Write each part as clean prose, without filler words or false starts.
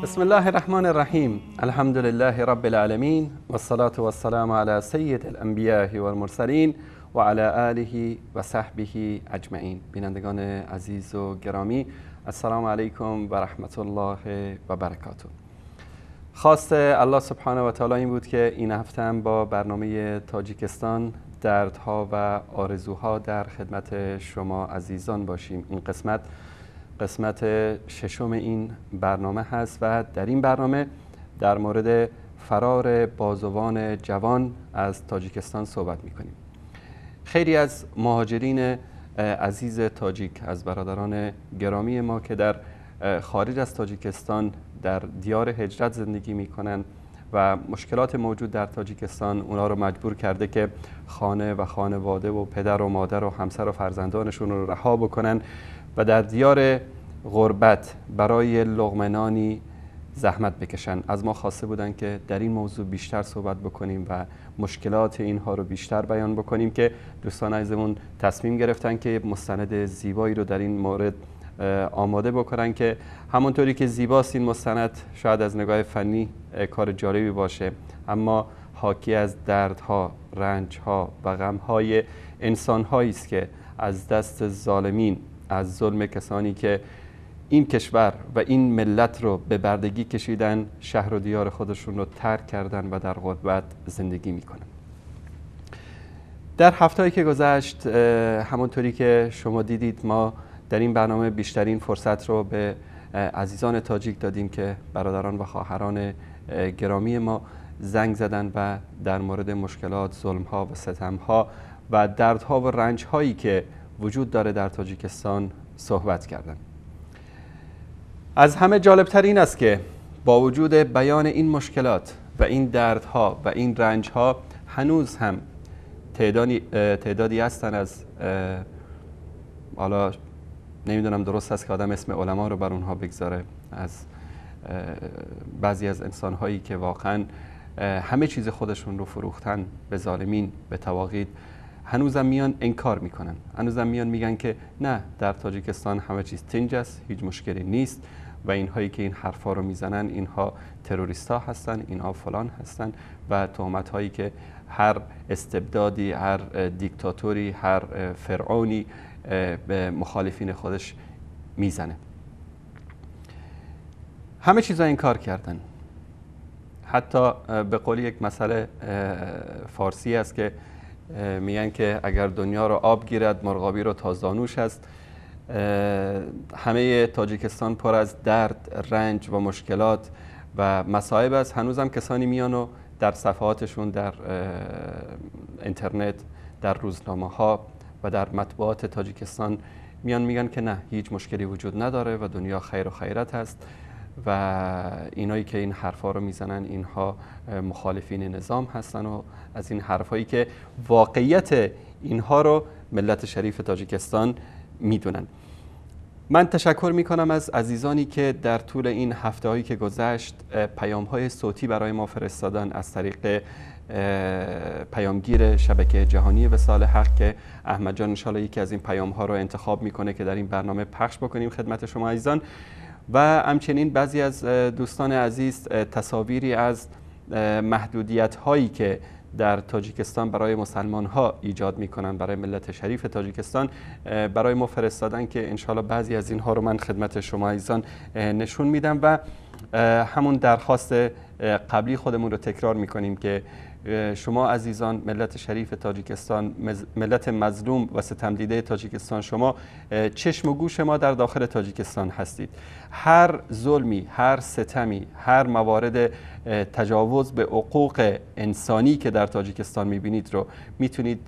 بسم الله الرحمن الرحیم. الحمد لله رب العالمین والصلاة والسلام علی سید الانبیاء والمرسلین و علی آله و صحبه اجمعین. بینندگان عزیز و گرامی، السلام علیکم و رحمت الله و برکاته. خواست الله سبحانه و تعالی این بود که این هفته هم با برنامه تاجیکستان دردها و آرزوها در خدمت شما عزیزان باشیم. این قسمت قسمت ششم این برنامه هست و در این برنامه در مورد فرار بازوان جوان از تاجیکستان صحبت میکنیم. خیلی از مهاجرین عزیز تاجیک، از برادران گرامی ما که در خارج از تاجیکستان در دیار هجرت زندگی میکنن و مشکلات موجود در تاجیکستان اونا رو مجبور کرده که خانه و خانواده و پدر و مادر و همسر و فرزندانشون رو رها بکنن و در دیار غربت برای لقمه‌نانی زحمت بکشن. از ما خواسته بودن که در این موضوع بیشتر صحبت بکنیم و مشکلات اینها رو بیشتر بیان بکنیم که دوستان عزیزمون تصمیم گرفتن که مستند زیبایی رو در این مورد آماده بکنن که همونطوری که زیباست این مستند، شاید از نگاه فنی کار جالبی باشه، اما حاکی از دردها، رنجها و غمهای انسانهایی است که از دست ظالمین، از ظلم کسانی که این کشور و این ملت رو به بردگی کشیدن، شهر و دیار خودشون رو ترک کردن و در غربت زندگی میکنن. در هفته‌ای که گذشت، همونطوری که شما دیدید، ما در این برنامه بیشترین فرصت رو به عزیزان تاجیک دادیم که برادران و خواهران گرامی ما زنگ زدن و در مورد مشکلات، ظلم‌ها و ستم‌ها و دردها و رنج‌هایی که وجود داره در تاجیکستان صحبت کردن. از همه جالبتر این است که با وجود بیان این مشکلات و این دردها و این رنجها، هنوز هم تعدادی هستن از، حالا نمیدونم درست است که آدم اسم علما رو بر اونها بگذاره، از بعضی از انسانهایی که واقعا همه چیز خودشون رو فروختن به ظالمین، به طواغیت، هنوزم میان انکار میکنن، هنوزم میان میگن که نه، در تاجیکستان همه چیز تنج است، هیچ مشکلی نیست و اینهایی که این حرفا رو میزنن اینها تروریست ها هستن، اینها فلان هستن و تهمت هایی که هر استبدادی، هر دیکتاتوری، هر فرعونی به مخالفین خودش میزنه. همه چیزا انکار کردن. حتی به قول یک مسئله فارسی است که میگن که اگر دنیا رو آب گیرد مرغابی رو تا زانوش است. همه تاجیکستان پر از درد، رنج و مشکلات و مصائب است. هنوزم کسانی میان و در صفحاتشون در اینترنت، در روزنامه ها و در مطبوعات تاجیکستان میان میگن که نه، هیچ مشکلی وجود نداره و دنیا خیر و خیرت هست و اینایی که این حرفا رو میزنن اینها مخالفین نظام هستن و از این حرفایی که واقعیت اینها رو ملت شریف تاجیکستان میدونن. من تشکر میکنم از عزیزانی که در طول این هفته هایی که گذشت پیام های صوتی برای ما فرستادن از طریق پیامگیر شبکه جهانی وصال حق که احمد جان انشالله یکی از این پیام ها رو انتخاب میکنه که در این برنامه پخش بکنیم خدمت شما عزیزان. و همچنین بعضی از دوستان عزیز تصاویری از محدودیت هایی که در تاجیکستان برای مسلمان ها ایجاد میکنن، برای ملت شریف تاجیکستان، برای ما فرستادن که انشالله بعضی از اینها رو من خدمت شما عزیزان نشون میدم و همون درخواست قبلی خودمون رو تکرار میکنیم که شما عزیزان، ملت شریف تاجیکستان، ملت مظلوم و ستمدیده تاجیکستان، شما چشم و گوش ما در داخل تاجیکستان هستید. هر ظلمی، هر ستمی، هر موارد تجاوز به حقوق انسانی که در تاجیکستان میبینید رو میتونید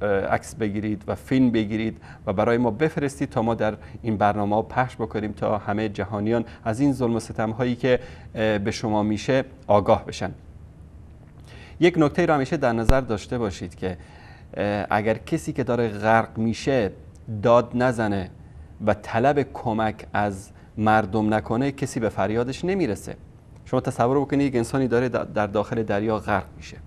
عکس بگیرید و فیلم بگیرید و برای ما بفرستید تا ما در این برنامه پخش بکنیم تا همه جهانیان از این ظلم و ستم هایی که به شما میشه آگاه بشن. یک نکته رو همیشه در نظر داشته باشید که اگر کسی که داره غرق میشه داد نزنه و طلب کمک از مردم نکنه، کسی به فریادش نمیرسه. شما تصور بکنید یک انسانی داره در داخل دریا غرق میشه.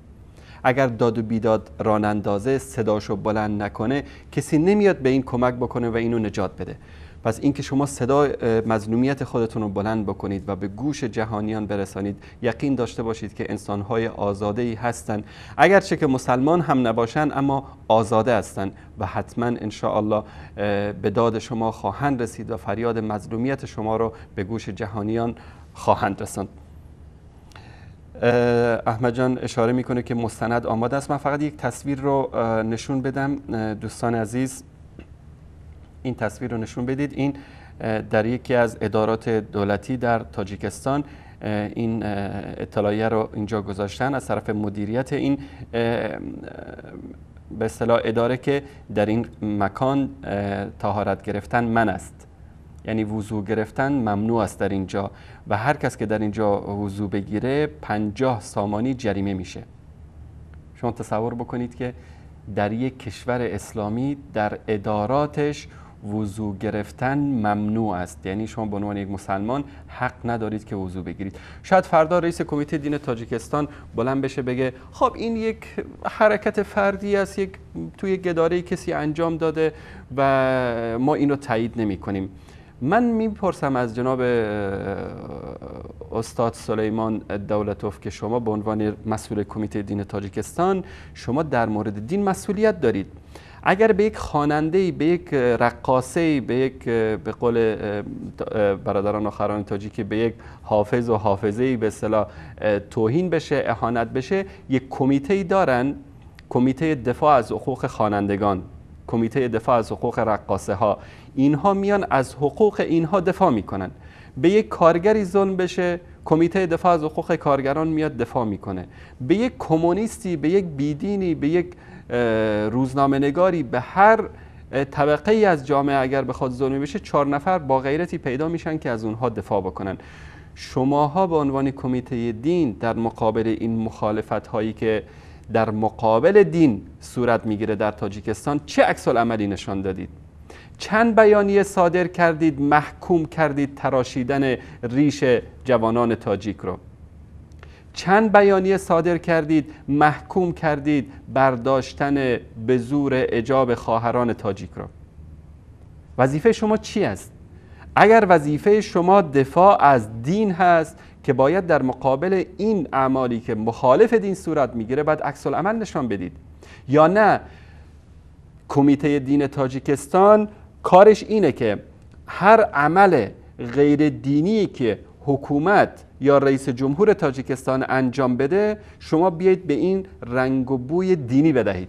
اگر داد و بیداد راه نندازه، صداشو بلند نکنه، کسی نمیاد به این کمک بکنه و اینو نجات بده. پس اینکه شما صدای مظلومیت خودتون رو بلند بکنید و به گوش جهانیان برسانید، یقین داشته باشید که انسان‌های آزاده‌ای هستند، اگرچه که مسلمان هم نباشن اما آزاده هستند و حتما انشاءالله به داد شما خواهند رسید و فریاد مظلومیت شما رو به گوش جهانیان خواهند رساند. احمد جان اشاره میکنه که مستند آماده است. من فقط یک تصویر رو نشون بدم دوستان عزیز، این تصویر رو نشون بدید. این در یکی از ادارات دولتی در تاجیکستان این اطلاعیه رو اینجا گذاشتن از طرف مدیریت این به اصطلاح اداره که در این مکان طهارت گرفتن منع است، یعنی وضو گرفتن ممنوع است در اینجا و هر کس که در اینجا وضو بگیره 50 سامانی جریمه میشه. شما تصور بکنید که در یک کشور اسلامی در اداراتش وضو گرفتن ممنوع است، یعنی شما به عنوان یک مسلمان حق ندارید که وضو بگیرید. شاید فردا رئیس کمیته دین تاجیکستان بلند بشه بگه خب این یک حرکت فردی است، یک توی اداره کسی انجام داده و ما اینو تایید نمی کنیم. من میپرسم از جناب استاد سلیمان دولتوف که شما به عنوان مسئول کمیته دین تاجیکستان، شما در مورد دین مسئولیت دارید. اگر به یک خواننده‌ای، به یک رقاصه‌ای، به یک به قول برادران و خواهران تاجیکی به یک حافظ و حافظه‌ای به اصطلاح توهین بشه، اهانت بشه، یک کمیته‌ای دارن، کمیته دفاع از حقوق خوانندگان، کمیته دفاع از حقوق رقاصه ها، اینها میان از حقوق اینها دفاع میکنن. به یک کارگری ظلم بشه، کمیته دفاع از حقوق کارگران میاد دفاع میکنه. به یک کمونیستی، به یک بیدینی، به یک روزنامه نگاری، به هر طبقه ای از جامعه اگر بخواد ظلمی بشه، 4 نفر با غیرتی پیدا میشن که از اونها دفاع بکنن. شماها به عنوان کمیته دین در مقابل این مخالفت هایی که در مقابل دین صورت میگیره در تاجیکستان چه عکس العملی نشان دادید؟ چند بیانیه صادر کردید، محکوم کردید تراشیدن ریش جوانان تاجیک رو؟ چند بیانیه صادر کردید، محکوم کردید برداشتن به زور حجاب خواهران تاجیک رو؟ وظیفه شما چی است؟ اگر وظیفه شما دفاع از دین هست که باید در مقابل این اعمالی که مخالف دین صورت میگیره باید عکس العمل نشان بدید، یا نه کمیته دین تاجیکستان کارش اینه که هر عمل غیر دینی که حکومت یا رئیس جمهور تاجیکستان انجام بده شما بیایید به این رنگ و بوی دینی بدهید.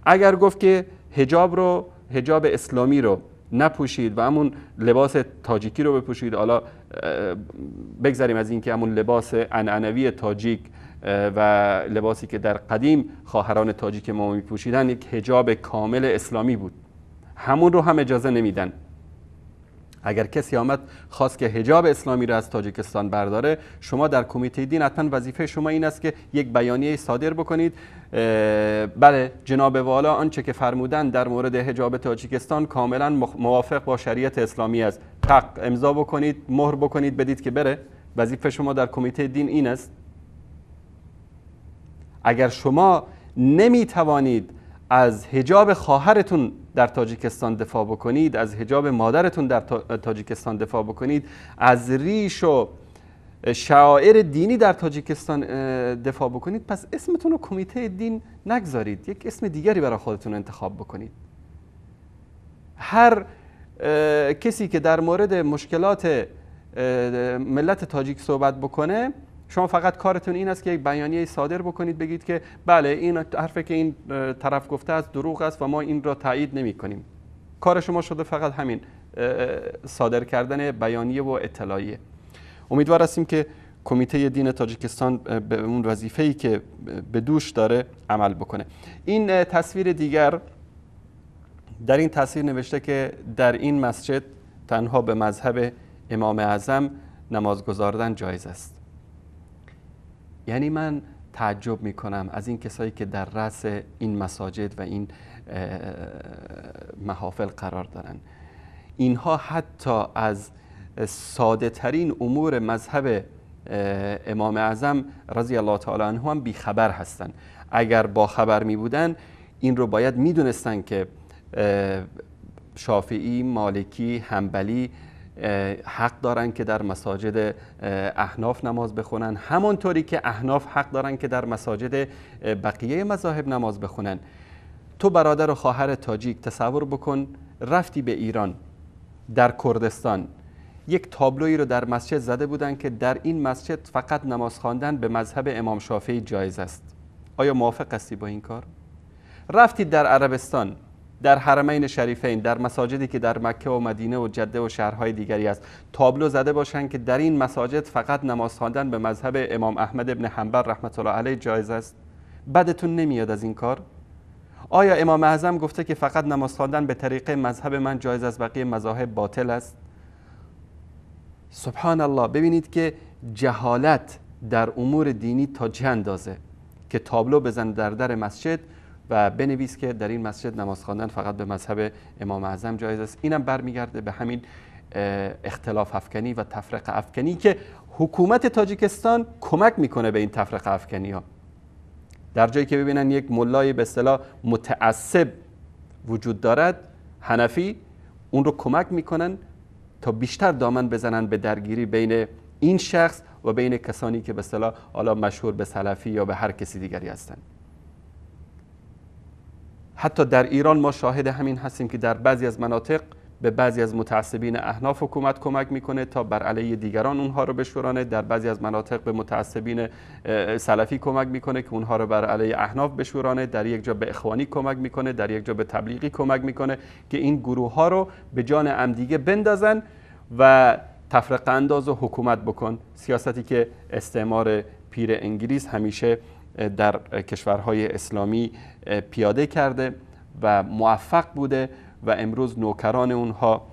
اگر گفت که حجاب رو، حجاب اسلامی رو نپوشید و همون لباس تاجیکی رو بپوشید، حالا بگذاریم از این که همون لباس عنعنوی تاجیک و لباسی که در قدیم خواهران تاجیک ما میپوشیدن یک حجاب کامل اسلامی بود، همون رو هم اجازه نمیدن. اگر کسی آمد خواست که حجاب اسلامی را از تاجیکستان برداره، شما در کمیته دین حتما وظیفه شما این است که یک بیانیه صادر بکنید، بله جناب والا آنچه که فرمودن در مورد حجاب تاجیکستان کاملا موافق با شریعت اسلامی است، تق امضا بکنید، مهر بکنید، بدید که بره. وظیفه شما در کمیته دین این است. اگر شما نمیتوانید از حجاب خواهرتون در تاجیکستان دفاع بکنید، از حجاب مادرتون در تاجیکستان دفاع بکنید، از ریش و شعائر دینی در تاجیکستان دفاع بکنید، پس اسمتون رو کمیته دین نگذارید، یک اسم دیگری برای خودتون انتخاب بکنید. هر کسی که در مورد مشکلات ملت تاجیک صحبت بکنه، شما فقط کارتون این است که یک بیانیه صادر بکنید، بگید که بله این حرفی که این طرف گفته است دروغ است و ما این را تایید نمی کنیم. کار شما شده فقط همین صادر کردن بیانیه و اطلاعیه. امیدوار هستیم که کمیته دین تاجیکستان به اون وظیفه‌ای که به دوش داره عمل بکنه. این تصویر دیگر، در این تصویر نوشته که در این مسجد تنها به مذهب امام اعظم نماز گزاردن جایز است. یعنی من تعجب میکنم از این کسایی که در رأس این مساجد و این محافل قرار دارن. اینها حتی از ساده ترین امور مذهب امام اعظم رضی الله تعالی عنه هم بیخبر هستند. اگر با خبر می بودن این رو باید می دونستن که شافعی، مالکی، حنبلی حق دارن که در مساجد احناف نماز بخونن، همانطوری که احناف حق دارن که در مساجد بقیه مذاهب نماز بخونن. تو برادر و خواهر تاجیک تصور بکن رفتی به ایران، در کردستان یک تابلویی رو در مسجد زده بودن که در این مسجد فقط نماز خواندن به مذهب امام شافعی جایز است. آیا موافق هستی با این کار؟ رفتید در عربستان، در حرمین شریفین، در مساجدی که در مکه و مدینه و جده و شهرهای دیگری است، تابلو زده باشند که در این مساجد فقط نماز خواندن به مذهب امام احمد ابن حنبل رحمت الله علیه جایز است. بدتون نمیاد از این کار؟ آیا امام اعظم گفته که فقط نماز خواندن به طریقه مذهب من جایز است، بقیه مذاهب باطل است؟ سبحان الله. ببینید که جهالت در امور دینی تا چه اندازه که تابلو بزن در مسجد و بنویس که در این مسجد نماز خواندن فقط به مذهب امام اعظم جایز است. اینم برمیگرده به همین اختلاف افکنی و تفرقه افکنی که حکومت تاجیکستان کمک میکنه به این تفرقه افکنی ها. در جایی که ببینن یک ملای به اصطلاح متعصب وجود دارد، حنفی، اون رو کمک میکنن تا بیشتر دامن بزنن به درگیری بین این شخص و بین کسانی که به اصطلاح حالا مشهور به سلفی یا به هر کسی دیگری هستند. حتی در ایران ما شاهد همین هستیم که در بعضی از مناطق به بعضی از متعصبین احناف حکومت کمک میکنه تا بر علیه دیگران اونها رو بشورانه، در بعضی از مناطق به متعصبین سلفی کمک میکنه که اونها رو بر علیه احناف بشورانه، در یک جا به اخوانی کمک میکنه، در یک جا به تبلیغی کمک میکنه که این گروه ها رو به جان همدیگه بندازن و تفرقه انداز و حکومت بکن. سیاستی که استعمار پیر انگلیس همیشه در کشورهای اسلامی پیاده کرده و موفق بوده و امروز نوکران اونها،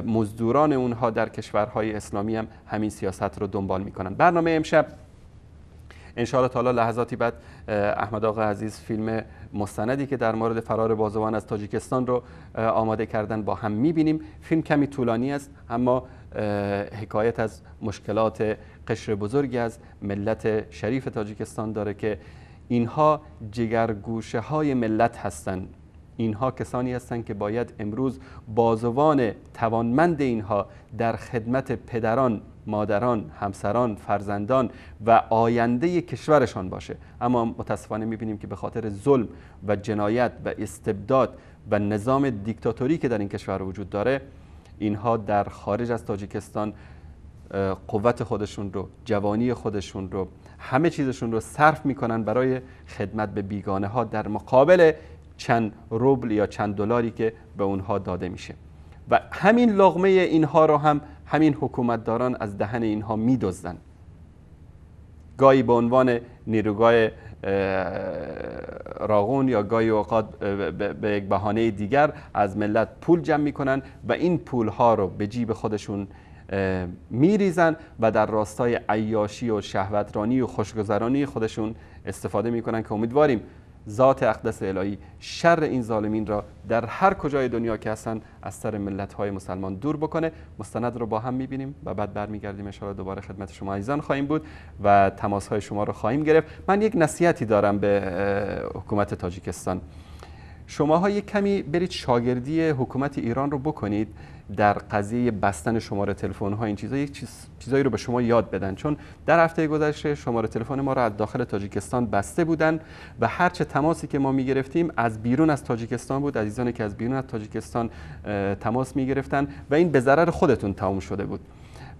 مزدوران اونها در کشورهای اسلامی هم همین سیاست رو دنبال میکنن. برنامه امشب انشاءالله تعالی لحظاتی بعد احمد آقا عزیز فیلم مستندی که در مورد فرار بازوان از تاجیکستان رو آماده کردن با هم میبینیم. فیلم کمی طولانی است، اما حکایت از مشکلات قشر بزرگی از ملت شریف تاجیکستان داره که اینها جگرگوشه های ملت هستند. اینها کسانی هستند که باید امروز بازوان توانمند اینها در خدمت پدران، مادران، همسران، فرزندان و آینده کشورشان باشه. اما متاسفانه میبینیم که به خاطر ظلم و جنایت و استبداد و نظام دیکتاتوری که در این کشور وجود داره، اینها در خارج از تاجیکستان قوت خودشون رو، جوانی خودشون رو، همه چیزشون رو صرف میکنن برای خدمت به بیگانه ها در مقابل چند روبل یا چند دلاری که به اونها داده میشه. و همین لقمه اینها رو هم همین حکومتداران از دهن اینها میدزدن. گاهی به عنوان نیروگاه راغون یا گاهی اوقات به یک بهانه دیگر از ملت پول جمع میکنن و این پولها رو به جیب خودشون میریزن و در راستای عیاشی و شهوترانی و خوشگذرانی خودشون استفاده میکنن که امیدواریم ذات اقدس الهی شر این ظالمین را در هر کجای دنیا که هستن از سر ملت‌های مسلمان دور بکنه. مستند رو با هم می‌بینیم و بعد برمیگردیم ان شاءالله دوباره خدمت شما عزیزان خواهیم بود و تماس‌های شما رو خواهیم گرفت. من یک نصیحتی دارم به حکومت تاجیکستان. شماها یک کمی برید شاگردی حکومت ایران رو بکنید در قضیه بستن شماره تلفن ها، این چیزا، یک چیزایی رو به شما یاد بدن، چون در هفته گذشته شماره تلفن ما رو از داخل تاجیکستان بسته بودن و هرچه تماسی که ما میگرفتیم از بیرون از تاجیکستان بود، عزیزانی که از بیرون از تاجیکستان تماس میگرفتن و این به ضرر خودتون تمام شده بود.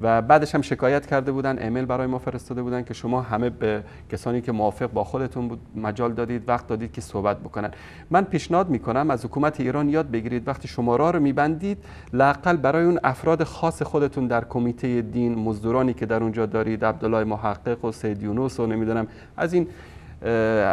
و بعدش هم شکایت کرده بودن، ایمیل برای ما فرستاده بودن که شما همه به کسانی که موافق با خودتون بود مجال دادید، وقت دادید که صحبت بکنن. من پیشنهاد میکنم از حکومت ایران یاد بگیرید وقتی شماره رو میبندید لااقل برای اون افراد خاص خودتون در کمیته دین، مزدورانی که در اونجا دارید، عبدالله محقق و سید یونس و نمیدونم از این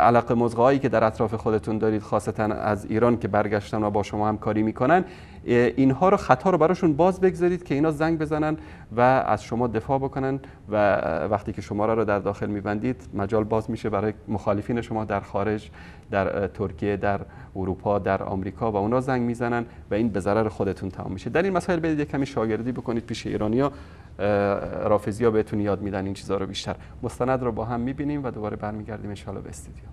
علاقه مزغایی که در اطراف خودتون دارید، خاصتا از ایران که برگشتن و با شما همکاری میکنن، اینها رو خطا رو براشون باز بگذارید که اینا زنگ بزنن و از شما دفاع بکنن و وقتی که شما رو در داخل میبندید مجال باز میشه برای مخالفین شما در خارج، در ترکیه، در اروپا، در آمریکا و اونا زنگ میزنن و این به ضرر خودتون تمام میشه. در این مسائل برید کمی شاگردی بکنید پیش ایرانیا، رافضیا بهتون یاد میدن این چیزا رو بیشتر. مستند رو با هم میبینیم و دوباره برمیگردیم ان شاءالله به استودیو.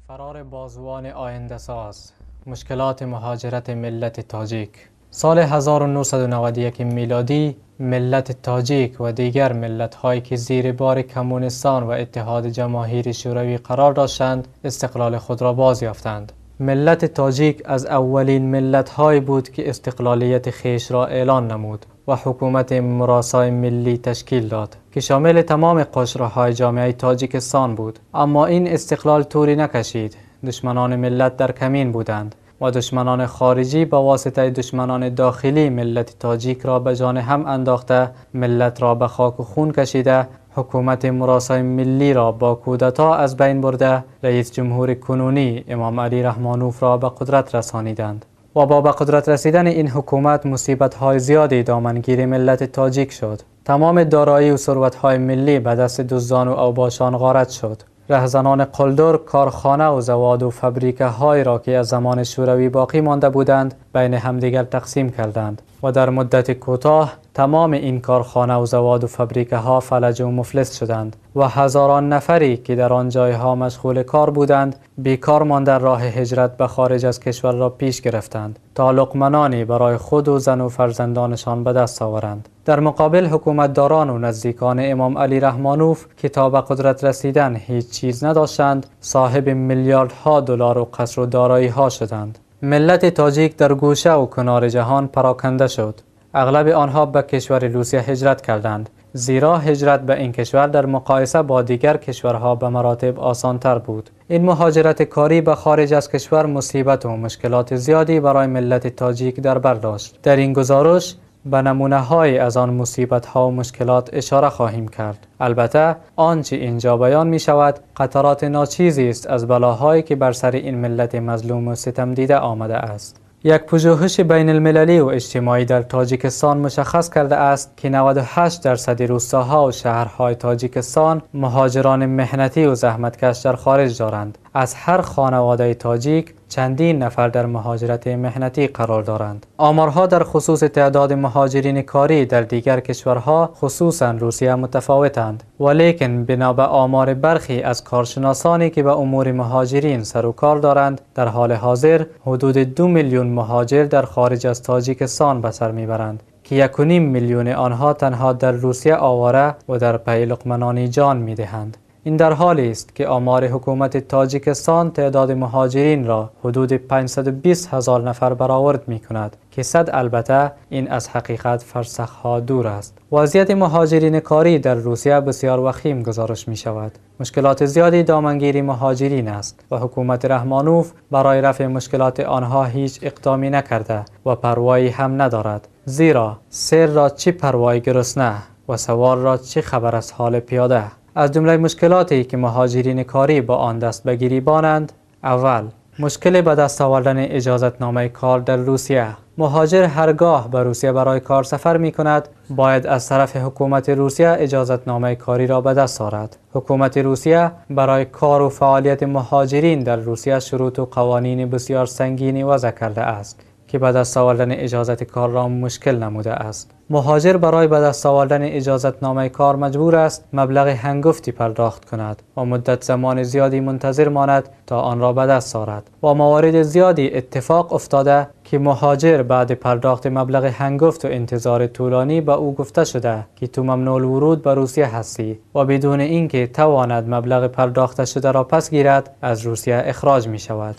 فرار بازوان آینده ساز، مشکلات مهاجرت ملت تاجیک. سال 1991 میلادی ملت تاجیک و دیگر ملت‌هایی که زیر بار کمونستان و اتحاد جماهیر شوروی قرار داشتند استقلال خود را باز یافتند. ملت تاجیک از اولین ملت‌هایی بود که استقلالیت خویش را اعلان نمود و حکومت مراسای ملی تشکیل داد که شامل تمام قشرهای جامعه تاجیکستان بود. اما این استقلال طوری نکشید. دشمنان ملت در کمین بودند و دشمنان خارجی با واسطه دشمنان داخلی ملت تاجیک را به جان هم انداخته، ملت را به خاک و خون کشیده، حکومت مراسای ملی را با کودتا از بین برده، رئیس جمهور کنونی امام علی رحمانوف را به قدرت رسانیدند و با به قدرت رسیدن این حکومت مصیبت‌های زیادی دامنگیر ملت تاجیک شد. تمام دارایی و ثروت‌های ملی به دست دزدان و اوباشان غارت شد. رهزنان قلدر کارخانه و زواد و فابریکه های را که از زمان شوروی باقی مانده بودند بین همدیگر تقسیم کردند و در مدت کوتاه تمام این کارخانه و زواد و فابریکه ها فلج و مفلس شدند و هزاران نفری که در آن جایها مشغول کار بودند بیکار مانده راه هجرت به خارج از کشور را پیش گرفتند تا لقمنانی برای خود و زن و فرزندانشان به دست آورند. در مقابل حکومتداران و نزدیکان امام علی رحمانوف که تا به قدرت رسیدن هیچ چیز نداشتند صاحب میلیاردها دلار و قصر و دارایی ها شدند. ملت تاجیک در گوشه و کنار جهان پراکنده شد. اغلب آنها به کشور روسیه هجرت کردند، زیرا هجرت به این کشور در مقایسه با دیگر کشورها به مراتب آسانتر بود. این مهاجرت کاری به خارج از کشور مصیبت و مشکلات زیادی برای ملت تاجیک در بر داشت. در این گزارش به نمونه های از آن مصیبت ها و مشکلات اشاره خواهیم کرد. البته آنچه اینجا بیان می شود قطرات ناچیزی است از بلاهایی که بر سر این ملت مظلوم و ستم دیده آمده است. یک پژوهش بین المللی و اجتماعی در تاجیکستان مشخص کرده است که 98% روستاها و شهرهای تاجیکستان مهاجران محنتی و زحمتکش در خارج دارند. از هر خانواده تاجیک چندین نفر در مهاجرت محنتی قرار دارند. آمارها در خصوص تعداد مهاجرین کاری در دیگر کشورها خصوصا روسیه متفاوتند، ولیکن بنا به آمار برخی از کارشناسانی که به امور مهاجرین سر و کار دارند، در حال حاضر حدود 2 میلیون مهاجر در خارج از تاجیکستان به سر میبرند که 1.5 میلیون آنها تنها در روسیه آواره و در پی لقمه‌نانی جان میدهند. این در حالی است که آمار حکومت تاجیکستان تعداد مهاجرین را حدود 520 هزار نفر برآورد می کند که صد البته این از حقیقت فرسخها دور است. وضعیت مهاجرین کاری در روسیه بسیار وخیم گزارش می شود. مشکلات زیادی دامنگیر مهاجرین است و حکومت رحمانوف برای رفع مشکلات آنها هیچ اقدامی نکرده و پروایی هم ندارد، زیرا سر را چه پروای گرسنه و سوار را چه خبر از حال پیاده. از جمله مشکلاتی که مهاجرین کاری با آن دست به گریبانند: اول، مشکل به دست آوردن اجازتنامه کار در روسیه. مهاجر هرگاه به روسیه برای کار سفر می کند باید از طرف حکومت روسیه اجازتنامه کاری را به دست آورد. حکومت روسیه برای کار و فعالیت مهاجرین در روسیه شروط و قوانین بسیار سنگینی وضع کرده است که به دست آوردن اجازت کار را مشکل نموده است. مهاجر برای به دست آوردن اجازتنامه کار مجبور است مبلغ هنگفتی پرداخت کند و مدت زمان زیادی منتظر ماند تا آن را به دست آورد و موارد زیادی اتفاق افتاده که مهاجر بعد پرداخت مبلغ هنگفت و انتظار طولانی به او گفته شده که تو ممنوع الورود به روسیه هستی و بدون اینکه تواند مبلغ پرداخته شده را پس گیرد از روسیه اخراج می شود.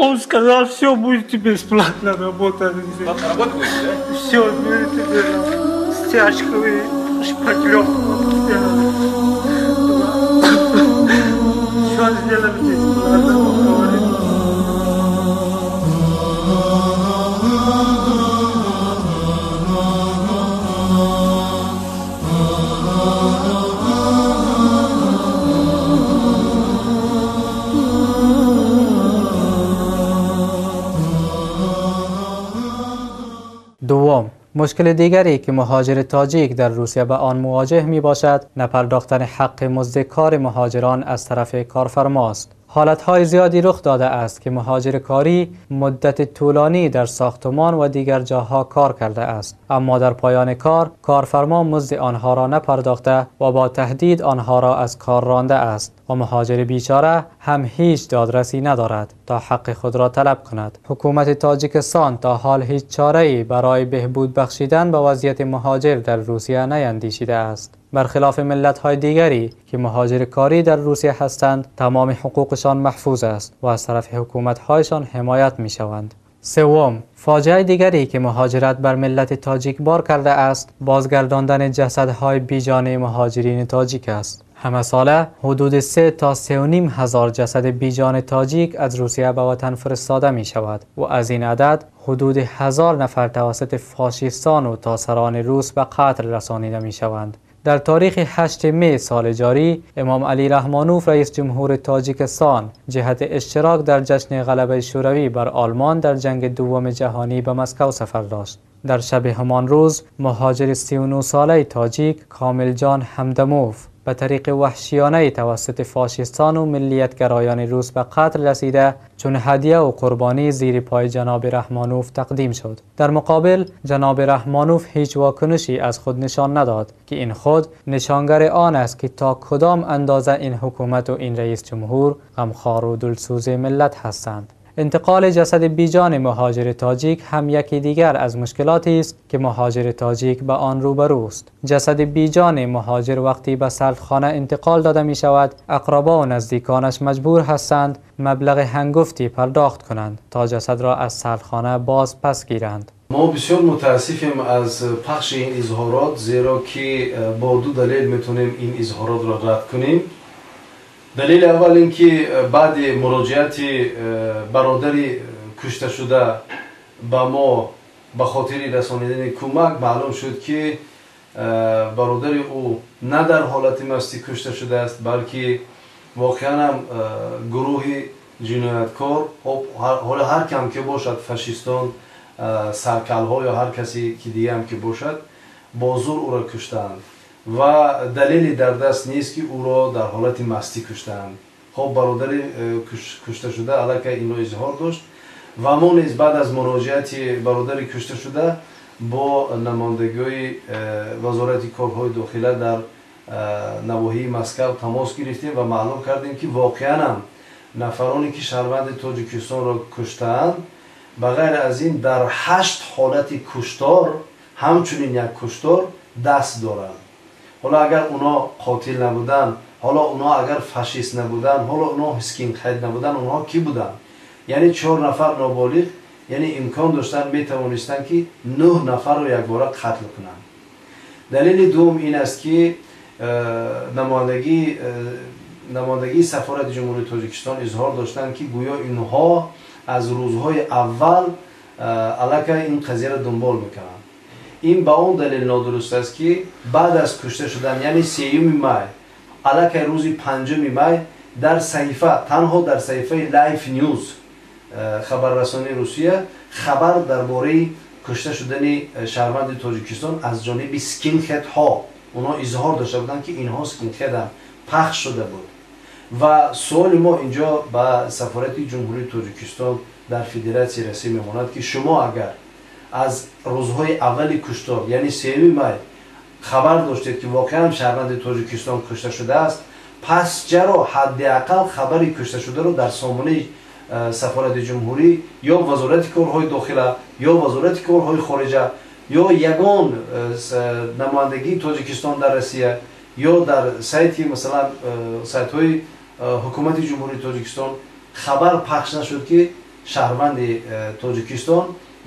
Он сказал, все, будете бесплатно работать. Бесплатно работать будете, да? Все, будете стяжковый, шпаклевку сделали. Все сделали бесплатно, он говорит. دوم، مشکل دیگری که مهاجر تاجیک در روسیه به آن مواجه می باشد، نپرداختن حق مزد کار مهاجران از طرف کارفرماست. حالتهای زیادی رخ داده است که مهاجر کاری مدت طولانی در ساختمان و دیگر جاها کار کرده است، اما در پایان کار کارفرما مزد آنها را نپرداخته و با تهدید آنها را از کار رانده است و مهاجر بیچاره هم هیچ دادرسی ندارد تا حق خود را طلب کند. حکومت تاجیکستان تا حال هیچ چاره‌ای برای بهبود بخشیدن به وضعیت مهاجر در روسیه نیندیشیده است. برخلاف ملت‌های دیگری که مهاجر کاری در روسیه هستند، تمام حقوقشان محفوظ است و از طرف حکومت‌هایشان حمایت می‌شوند. سوم، فاجعه دیگری که مهاجرت بر ملت تاجیک بار کرده است، بازگرداندن جسدهای بیجان مهاجرین تاجیک است. همه ساله حدود 3 تا 3.5 هزار جسد بیجان تاجیک از روسیه به وطن فرستاده می شود و از این عدد حدود 1000 نفر توسط فاشیستان و تاسران روس به قتل رسانیده می شوند. در تاریخ 8 می سال جاری، امام علی رحمانوف رئیس جمهور تاجیکستان جهت اشتراک در جشن غلبه شوروی بر آلمان در جنگ دوم جهانی به مسکو سفر داشت. در شب همان روز مهاجر 39 ساله تاجیک کامل جان همدموف به طریق وحشیانه توسط فاشیستان و ملیتگرایان روس به قتل رسیده، چون هدیه و قربانی زیر پای جناب رحمانوف تقدیم شد. در مقابل جناب رحمانوف هیچ واکنشی از خود نشان نداد که این خود نشانگر آن است که تا کدام اندازه این حکومت و این رئیس جمهور غمخوار و دلسوز ملت هستند. انتقال جسد بیجان مهاجر تاجیک هم یکی دیگر از مشکلاتی است که مهاجر تاجیک به آن روبروست. جسد بیجان مهاجر وقتی به سردخانه انتقال داده می شود، اقربا و نزدیکانش مجبور هستند مبلغ هنگفتی پرداخت کنند تا جسد را از سردخانه باز پس گیرند. ما بسیار متاسفیم از پخش این اظهارات، زیرا که با دو دلیل میتونیم این اظهارات را رد کنیم. دلیل اول این که بعد مراجعت برادری کشته شده به ما به خاطر رسانیدن کمک، معلوم شد که برادر او نه در حالت مستی کشته شده است، بلکه واقعا هم گروه جنایتکار، حالا هر کم که باشد، فاشیستان، سرکل‌ها یا هر کسی که دیگه هم که باشد، با زور او را کشتند و دلیلی در دست نیست که او را در حالت مستی کشتند. خب برادر کشته شده علیه این را اظهار داشت و ما نیز بعد از مراجعت برادر کشته شده با نمایندگی وزارت کارهای داخله در نواحی مسکو تماس گرفتیم و معلوم کردیم که واقعا هم نفرانی که شهروند تاجیکستان را کشتند، به غیر از این در 8 حالت کشتار همچنین یک کشتار دست دارند. حالا اگر اونا قاتل نبودن، حالا اونا اگر فاشیست نبودن، حالا اونا اسکین‌هد نبودن، اونها کی بودن؟ یعنی 4 نفر نابالغ، یعنی امکان داشتن، میتوانستن که 9 نفر رو یک باره قتل کنن. دلیل دوم این است که نمایندگی سفارت جمهوری تاجیکستان اظهار داشتن که گویا اینها از روزهای اول علیه این قضیه را دنبال میکنن. این به آن دلیل نادرست است که بعد از کشته شدن، یعنی 3 می، علیه روز 5 می در صحیفه، تنها در صحیفه Life News خبررسانی روسیه خبر درباره کشته شدن شهروند تاجیکستان از جانب skinhead ها، اونا اظهار داشته بودند که اینها skinhead ند، پخش شده بود. و سوال ما اینجا به سفارت جمهوری تاجیکستان در فدراسیون روسیه میماند که شما اگر از روزهای اول کشتار، یعنی 3 می، خبر داشتید که واقعا شهروند تاجیکستان کشته شده است، پس چرا حداقل خبری کشته شده رو در سامانه سفارت جمهوری یا وزارت کارهای داخله یا وزارت کارهای خارجه یا یگان نمایندگی تاجیکستان در روسیه یا در سایت، مثلا سایت های حکومت جمهوری تاجیکستان خبر پخش نشد که شهروند تاجیکستان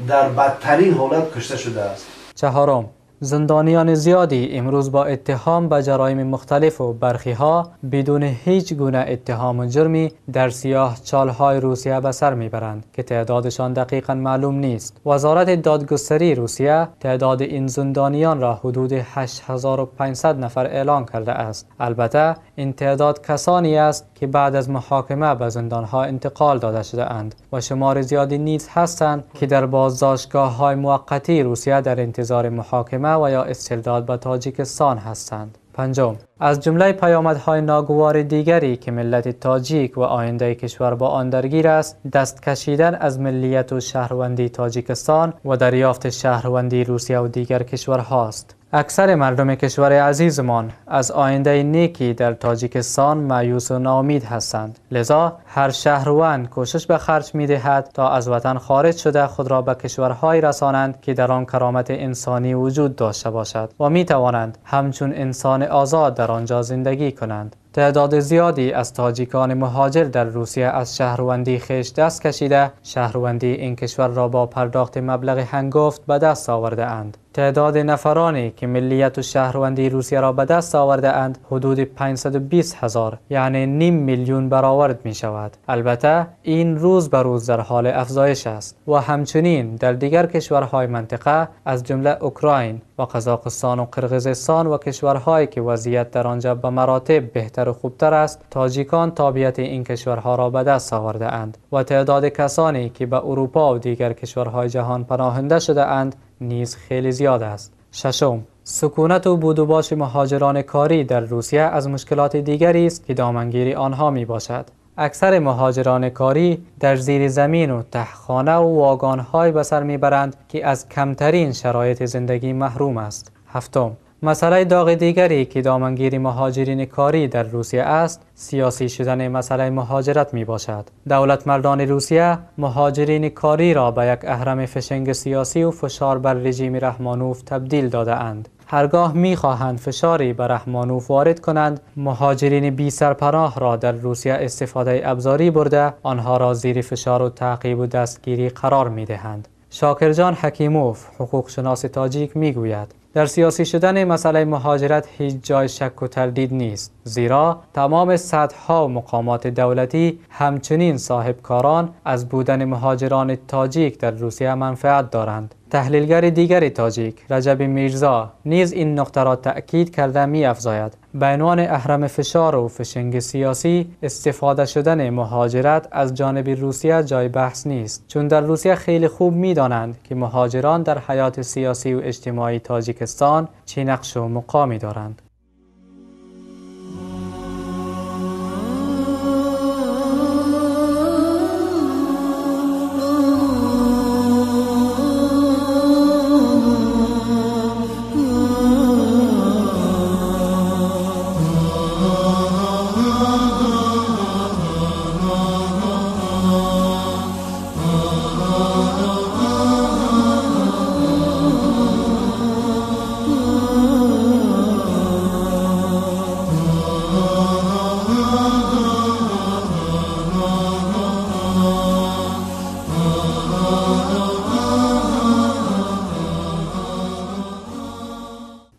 در بدترین حالت کشته شده است؟ چهارم، زندانیان زیادی امروز با اتهام به جرایم مختلف و برخی ها بدون هیچ گونه اتهام و جرمی در سیاه چالهای روسیه به سر میبرند که تعدادشان دقیقا معلوم نیست. وزارت دادگستری روسیه تعداد این زندانیان را حدود 8500 نفر اعلان کرده است. البته این تعداد کسانی است که بعد از محاکمه به زندانها انتقال داده شده اند و شمار زیادی نیز هستند که در بازداشتگاه های موقتی روسیه در انتظار محاکمه و یا استرداد به تاجیکستان هستند. پنجم، از جمله پیامدهای ناگوار دیگری که ملت تاجیک و آینده کشور با آن درگیر است، دست کشیدن از ملیت و شهروندی تاجیکستان و دریافت شهروندی روسیه و دیگر کشورهاست. اکثر مردم کشور عزیزمان از آینده نیکی در تاجیکستان مایوس و ناامید هستند. لذا هر شهروند کوشش به خرج می‌دهد تا از وطن خارج شده خود را به کشورهایی رسانند که در آن کرامت انسانی وجود داشته باشد و می‌توانند همچون انسان آزاد در آنجا زندگی کنند. تعداد زیادی از تاجیکان مهاجر در روسیه از شهروندی خویش دست کشیده، شهروندی این کشور را با پرداخت مبلغ هنگفت به دست آورده اند. تعداد نفرانی که ملیت و شهروندی روسیه را به دست آورده اند حدود 520,000 یعنی 500,000 برآورد می شود. البته این روز به روز در حال افزایش است و همچنین در دیگر کشورهای منطقه از جمله اوکراین و قزاقستان و قرقیزستان و کشورهایی که وضعیت در آنجا به مراتب بهتر و خوبتر است، تاجیکان تابعیت این کشورها را به دست آورده اند و تعداد کسانی که به اروپا و دیگر کشورهای جهان پناهنده شده اند نیز خیلی زیاد است. ششم، سکونت و بود و باش مهاجران کاری در روسیه از مشکلات دیگری است که دامنگیر آنها می باشد. اکثر مهاجران کاری در زیر زمین و تهخانه و واگان‌های به سر میبرند که از کمترین شرایط زندگی محروم است. هفتم، مسئله داغ دیگری که دامنگیر مهاجرین کاری در روسیه است، سیاسی شدن مسئله مهاجرت می باشد. دولت مردان روسیه مهاجرین کاری را به یک اهرم فشنگ سیاسی و فشار بر رژیم رحمانوف تبدیل داده اند. هرگاه می خواهند فشاری بر رحمانوف وارد کنند، مهاجرین بی سرپناه را در روسیه استفاده ابزاری برده، آنها را زیر فشار و تعقیب و دستگیری قرار می دهند. شاکرجان حکیموف، حقوقشناس تاجیک، می گوید در سیاسی شدن مسئله مهاجرت هیچ جای شک و تردید نیست، زیرا تمام سطح‌ها و مقامات دولتی همچنین صاحبکاران از بودن مهاجران تاجیک در روسیه منفعت دارند. تحلیلگر دیگر تاجیک رجب میرزا نیز این نقطه را تأکید کرده می افزاید به عنوان اهرم فشار و فشنگ سیاسی استفاده شدن مهاجرت از جانب روسیه جای بحث نیست، چون در روسیه خیلی خوب می دانند که مهاجران در حیات سیاسی و اجتماعی تاجیکستان چه نقش و مقامی دارند.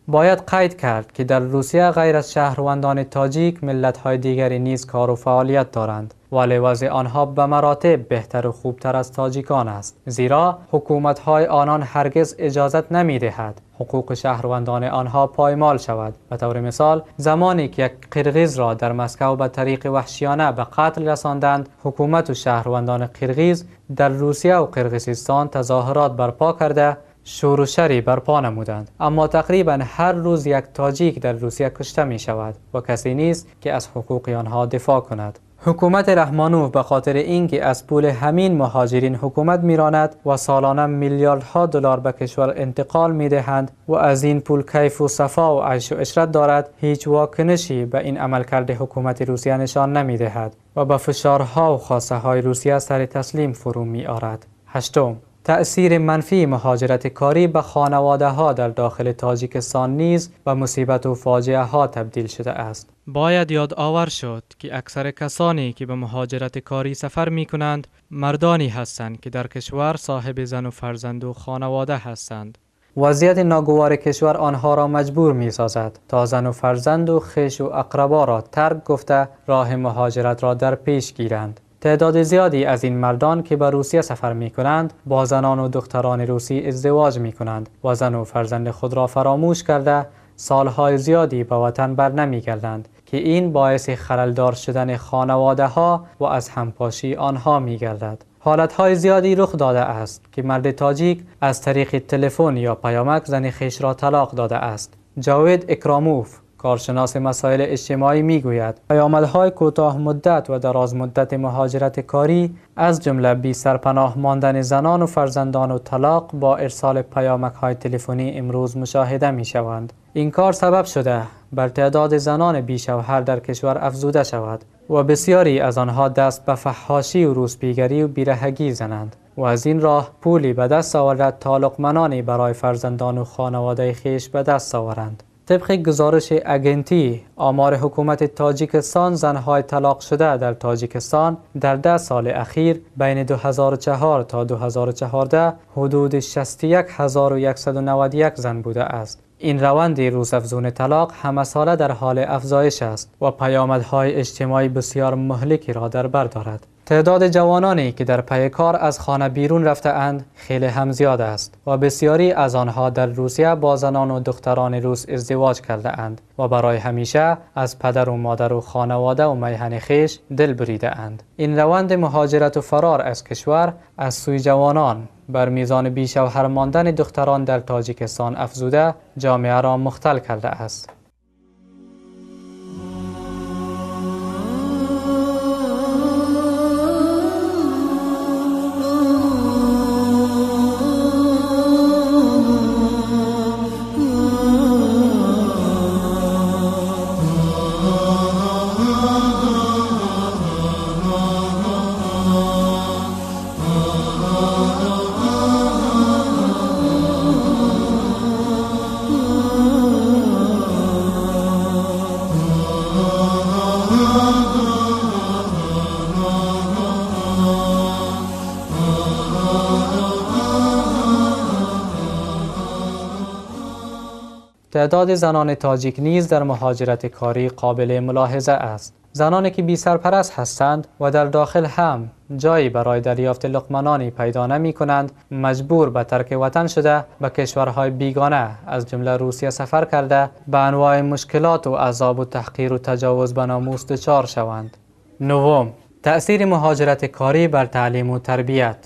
باید قید کرد که در روسیه غیر از شهروندان تاجیک ملت‌های دیگری نیز کار و فعالیت دارند، ولی وضع آنها به مراتب بهتر و خوبتر از تاجیکان است، زیرا حکومت‌های آنان هرگز اجازت نمی‌دهد حقوق شهروندان آنها پایمال شود. به طور مثال زمانی که یک قرقیز را در مسکو به طریق وحشیانه به قتل رساندند، حکومت و شهروندان قرقیز در روسیه و قرقیزستان تظاهرات برپا کرده شور و شری برپا نمودند. اما تقریبا هر روز یک تاجیک در روسیه کشته می شود و کسی نیست که از حقوق آنها دفاع کند. حکومت رحمانوف به خاطر اینکه از پول همین مهاجرین حکومت میراند و سالانه میلیاردها دلار به کشور انتقال میدهند و از این پول کیف و صفا و عیش و عشرت دارد، هیچ واکنشی به این عملکرد حکومت روسیه نشان نمیدهد و به فشارها و خواسته های روسیه سر تسلیم فرو می آرد. هشتم، تأثیر منفی مهاجرت کاری به خانواده ها در داخل تاجیکستان نیز به مصیبت و فاجعه ها تبدیل شده است. باید یادآور شد که اکثر کسانی که به مهاجرت کاری سفر می کنند مردانی هستند که در کشور صاحب زن و فرزند و خانواده هستند. وضعیت ناگوار کشور آنها را مجبور می سازد تا زن و فرزند و خویش و اقربا را ترک گفته راه مهاجرت را در پیش گیرند. تعداد زیادی از این مردان که به روسیه سفر می کنند با زنان و دختران روسی ازدواج می کنند و زن و فرزند خود را فراموش کرده سالهای زیادی به وطن بر نمی گردند که این باعث خللدار شدن خانواده ها و از همپاشی آنها می گردد. حالتهای زیادی رخ داده است که مرد تاجیک از طریق تلفن یا پیامک زن خویش را طلاق داده است. جاوید اکراموف، کارشناس مسائل اجتماعی، میگوید پیامدهای کوتاه مدت و دراز مدت مهاجرت کاری از جمله بی سرپناه ماندن زنان و فرزندان و طلاق با ارسال پیامک های تلفنی امروز مشاهده می شوند. این کار سبب شده بر تعداد زنان بی شوهر در کشور افزوده شود و بسیاری از آنها دست به فحاشی و روسپیگری و بیرهگی زنند و از این راه پولی به دست آورد تا لقمنانی برای فرزندان و خانواده خویش به دست آورند. طبق گزارش اگنتی آمار حکومت تاجیکستان، زنهای طلاق شده در تاجیکستان در 10 سال اخیر بین 2004 تا 2014 حدود 61191 زن بوده است. این روند روزافزون طلاق همه ساله در حال افزایش است و پیامدهای اجتماعی بسیار مهلکی را در بر دارد. تعداد جوانانی که در پی کار از خانه بیرون رفته اند خیلی هم زیاد است و بسیاری از آنها در روسیه با زنان و دختران روس ازدواج کرده اند و برای همیشه از پدر و مادر و خانواده و میهن خویش دل بریده اند. این روند مهاجرت و فرار از کشور از سوی جوانان بر میزان بی‌شوهر ماندن دختران در تاجیکستان افزوده جامعه را مختل کرده است. تعداد زنان تاجیک نیز در مهاجرت کاری قابل ملاحظه است. زنانی که بی سرپرست هستند و در داخل هم جایی برای دریافت لقمنانی پیدا نمی کنند، مجبور به ترک وطن شده به کشورهای بیگانه از جمله روسیه سفر کرده به انواع مشکلات و عذاب و تحقیر و تجاوز به ناموس دچار شوند. نهم، تأثیر مهاجرت کاری بر تعلیم و تربیت.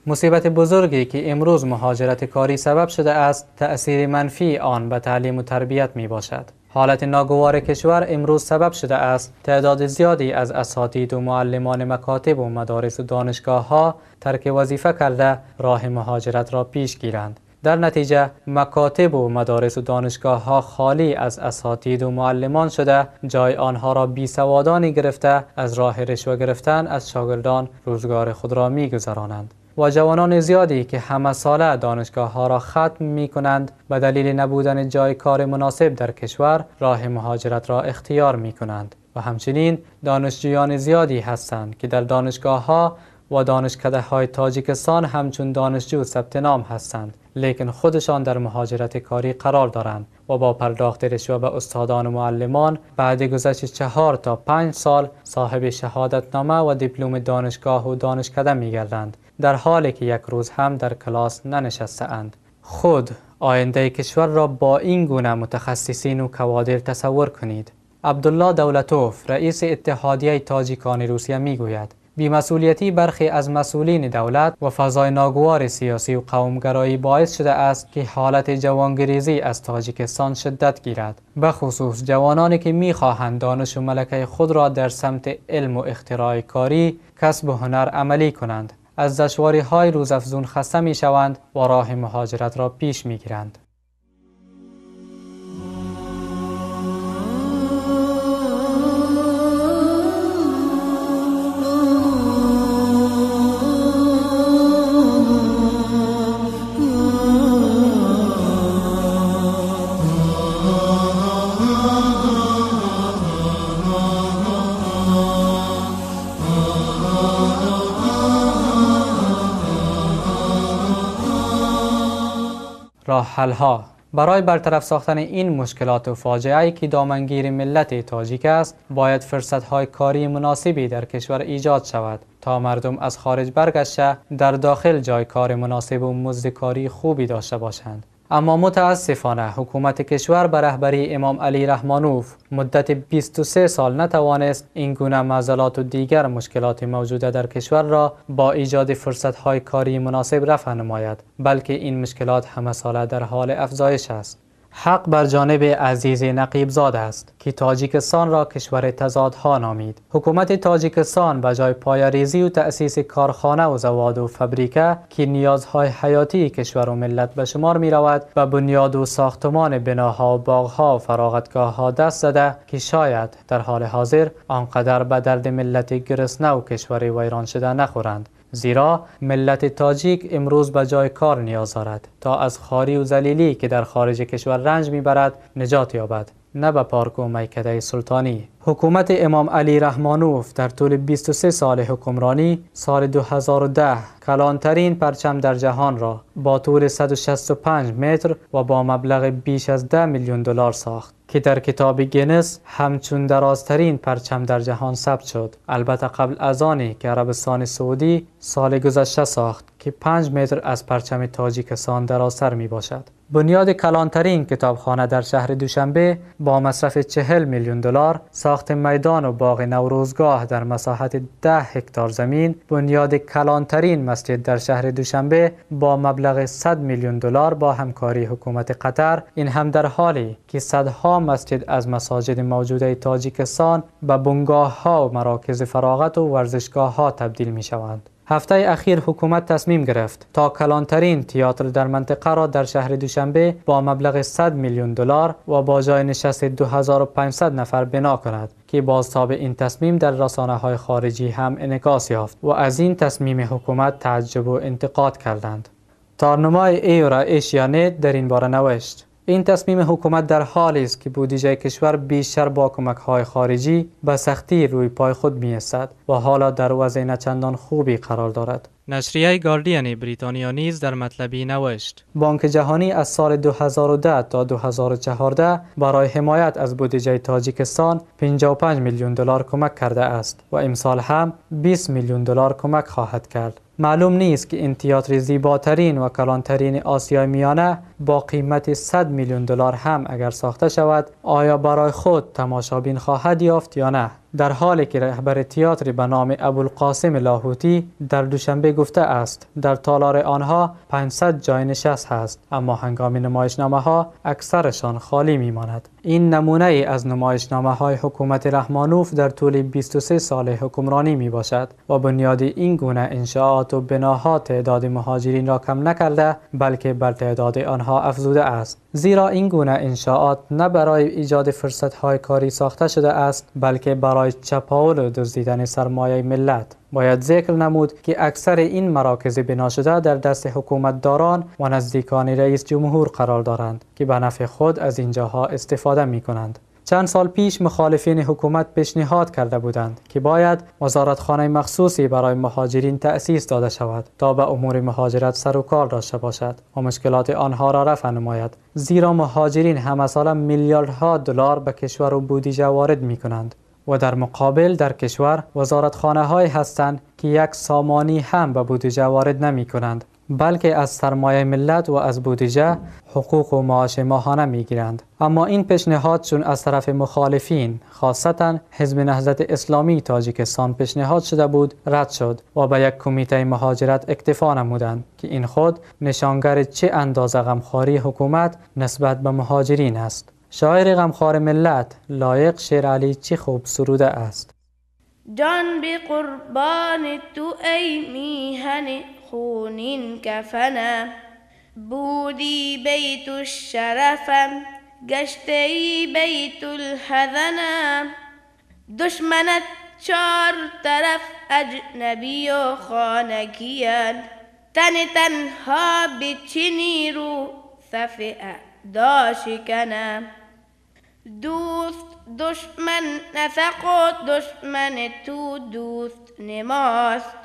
مصیبت بزرگی که امروز مهاجرت کاری سبب شده است، تأثیر منفی آن به تعلیم و تربیت می باشد. حالت ناگوار کشور امروز سبب شده است تعداد زیادی از اساتید و معلمان مکاتب و مدارس و دانشگاه ها ترک وظیفه کرده راه مهاجرت را پیش گیرند. در نتیجه مکاتب و مدارس و دانشگاه ها خالی از اساتید و معلمان شده، جای آنها را بی سوادانی گرفته از راه رشوه گرفتن از شاگردان روزگار خود را می گذرانند. و جوانان زیادی که همه ساله دانشگاه ها را ختم می کنند به دلیل نبودن جای کار مناسب در کشور راه مهاجرت را اختیار می کنند. و همچنین دانشجویان زیادی هستند که در دانشگاه ها و دانشکده های تاجیکستان همچون دانشجو ثبت نام هستند، لیکن خودشان در مهاجرت کاری قرار دارند و با پرداخت رشوه به استادان و معلمان بعد گذشت 4 تا 5 سال صاحب شهادتنامه و دیپلم دانشگاه و دانشکده می گردند، در حالی که یک روز هم در کلاس ننشسته اند. خود آینده کشور را با این گونه متخصصین و کوادر تصور کنید. عبدالله دولتوف، رئیس اتحادیه تاجیکان روسیه، می گوید بی‌مسئولیتی برخی از مسئولین دولت و فضای ناگوار سیاسی و قومگرایی باعث شده است که حالت جوانگریزی از تاجیکستان شدت گیرد، به خصوص جوانانی که می‌خواهند دانش و ملکه خود را در سمت علم و اختراع کاری، کسب و هنر عملی کنند، از دشواری‌های روزافزون خسته می‌شوند و راه مهاجرت را پیش می‌گیرند. راه حل‌ها برای برطرف ساختن این مشکلات و فاجعه‌ای که دامنگیر ملت تاجیک است، باید فرصت‌های کاری مناسبی در کشور ایجاد شود تا مردم از خارج برگشته در داخل جای کار مناسب و مزد کاری خوبی داشته باشند. اما متاسفانه حکومت کشور به رهبری امام علی رحمانوف مدت 23 سال نتوانست این گونه معضلات و دیگر مشکلات موجوده در کشور را با ایجاد فرصت‌های کاری مناسب رفع نماید، بلکه این مشکلات همه ساله در حال افزایش است. حق بر جانب عزیز نقیبزاد است که تاجیکستان را کشور تضادها نامید. حکومت تاجیکستان به جای پایه‌ریزی و تأسیس کارخانه و زواد و فابریکه که نیازهای حیاتی کشور و ملت به شمار می رود، به بنیاد و ساختمان بناها و باغها و فراغتگاهها دست زده که شاید در حال حاضر آنقدر به درد ملت گرسنه و کشور ویران شده نخورند. زیرا ملت تاجیک امروز به جای کار نیاز دارد تا از خواری و ذلیلی که در خارج کشور رنج میبرد نجات یابد، نه به پارک و میکده سلطانی. حکومت امام علی رحمانوف در طول 23 سال حکمرانی، سال 2010 کلانترین پرچم در جهان را با طول 165 متر و با مبلغ بیش از 10 میلیون دلار ساخت که در کتاب گینس همچون درازترین پرچم در جهان ثبت شد. البته قبل از آنی که عربستان سعودی سال گذشته ساخت که 5 متر از پرچم تاجیکستان درازتر می باشد. بنیاد کلانترین کتابخانه در شهر دوشنبه با مصرف 40 میلیون دلار، ساخت میدان و باغ نوروزگاه در مساحت 10 هکتار زمین، بنیاد کلانترین مسجد در شهر دوشنبه با مبلغ 100 میلیون دلار با همکاری حکومت قطر، این هم در حالی که صدها مسجد از مساجد موجوده تاجیکستان به بنگاه ها و مراکز فراغت و ورزشگاه ها تبدیل می شوند. هفته اخیر حکومت تصمیم گرفت تا کلانترین تئاتر در منطقه را در شهر دوشنبه با مبلغ 100 میلیون دلار و با جای نشست 2500 نفر بنا کند که بازتاب این تصمیم در رسانه‌های خارجی هم انعکاس یافت و از این تصمیم حکومت تعجب و انتقاد کردند. تارنمای ایورا ایشیانت در این باره نوشت: این تصمیم حکومت در حالی است که بودجه کشور بیشتر با کمک‌های خارجی به سختی روی پای خود می‌ایستد و حالا در وضع نچندان خوبی قرار دارد. نشریه گاردین بریتانیا نیز در مطلبی نوشت: بانک جهانی از سال 2010 تا 2014 برای حمایت از بودجه تاجیکستان 55 میلیون دلار کمک کرده است و امسال هم 20 میلیون دلار کمک خواهد کرد. معلوم نیست که این تئاتر زیباترین و کلانترین آسیای میانه با قیمت 100 میلیون دلار هم اگر ساخته شود، آیا برای خود تماشابین خواهد یافت یا نه؟ در حالی که رهبر تئاتر به نام ابوالقاسم لاهوتی در دوشنبه گفته است در تالار آنها 500 جای نشست هست، اما هنگام نمایشنامه ها اکثرشان خالی میماند. این نمونه ای از نمایشنامه های حکومت رحمانوف در طول 23 سال حکمرانی می باشد و بنیاد این گونه انشاءات و بناها تعداد مهاجرین را کم نکرده، بلکه بر تعداد آنها افزوده است. زیرا این گونه انشاءات نه برای ایجاد فرصت های کاری ساخته شده است، بلکه برای چپاول و دزدیدن سرمایه ملت. باید ذکر نمود که اکثر این مراکز بنا شده در دست حکومتداران و نزدیکان رئیس جمهور قرار دارند که به نفع خود از اینجاها استفاده می کنند. چند سال پیش مخالفین حکومت پیشنهاد کرده بودند که باید وزارتخانه مخصوصی برای مهاجرین تأسیس داده شود تا به امور مهاجرت سر و کار داشته باشد و مشکلات آنها را رفع نماید، زیرا مهاجرین همه ساله میلیاردها دلار به کشور و بودجه وارد می کنند و در مقابل در کشور وزارتخانه های هستند که یک سامانی هم به بودجه وارد نمی کنند، بلکه از سرمایه ملت و از بودجه حقوق و معاش ماهانه می گیرند. اما این پیشنهاد چون از طرف مخالفین، خاصتا حزب نهضت اسلامی تاجیکستان پیشنهاد شده بود، رد شد و به یک کمیته مهاجرت اکتفا نمودند که این خود نشانگر چه اندازه غمخواری حکومت نسبت به مهاجرین است. شاعر غمخوار ملت لایق شیرعلی چه خوب سروده است: جان به قربان تو ای میهن خونین کفنم، بودی بیت الشرفم گشته ای بیت الحزنم، دشمنت چار طرف اجنبی و خانگیان، تن تنها به چه نیرو صف اعدا شکنم، دوست دشمن نسق و دشمن تو دوست نماست،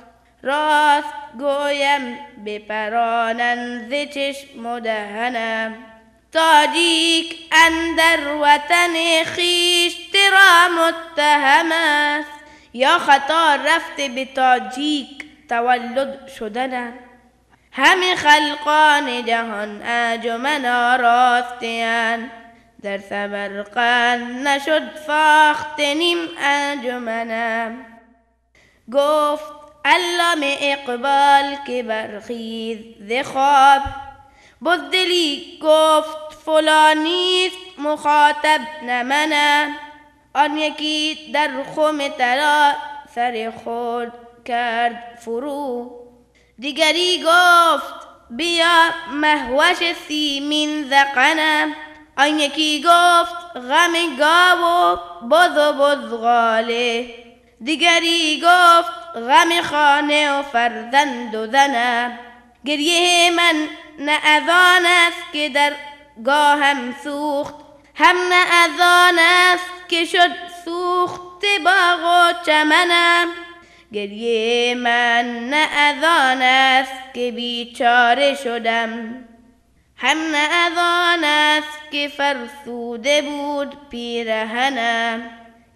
راست گویم بپرانند ز چشم و دهنم، تاجیک اندر وطن خویش ترا متهم است، یا خطا رفت به تاجیک تولد شدنم، همه خلقان جهان انجمن آراسته‌اند، در سمرقند نشد ساخت نیم انجمنم. گفت علامه اقبال که برخیز ز خواب، بزدلی گفت فلانیست مخاطب نه منم. آن یکی در خم طلا سر خود کرد فرو، دیگری گفت بیا مهوش سیمین ذقنم. آن یکی گفت غم گاو و بز و بزغاله، دیگری گفت غم خانه و فرزند و زنم. گریه من نه از آن است که در گاهم سوخت، هم نه از آن است که شد سوخت باغ و چمنم. گریه من نه از آن است که بیچاره شدم، هم نه از آن است که فرسوده بود پیرهنم.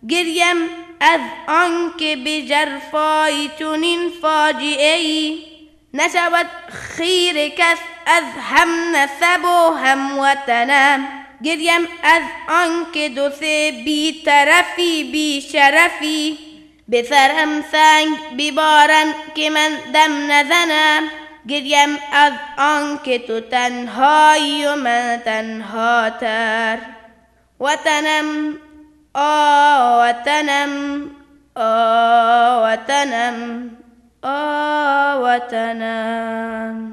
گریم از آن که به جرفای چنین فاجعه ای، نشود خیر کس از هم نسب و هم وطنم. گریم از آن که دو سه بی طرفی بی شرفی، به سرم سنگ ببارن که من دم نزنم. گریم از آن که تو تنهایی و من تنها تر. وطنم آه وطنم آه وطنم آه وطنم.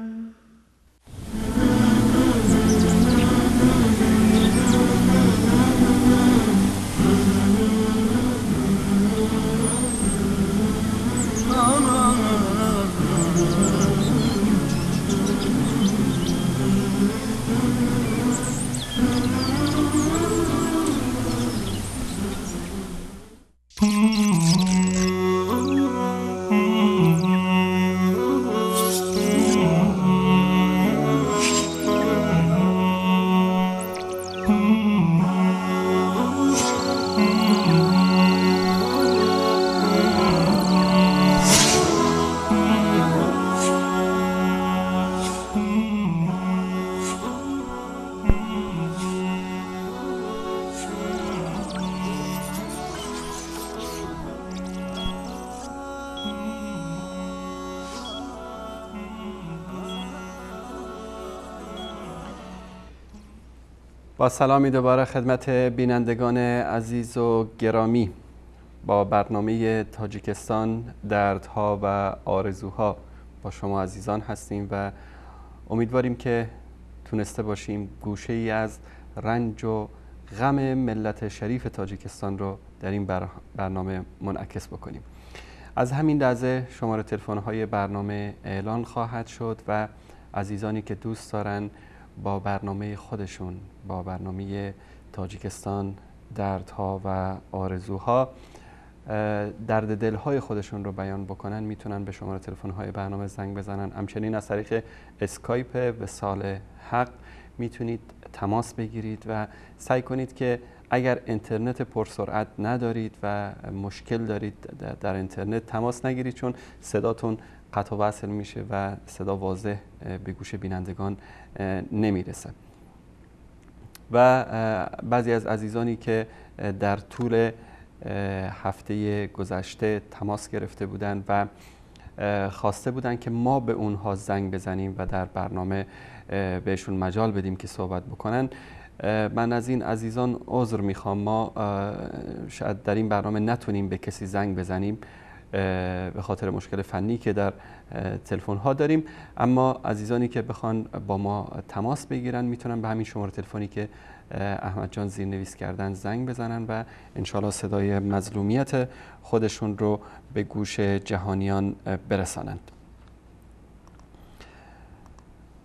با سلامی دوباره خدمت بینندگان عزیز و گرامی، با برنامه تاجیکستان دردها و آرزوها با شما عزیزان هستیم و امیدواریم که تونسته باشیم گوشه ای از رنج و غم ملت شریف تاجیکستان رو در این برنامه منعکس بکنیم. از همین لحظه شماره تلفن‌های برنامه اعلان خواهد شد و عزیزانی که دوست دارن با برنامه خودشون، با برنامه تاجیکستان دردها و آرزوها، درد دلهای خودشون رو بیان بکنن، میتونن به شماره تلفن‌های برنامه زنگ بزنن. همچنین از طریق اسکایپ وصال حق میتونید تماس بگیرید و سعی کنید که اگر اینترنت پرسرعت ندارید و مشکل دارید در اینترنت تماس نگیرید، چون صداتون قطع و وصل میشه و صدا واضح به گوش بینندگان نمیرسه. و بعضی از عزیزانی که در طول هفته گذشته تماس گرفته بودند و خواسته بودند که ما به اونها زنگ بزنیم و در برنامه بهشون مجال بدیم که صحبت بکنن، من از این عزیزان عذر میخوام. ما شاید در این برنامه نتونیم به کسی زنگ بزنیم به خاطر مشکل فنی که در تلفن ها داریم، اما عزیزانی که بخوان با ما تماس بگیرن میتونن به همین شماره تلفنی که احمد جان زیرنویس کردن زنگ بزنن و انشالله صدای مظلومیت خودشون رو به گوش جهانیان برسانند.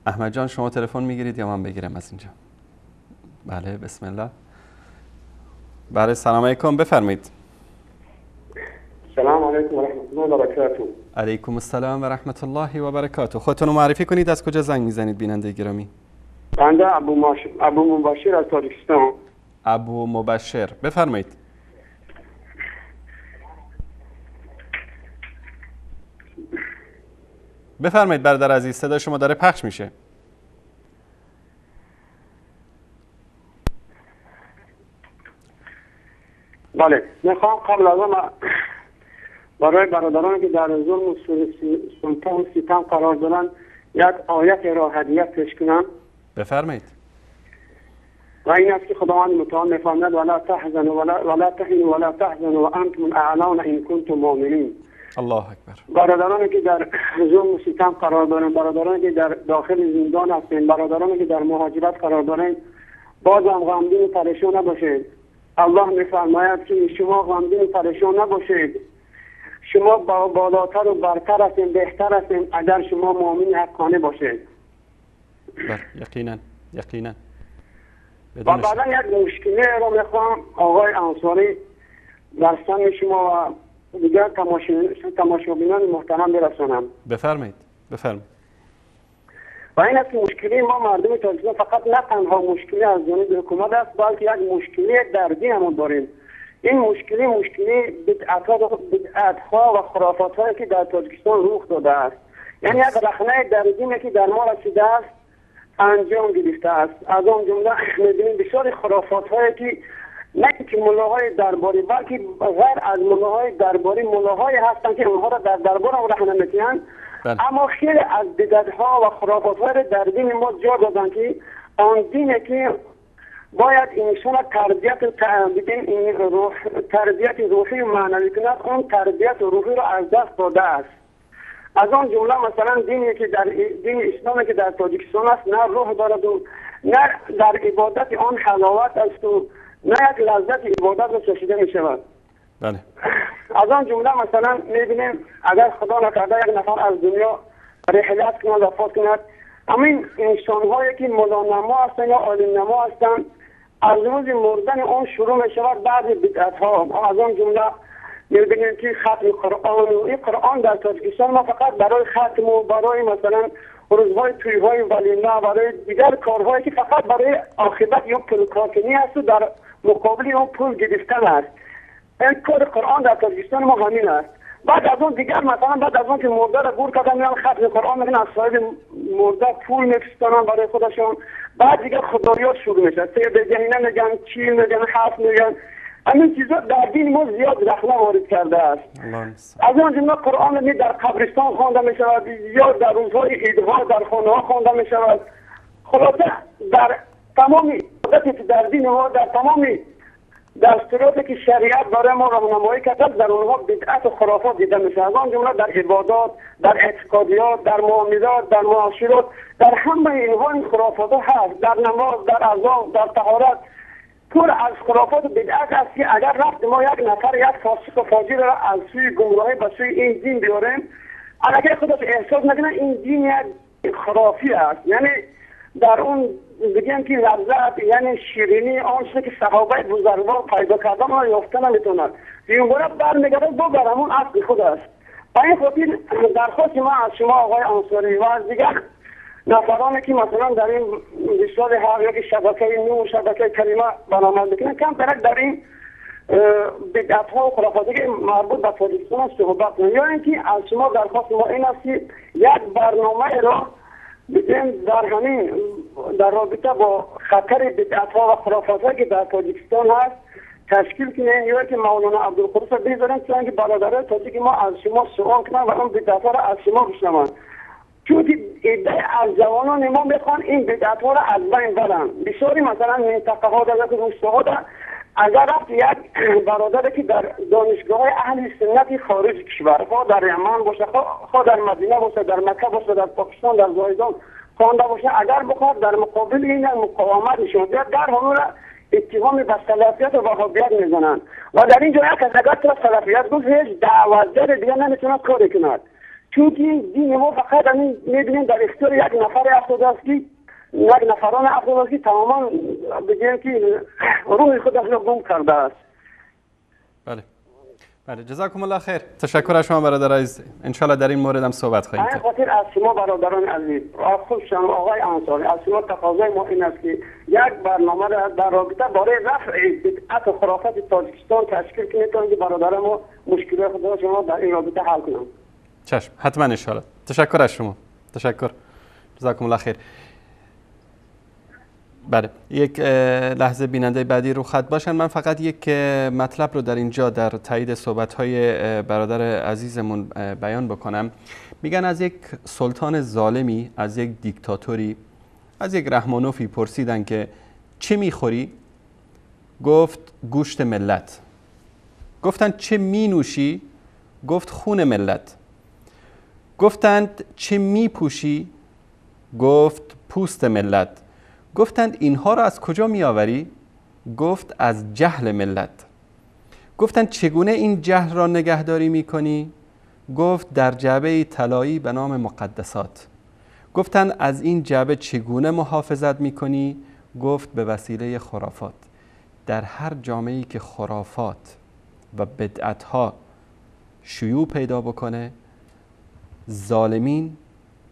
احمد جان شما تلفن میگیرید یا من بگیرم از اینجا؟ بله، بسم الله. بله، سلام علیکم، بفرمایید. سلام علیکم و رحمت الله و برکاته. علیکم السلام و رحمت الله و برکاته. خودتون رو معرفی کنید، از کجا زنگ میزنید بیننده گرامی؟ بنده ابو مبشر از تاجیکستان. ابو مبشر، بفرمایید. بفرمایید برادر عزیز، صدای شما داره پخش میشه. بله، میخوام قبل از آن برای برادرانی که در ظلم و سلطه و ستم قرار دارند یک آیت را هدیه پیش کنم. بفرمایید. و این است که خداوند متعال می‌فرماید ولا تحزنوا ولا تهنوا ولا تحزنوا وانتم الاعلون ان کنتم مؤمنین. الله اکبر. برادرانی که در ظلم و ستم قرار دارند، برادرانی که در داخل زندان هستند، برادرانی که در مهاجرت قرار دارند، بازم غمگین و پریشان نباشید. الله می‌فرماید که شما غمگین و پریشان نباشید، شما بالاتر و برتر هستید، بهتر هستید اگر شما مؤمن حقانی باشید. بله، یقینا یقینا. و بعدا یک مشکلی را میخوام آقای انصاری در سن شما و دیگر تماشابینان محترم برسانم. بفرمایید بفرمایید. و این است که مشکلی ما مردم تاجیکستان فقط نه تنها مشکلی از جانب حکومت است، بلکه یک مشکلی دردی هم داریم. این مشکلی بدعت‌ها و خرافات‌هایی که در تاجیکستان رخ داده است. یعنی یک رخنه دردی که در ما رسیده است انجام گرفته است. از آن جمله می‌بینیم بسیاری خرافات‌هایی که نه که ملاهای درباری بلکه غیر از ملاهای درباری ملاهایی هستند که اونها را در دربار هم راه نمی‌دهند، اما خیلی از بدعت‌ها و خرافات‌های در دین ما جا دادند که آن دینی که باید انسان تربیت روحی و معنوی کند، اون تربیت روحی را از دست داده است. از آن جمله مثلا دینی که در دین اسلامی که در تاجیکستان است نه روح دارد و نه در عبادت آن حلاوت است و نه یک لذت عبادت را چشیده می شود. بله. از آن جمله مثلا می‌بینیم اگر خدا نکرده یک نفر از دنیا رحلت کند، وفات کند، همین انسان‌هایی که ملانما هستند یا عالم‌نما هستند از روز مردن آن شروع می شود بعضی بدعت‌ها. از آن جمله می‌بینیم که ختم قرآن و این قرآن در تاجیکستان ما فقط برای ختم و برای مثلا روزهای توی‌های ولیمه، برای دیگر کارهایی که فقط برای عاقبت یا پول کارکنی است و در مقابل اون پول گرفتن است. این کار قرآن در تاجیکستان ما همین است. بعد از اون دیگر مثلا بعد از اون که مرده را گور کردن میان ختم قرآن میکنن، از صاحب مرده پول میفرستانن برای خودشون. بعد دیگه خدایات شروع میشه، سه بجهینه میگن، چیل میگن، هفت میگن. همین چیزا در دین ما زیاد رخنه وارد کرده است. از آن جمله قرآن می در قبرستان خوانده می شود یا در روزهای عیدها در خانه ها خوانده می شود. خلاصه در تمام عبادتی که در دین ما، در تمام دستوراتی که شریعت برای ما راهنمایی کرده، در اونها بدعت و خرافات دیده میشه. از آن جمله در عبادات، در اعتقادیات، در معاملات، در معاشرات، در همه اینها این خرافات هست. در نماز، در اذان، در طهارت پر از خرافات و بدعت است که اگر رفت ما یک نفر، یک فاسق و فاجر را از سوی گمراهی به سوی این دین بیاریم، اگر خودش احساس نکنه این دین یک خرافی است. یعنی در اون بگیم که لذت، یعنی شیرینی آن چیزی که صحابه بزرگوار پیدا کردن را یافته نمیتونند. این باره برمیگرده دو بر همون اصل خود است. با این خاطر درخواست ما از شما آقای انصاری و از دیگر نفرانی که مثلا در این وصال حق یا که شبکه نور، شبکه کلمه برنامه میکنن، کم ترک در این بدعت ها و خرافاتی که مربوط به تاجیکستان صحبت کنند. یا اینکه از شما درخواست ما این است که یک برنامه را در همین در رابطه با خطر بدعت ها و خرافات هایی که در تاجیکستان هست تشکیل کنیم، یا که مولانا عبدالقدوس را بذاریم تا اینکه برادرای تاجیک ما از شما سوال کنند و اون بدعت ها را از شما بشنوند. چون عده از جوانان ما میخوان این بدعت ها را از بین ببرند. بسیاری مثلا منطقه ها در روستاها در اگر رفت یک برادری که در دانشگاه های اهل سنت خارج کشور، خواه در یمن باشه، خواه در مدینه باشه، در مکه باشه، در پاکستان، در زاهدان خوانده باشه، اگر بخواد در مقابل این مقاومت نشون بده، در همون را اتهام به سلفیت و وهابیت میزنند و در اینجا یک از اگر تو سلفیت گفت هیچ دعوتگر دیگه نمیتونه کاری کند. چون دین ما فقط همین میبینیم در اختیار یک نفر افتاده است که یک نفران افتاده است که تماما بگیم که روح خودش را گم کرده است. بله بله، جزاکم الله خیر. تشکر از شما برادر عزیز. انشالله در این مورد هم صحبت خواهیم کرد. خاطر از شما برادران عزیز، خصوصا آقای انصاری، از شما تقاضای ما این است که یک برنامه را در رابطه برای رفع بدعت و خرافات تاجیکستان تشکیل کنید تا اینکه برادران ما مشکلات خود شما در این رابطه حل کنند. چشم، حتما انشاءالله. تشکر از شما، تشکر، جزاکم الله خیر. بله، یک لحظه بیننده بعدی رو خط باشن. من فقط یک مطلب رو در اینجا در تایید صحبت‌های برادر عزیزمون بیان بکنم. میگن از یک سلطان ظالمی، از یک دیکتاتوری، از یک رحمانوفی پرسیدن که چه میخوری؟ گفت گوشت ملت. گفتن چه مینوشی؟ گفت خون ملت. گفتند چه میپوشی؟ گفت پوست ملت. گفتند اینها را از کجا میآوری؟ گفت از جهل ملت. گفتند چگونه این جهل را نگهداری میکنی؟ گفت در جعبه طلایی به نام مقدسات. گفتند از این جعبه چگونه محافظت میکنی؟ گفت به وسیله خرافات. در هر جامعه‌ای که خرافات و بدعت‌ها شیوع پیدا بکنه، ظالمین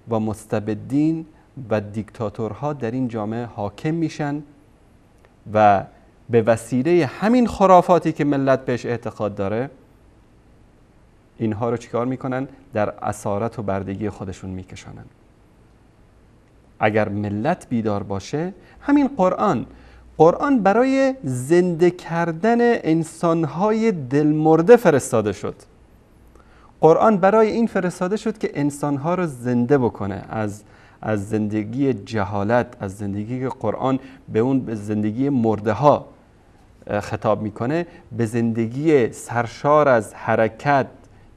و مستبدین و دیکتاتورها در این جامعه حاکم میشن و به وسیله همین خرافاتی که ملت بهش اعتقاد داره اینها رو چیکار میکنن؟ در اسارت و بردگی خودشون میکشانن. اگر ملت بیدار باشه، همین قرآن برای زنده کردن انسانهای دلمرده فرستاده شد. قرآن برای این فرستاده شد که انسانها رو زنده بکنه از زندگی جهالت، از زندگی که قرآن به اون به زندگی مرده ها خطاب میکنه، به زندگی سرشار از حرکت،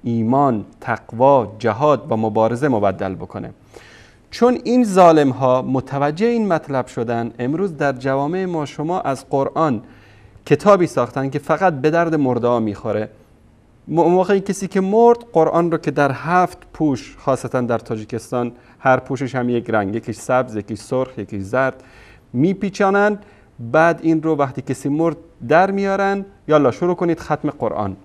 ایمان، تقوا، جهاد و مبارزه مبدل بکنه. چون این ظالم ها متوجه این مطلب شدن، امروز در جوامع ما شما از قرآن کتابی ساختن که فقط به درد مرده ها میخوره. موقعی کسی که مرد، قرآن رو که در 7 پوش، خاصتا در تاجیکستان هر پوشش هم یک رنگ، یکیش سبز، یکیش سرخ، یکیش زرد، میپیچانند. بعد این رو وقتی کسی مرد در میارن، یالا شروع کنید ختم قرآن،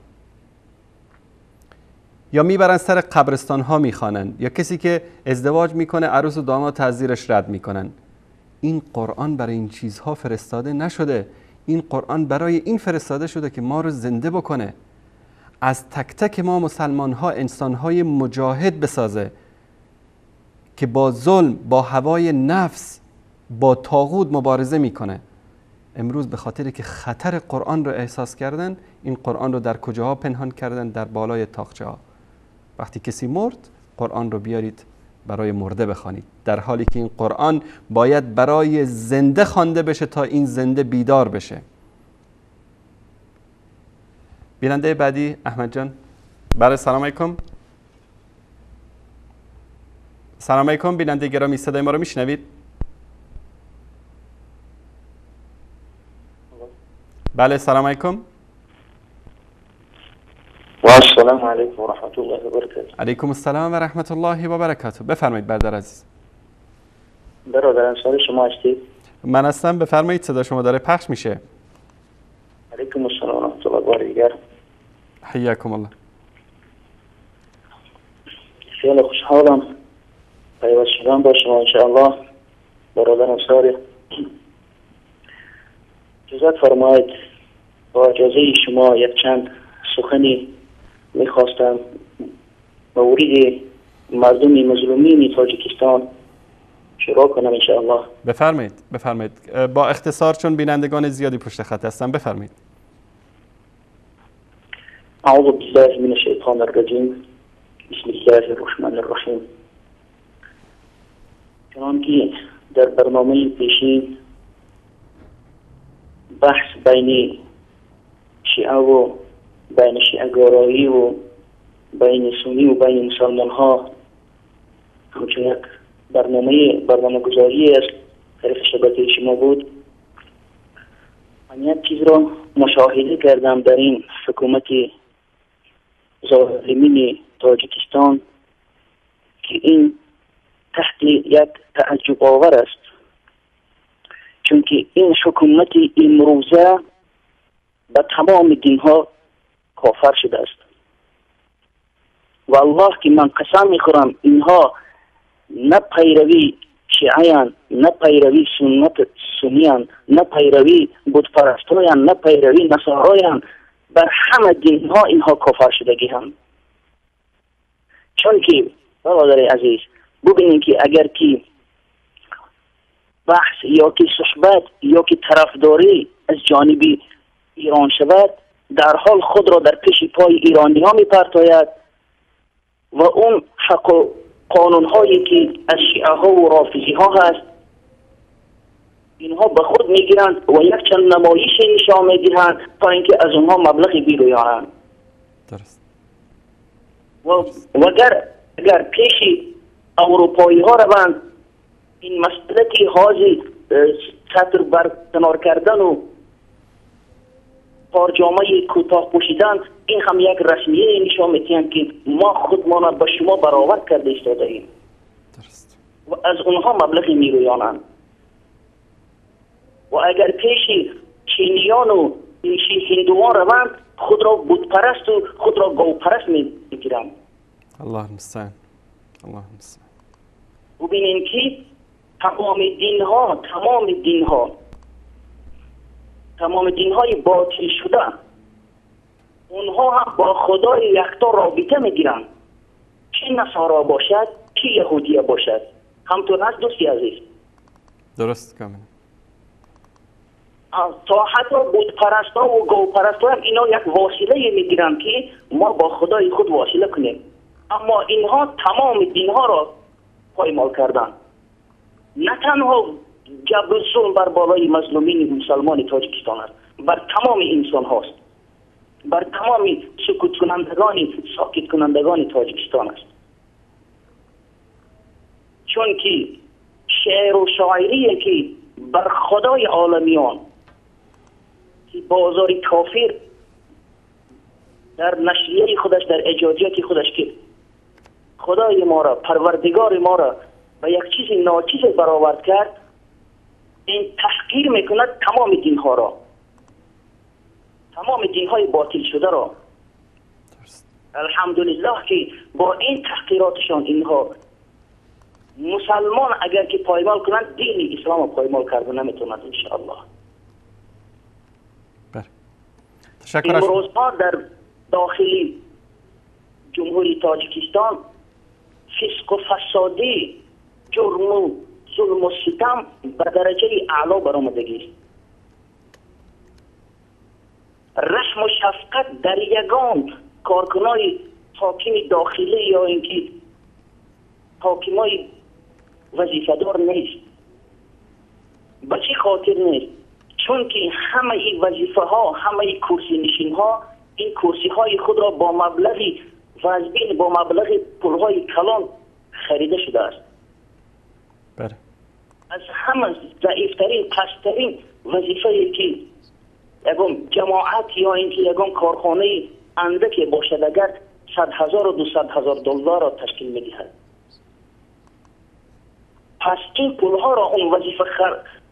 یا میبرن سر قبرستان ها میخوانن، یا کسی که ازدواج میکنه عروس و داماد تزیرش رد میکنن. این قرآن برای این چیزها فرستاده نشده. این قرآن برای این فرستاده شده که ما رو زنده بکنه، از تک تک ما مسلمان ها انسان های مجاهد بسازه که با ظلم، با هوای نفس، با طاغوت مبارزه میکنه. امروز به خاطر که خطر قرآن رو احساس کردن، این قرآن رو در کجاها پنهان کردن؟ در بالای تاقچه ها. وقتی کسی مرد، قرآن رو بیارید برای مرده بخوانید، در حالی که این قرآن باید برای زنده خوانده بشه تا این زنده بیدار بشه. بیننده بعدی احمد جان. بله، سلام علیکم. سلام علیکم بیننده گرامی، صدای ما رو میشنوید؟ بله، سلام علیکم. و السلام علیکم و رحمت الله و برکاته. علیکم السلام و رحمت الله و برکاته. بفرمایید برادر عزیز. برادر سال شما هستید؟ من هستم، بفرمایید، صدا شما داره پخش میشه. علیکم السلام و رحمت الله و برکاته. حیاکم الله. خیلی خوشحالم پیوست شدن با شما انشاءالله. برادرم ساری اجازت فرمایید با اجازه شما یک چند سخنی میخواستم مورد مردم مظلومین تاجیکستان شروع کنم انشاءالله. بفرمایید، بفرمایید، با اختصار چون بینندگان زیادی پشت خط هستن. بفرمایید. اعوذ بالله من الشیطان الرجیم، بسم الله الرحمن الرحیم. چنانکه در برنامه پیشین بحث بین شیعه و بین شیعه گرایی و بین سنی و بین مسلمان ها همچون یک برنامه گذاری از طرف شبکه شما بود، من یک چیز را مشاهده کردم در این حکومت ظالمین تاجیکستان که این تحت یک تعجب آور است، چون که این حکومت امروزه به تمام دین ها کافر شده است. و الله که من قسم میخورم اینها نه پیروی شیعیان، نه پیروی سنت سنیان، نه پیروی بتپرستایان، نه پیروی نصارایان، بر همه دین ها اینها کافر شدگی هم. چون که برادر عزیز ببینید که اگر که بحث یا که صحبت یا که طرفداری از جانب ایران شود، در حال خود را در پیش پای ایرانی ها می پرتاید و اون حق و قانون هایی که از شیعه ها و رافضی ها هست اینها به خود میگیرند و یک چند نمایش نشان میدهند تا اینکه از اونها مبلغی بیرویانند. درست. و اگر پیش اروپایی ها روند، این مسئله که حاضر سطر بر کنار کردن و پارجامه کوتاه پوشیدن، این هم یک رسمیه نشان میدهند که ما خودمان به شما برآورد کرده ایستاده ایم. درست. و از اونها مبلغی میرویانند. و اگر پیش چینیان و پیش هندوان روند، خود را بتپرست و خود را گاوپرست میگیرند. الله المستعان. الله المستعان. ببینیم که تمام دین‌های باطل شده، اونها هم با خدای یکتا رابطه میگیرند، چه نصارا باشد چه یهودیه باشد. همطور هست دوستی عزیز؟ درست کاملا. تا حتی بتپرست‌ها و گاوپرست‌ها هم اینا یک واسطه میگیرند که ما با خدای خود واسطه کنیم، اما اینها تمام دینها را پایمال کردند. نه تنها جبر ظلم بر بالای مظلومین مسلمان تاجیکستان است، بر تمام انسان هاست، بر تمام سکوت کنندگان ساکت کنندگان تاجیکستان است. چون که شعر و شاعری که بر خدای عالمیان که بازار کافر در نشریه خودش، در ایجادیات خودش که خدای ما را، پروردگار ما را به یک چیز ناچیز برآورد کرد، این تحقیر میکند تمام دینها را، تمام دینهای باطل شده را. الحمدلله که با این تحقیراتشان اینها مسلمان اگر که پایمال کنند، دین اسلام را پایمال کرده نمیتوند انشاءالله. تشکر. امروزها در داخلی جمهوری تاجیکستان فسق و فسادی، جرم و ظلم و ستم به درجه اعلا برآمدگی است. رحم و شفقت در یگان کارکنای حاکم داخلی یا اینکه حاکمای وظیفه‌دار نیست. به چه خاطر نیست؟ چون که همه این وظیفه ها، همه این کرسی نشین ها، این کرسی های خود را با مبلغ وزبین، با مبلغ پولهای کلان خریده شده است. بله. از همه ضعیفترین، پسترین وظیفه که یکم جماعت یا اینکه یکم کارخانه اندک باشد، اگر 100,000 و 200,000 دلار را تشکیل میدهد. پس این پولها را اون وظیفه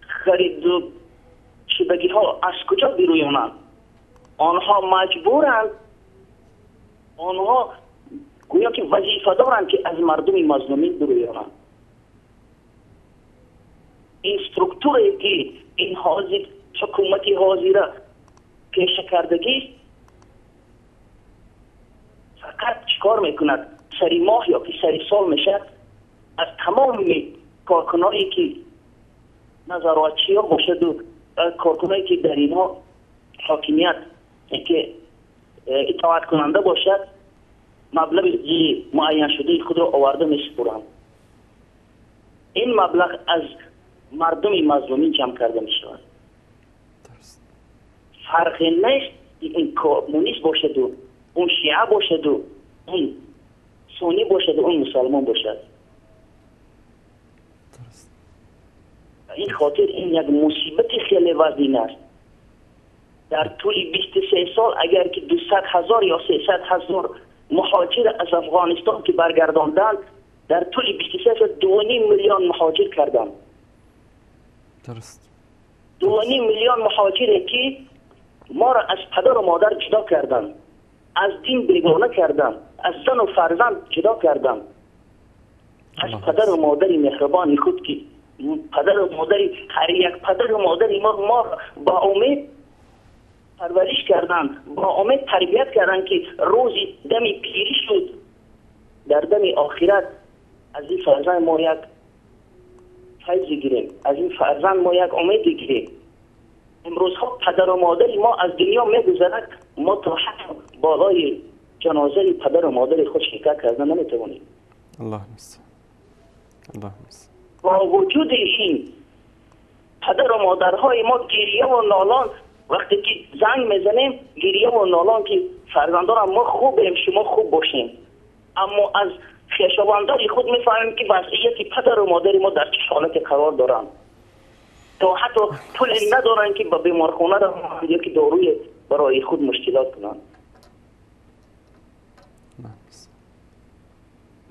خرید شدگی ها از کجا بیرویانند؟ آنها مجبورند، آنها گویا که وظیفه دارند که از مردم مظلومین برویانند. این سترکتوری که این حاضر حکومتی حاضره پیش کردگی است، فقط چیکار میکند؟ سری ماه یا که سری سال میشه از تمام کارکنایی که نظارتچی ها باشد و کارکنایی که در اینها حاکمیت که اطاعت کننده باشد، مبلغ معین شده خود را آورده میسپرند. این مبلغ از مردم مظلومین جمع کرده می شود. فرق نیست این کمونیست باشد و اون شیعه باشد و اون سنی باشد و اون مسلمان باشد. این خاطر این یک مصیبت خیلی وزین است. در طول 23 سال اگر که 200,000 یا 300,000 مهاجر از افغانستان که برگرداندند، در طول 23 سال 2.5 میلیون مهاجر کردند. درست. 2.5 میلیون مهاجری که ما را از پدر و مادر جدا کردند، از دین بیگانه کردند، از زن و فرزند جدا کردند، از پدر و مادر مهربان خود که پدر و مادری، هر یک پدر و مادری ما با امید پرورش کردند، با امید تربیت کردند که روزی دمی پیری شد، در دم آخرت از این فرزند ما یک فیض گیریم، از این فرزند ما یک امید گیریم. امروزها پدر و مادر ما از دنیا میگذرد، ما تا حتی بالای جنازه پدر و مادر خود شرکت کردن نمیتوانیم. الله المستعان. الله المستعان. با وجود این پدر و مادرهای ما گریه و نالان، وقتی که زنگ میزنیم گریه و نالان که فرزندان ما خوبیم، شما خوب باشیم، اما از خویشاوندان خود میفهمیم که وضعیت پدر و مادر ما در چه حالت قرار دارند. تا حتی پول ندارن که به بیمارخانه روند یا که داروی برای خود مشکلات کنند.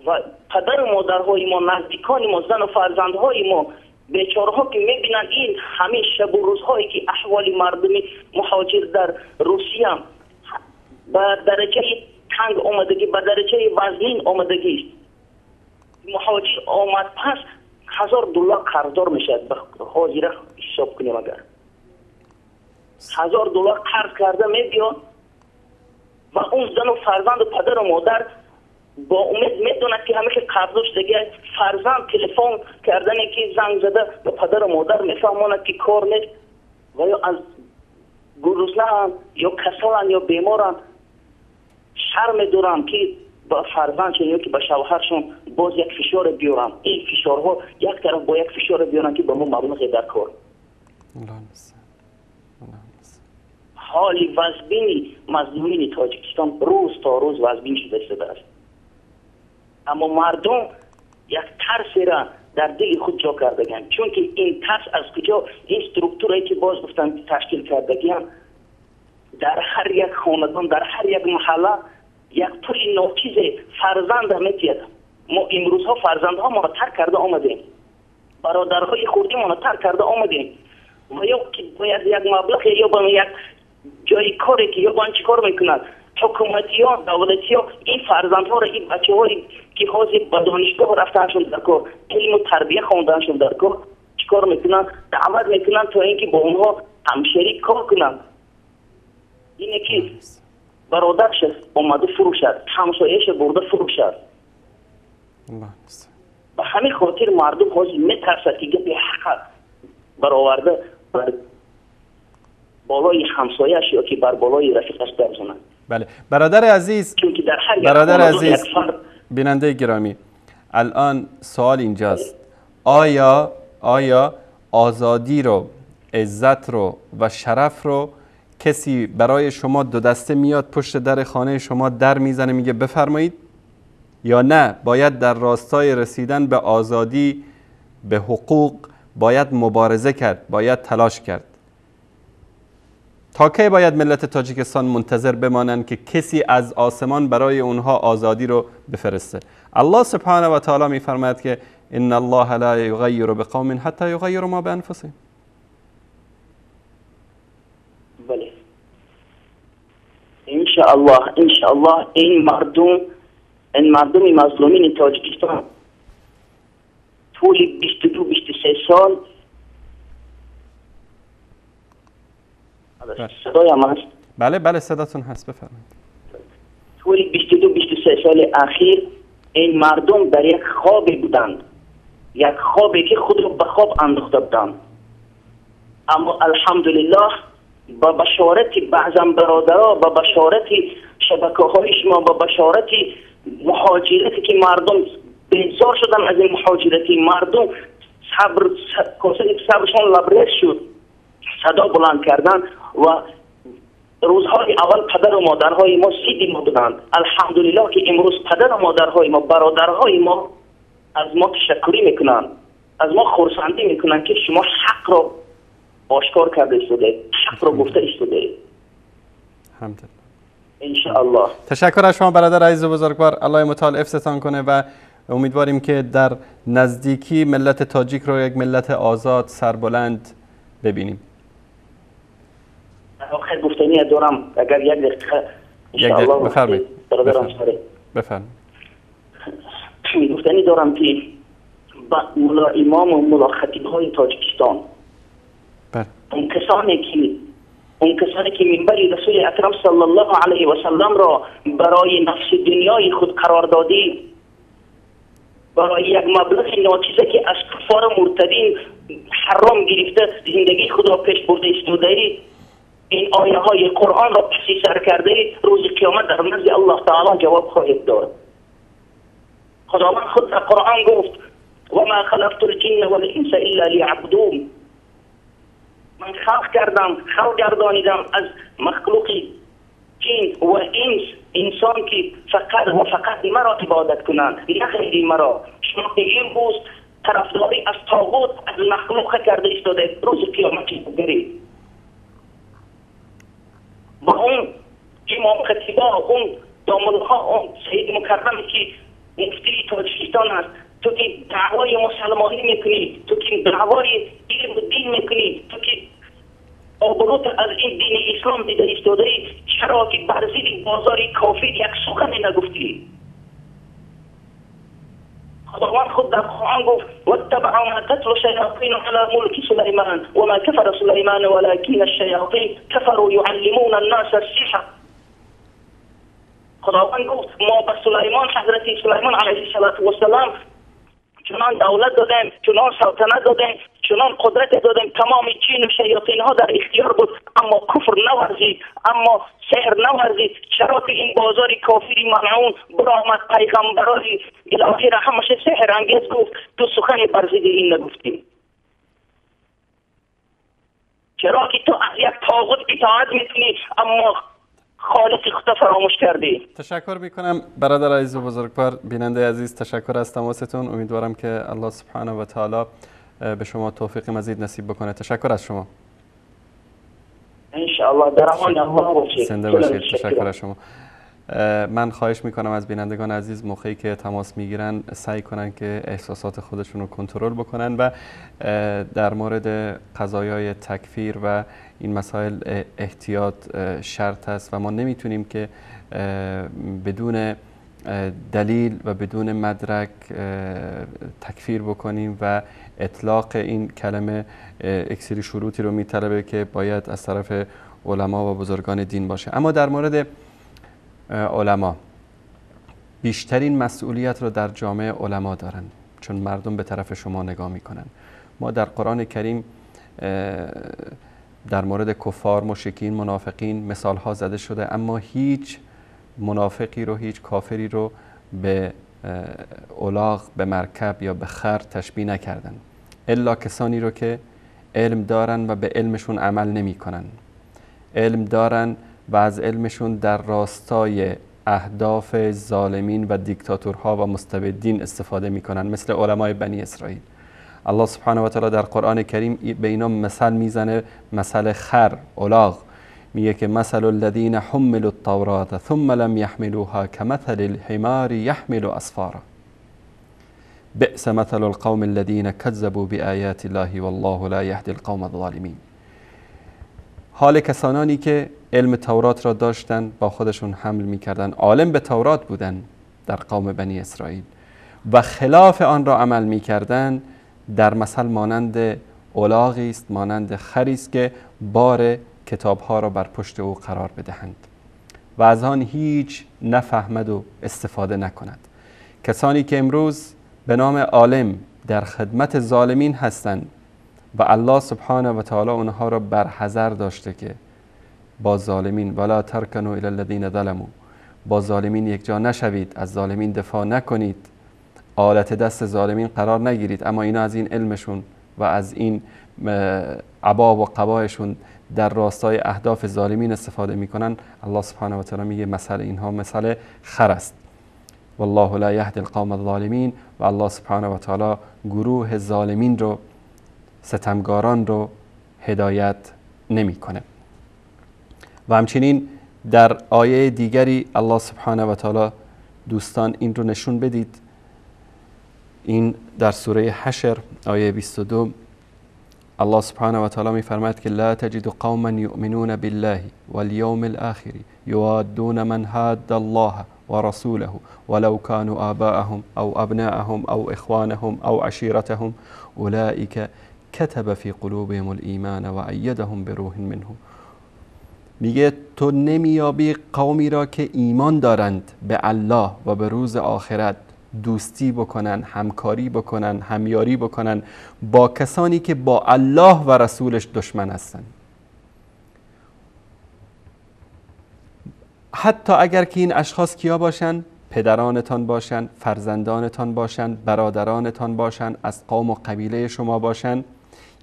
و پدر و مادرهای ما، نزدیکان ما، زن و فرزندهای ما، بیچاره‌ها که میبینن این همه شب و روزهایی که احوال مردم مهاجر در روسیه به درجه تنگ آمدگی، به درجه وزنین آمدگی است. مهاجر آمد پس $1000 قرضدار میشد. به حاضر حساب کنیم اگر $1000 قرض کرده میبیاد و اون زن و فرزند و پدر و مادر با امید میدوند که همیشه قرضش دیگه. فرزند تلفن کردن که زنگ زده به پدر و مادر میفهماند که کار نیست و یا از گرسنه یا کسالن یا بیمارن، شرم دارن که با فرزندشون یا که با شوهرشون باز یک فشار بیارن. این فشارها یک طرف با یک فشار بیارن که به ما مبلغ در کار. حال وضعینی مظلومین تاجیکستان روز تا روز وضعین شده است. اما مردم یک ترسی را در دل خود جا کردگند، چون که این ترس از کجا؟ این استرکتوری که باز گفتم تشکیل کردگند در هر یک خاندان، در هر یک محله یک پول ناچیز فرزند میتید. ما امروزها فرزندها ما را ترک کرده آمدیم، برادرهای خردی ما را ترک کرده آمدیم و یا که باید یک مبلغ یا با یک جای کاری که یا با چیکار میکنند حکومتی ها، دولتی ها، این فرزندها را، این بچه هایی که حاضر به دانشگاه رفتنشون در کار، علم و تربیه خواندنشون در کار، چیکار میکنن؟ دعوت میکنن تا اینکه با اونها همشریک کار کنن. اینه که برادرش اومده فروشد، همسایه‌اش برده فروشد. به همین خاطر مردم حاضر میترسد که گپ حق برآورده بر بالای همسایه‌اش یا که بر بالای رفیقش بزنند. بله برادر عزیز، برادر عزیز، بیننده گرامی، الان سوال اینجاست، آیا آزادی رو، عزت رو و شرف رو کسی برای شما دو دسته میاد پشت در خانه شما در میزنه میگه بفرمایید، یا نه باید در راستای رسیدن به آزادی، به حقوق باید مبارزه کرد، باید تلاش کرد؟ تا کی باید ملت تاجیکستان منتظر بمانند که کسی از آسمان برای اونها آزادی رو بفرسته؟ الله سبحانه و تعالی میفرماید که ان الله لا یغیر بقوم حتی یغیروا ما بانفسهم. بله ان شاء الله، ان شاء الله این مردم، این مردم مظلومین تاجیکستان طول 22 23 سال. صدایم هست؟ بله بله صداتون هست، بفرمایید. طول 22 23 سال اخیر این مردم در یک خوابی بودند، یک خوابی که خود را به خواب انداخته بودند. اما الحمدلله با بشارت بعضا برادرها، با بشارت شبکه های شما، با بشارت مهاجرتی که مردم بیزار شدن از این مهاجرتی، مردم صبر، صبرشان لبریز شد، صدا بلند کردن و روزهای اول پدر و مادرهای ما سیدی ما بودند. الحمدلله که امروز پدر و مادرهای ما، برادرهای ما از ما تشکری میکنند، از ما خرسندی میکنند که شما حق را آشکار کرده ایستاده، حق را گفته ایستاده. انشاءالله. تشکر از شما برادر عزیز و بزرگوار، الله متعال حفظتان کنه و امیدواریم که در نزدیکی ملت تاجیک رو یک ملت آزاد سربلند ببینیم. آخر گفتنی دارم اگر یک دقیقه انشاءالله. بفرمایید. بفرمایید. گفتنی دارم که با ملا امام و ملا خطیب های تاجیکستان، اون کسانی که منبر رسول اکرم صلی الله علیه و سلم را برای نفس دنیای خود قرار دادی، برای یک مبلغ ناچیزه که از کفار مرتدین حرام گرفته زندگی خود را پیش برده ایستاده ای، این آیه های قرآن را پسی سر کرده ای، روز قیامت در نزد الله تعالی جواب خواهید داد. خداوند خود در قرآن گفت و ما خلقت الجن والانس الا لیعبدون. من خلق کردم، خلق گردانیدم از مخلوق جن و انس، انسان که فقط و فقط مرا عبادت کنند، نه غیری مرا. شما که امروز طرفداری از طاغوت، از مخلوق کرده ایستاده، روز قیامت بگیرید. با اون امام خطیبا، اون داملها، اون سید مکرم که مفتی تاجیکستان است، تو که دعوای مسلمانی میکنی، تو که دعوای علم و دین میکنی، تو که آبروت از این دین اسلام دیده ایستاده ای، چرا که بر ضد بازار کافر یک سخن نگفتی؟ خداوند خود در قرآن گفت واتبعوا ما تتلو الشیاطین علی ملک سلیمان و ما کفر سلیمان ولکن الشیاطین کفروا یعلمون الناس السحر. خداوند گفت ما به سلیمان، حضرت سلیمان علیه السلام، چنان دولت دادیم، چنان سلطنت دادیم، چنان قدرت دادیم، تمام جن و شیاطین ها در اختیار بود، اما کفر نورزید، اما سحر نورزید. چرا که این بازار کافری ملعون برآمد، پیغمبرای الهی را همش سحر انگیز گفت، تو سخن بر ضد این نگفتی. چرا که تو از یک طاغوت اطاعت میکنی اما خالق خود فراموش کردی. تشکر میکنم برادر عزیز و بزرگوار، بیننده عزیز، تشکر از تماستون. امیدوارم که الله سبحانه و تعالی به شما توفیق مزید نصیب بکنه. تشکر از شما. انشاءالله در امان الله باشید. زنده باشید. تشکر از شما. من خواهش میکنم از بینندگان عزیز موقعی که تماس میگیرن سعی کنن که احساسات خودشون رو کنترل بکنن و در مورد قضایای تکفیر و این مسائل احتیاط شرط است و ما نمیتونیم که بدون دلیل و بدون مدرک تکفیر بکنیم و اطلاق این کلمه اکثری شروطی رو میطلبه که باید از طرف علما و بزرگان دین باشه. اما در مورد علما، بیشترین مسئولیت رو در جامعه علما دارن، چون مردم به طرف شما نگاه میکنن. ما در قرآن کریم در مورد کفار، مشرکین، منافقین مثال ها زده شده، اما هیچ منافقی رو، هیچ کافری رو به الاغ، به مرکب یا به خر تشبیه نکردن، الا کسانی رو که علم دارن و به علمشون عمل نمی کنن. علم دارن و از علمشون در راستای اهداف ظالمین و دیکتاتورها و مستبدین استفاده میکنن، مثل علمای بنی اسرائیل. الله سبحانه و تعالی در قرآن کریم به اینا مثل میزنه، مثل خر، الاغ. میگه که مثل الذین حملوا التوراة ثم لم يحملوها كمثل الحمار يحمل اسفارا بئس مثل القوم الذین كذبوا بآیات الله والله لا يهدي القوم الظالمین. حال کسانانی که علم تورات را داشتن، با خودشون حمل میکردن، عالم به تورات بودن در قوم بنی اسرائیل و خلاف آن را عمل میکردن، در مثل مانند الاغی است، مانند خری است که بار کتابها را بر پشت او قرار بدهند و از آن هیچ نفهمد و استفاده نکند. کسانی که امروز به نام عالم در خدمت ظالمین هستند و الله سبحانه و تعالی اونها را بر حذر داشته که با ظالمین، ولا ترکنوا الی الذین ظلموا، با ظالمین یکجا نشوید، از ظالمین دفاع نکنید، آلت دست ظالمین قرار نگیرید. اما اینا از این علمشون و از این عبا و قبایشون در راستای اهداف ظالمین استفاده میکنن. الله سبحانه و تعالی میگه مثل اینها مثل خر است. والله لا یهدی القوم الظالمین. و الله سبحانه و تعالی گروه ظالمین رو، ستمگاران رو هدایت نمیکنه. و همچنین در آیه دیگری الله سبحانه و تعالی، دوستان این رو نشون بدید، این در سوره حشر آیه 22 الله سبحانه و تعالی میفرماید که لا تجد قوما یؤمنون بالله والیوم الاخر یوادون من حاد الله ورسوله ولو كانوا آباءهم او ابناءهم او اخوانهم او عشیرتهم اولئک كتب في قلوبهم الایمان و ایدهم بروح منه. میگه تو نمیابی قومی را که ایمان دارند به الله و به روز آخرت دوستی بکنن، همکاری بکنن، همیاری بکنن با کسانی که با الله و رسولش دشمن هستند. حتی اگر که این اشخاص کیا باشن؟ پدرانتان باشن، فرزندانتان باشن، برادرانتان باشن، از قوم و قبیله شما باشن.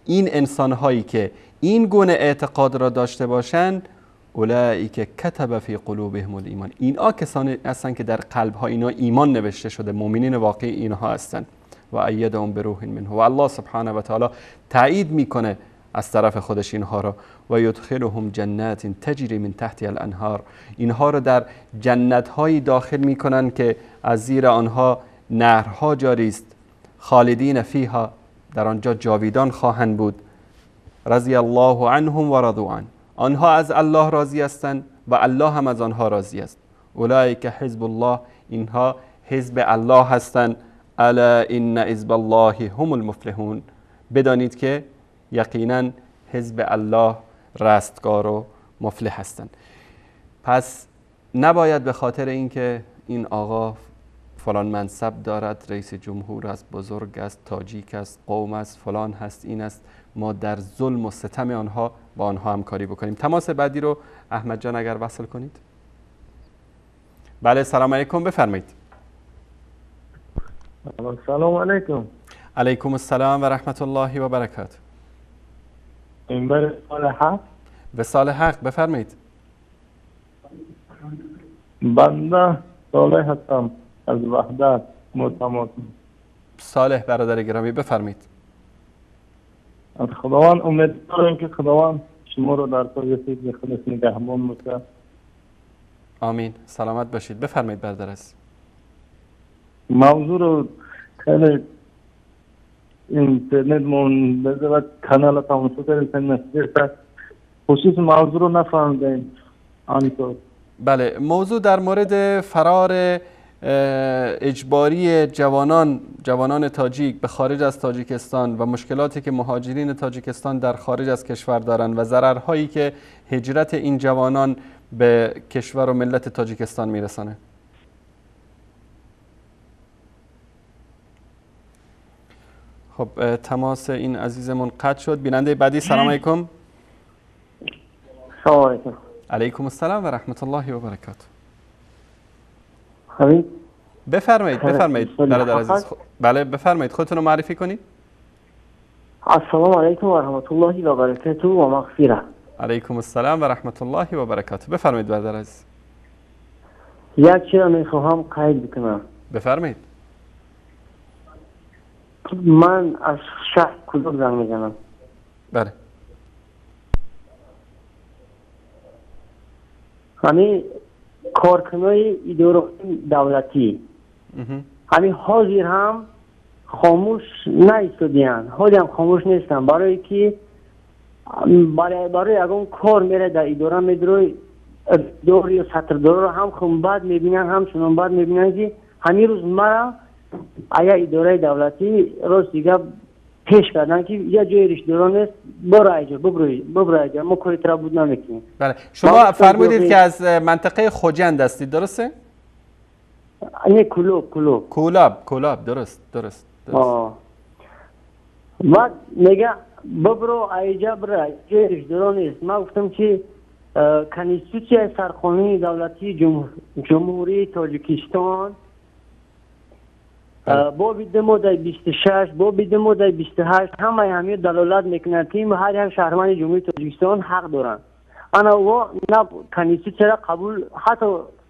این انسانهایی که این گونه اعتقاد را داشته باشند، اولئک کتب فی قلوبهم الایمان، اینا کسانی هستند که در قلب ها اینا ایمان نوشته شده، مؤمنین واقعی اینها هستند. و ایدهم بروح منه، و الله سبحانه و تعالی تایید میکنه از طرف خودش اینها را. و یدخلهم جنات تجری من تحتها الانهار، اینها را در جنت هایی داخل میکنن که از زیر آنها نهرها جاری است. خالدین فیها، در آنجا جاویدان خواهند بود. رضی الله عنهم و رضوا عنه، آنها از الله راضی هستند و الله هم از آنها راضی است. اولئک حزب الله، اینها حزب الله هستند. الا ان حزب الله هم المفلحون، بدانید که یقینا حزب الله رستگار و مفلح هستند. پس نباید به خاطر اینکه این آقا فلان منصب دارد، رئیس جمهور است، بزرگ است، تاجیک است، قوم است، فلان هست، این است، ما در ظلم و ستم آنها با آنها همکاری بکنیم. تماس بعدی رو احمد جان اگر وصل کنید. بله، سلام علیکم، بفرمایید. سلام علیکم. علیکم السلام و رحمت الله و برکاته. منبر سال حق. وصال حق، بفرمایید. بنده صالح هستم از وحدت معتمد. صالح برادر گرامی، بفرمایید. از خداوند امید دارم که خداوند شما رو در پای فکر خودش نگهبان باشه. آمین، سلامت باشید. بفرمایید برادر عزیز. موضوع رو خیلی اینترنت مون بذارد کانال تماشا کردیم، خصوص موضوع رو نفهمیدیم. بله، موضوع در مورد فرار اجباری جوانان تاجیک به خارج از تاجیکستان و مشکلاتی که مهاجرین تاجیکستان در خارج از کشور دارند و ضررهایی که هجرت این جوانان به کشور و ملت تاجیکستان میرسانه. خب تماس این عزیزمون قطع شد. بیننده بعدی، سلام علیکم. سلام علیکم. علیکم السلام و رحمت الله و برکاته. بفرمایید، بفرمایید برادر عزیز. بله بفرمایید، خودتون رو معرفی کنید. السلام علیکم و رحمت الله و برکاته و مغفره. علیکم السلام و رحمت الله و برکاته. بفرمایید برادر عزیز. یک چیز میخواهم قید بکنم. بفرمایید. من از شهر کلوب زنگ میزنم. بله. همین کارکنای اداره دولتی همین حاضر هم خاموش نایستادیان، حالی هم خاموش نیستن، برای که برای اگه کار میره در اداره میدروی دور یا سطر دور رو هم خون بد میبینن، هم چنان بد میبینن که همین روز مرا ایا اداره دولتی روز دیگه پیش کردن که یه جای ریش داران نیست، برو ایجا ببرو ایجا، ما کاری ترا بود نمیکنیم. بله، شما فرمودید که از منطقه خوجند هستید، درسته؟ نه، کلوب. کلوب کولاب، درست. بعد میگه ببرو ایجا، برو جای ریش داران نیست. ما گفتم که کنستیتوسیای سرقانونی دولتی جمهوری تاجیکستان باب 2 ماده 26 باب 2 ماده 28 همه دلالت میکنند که هر یک شهروند جمهوری تاجیکستان حق دارند. انا و نه کنستیتوسیا را قبول، حتی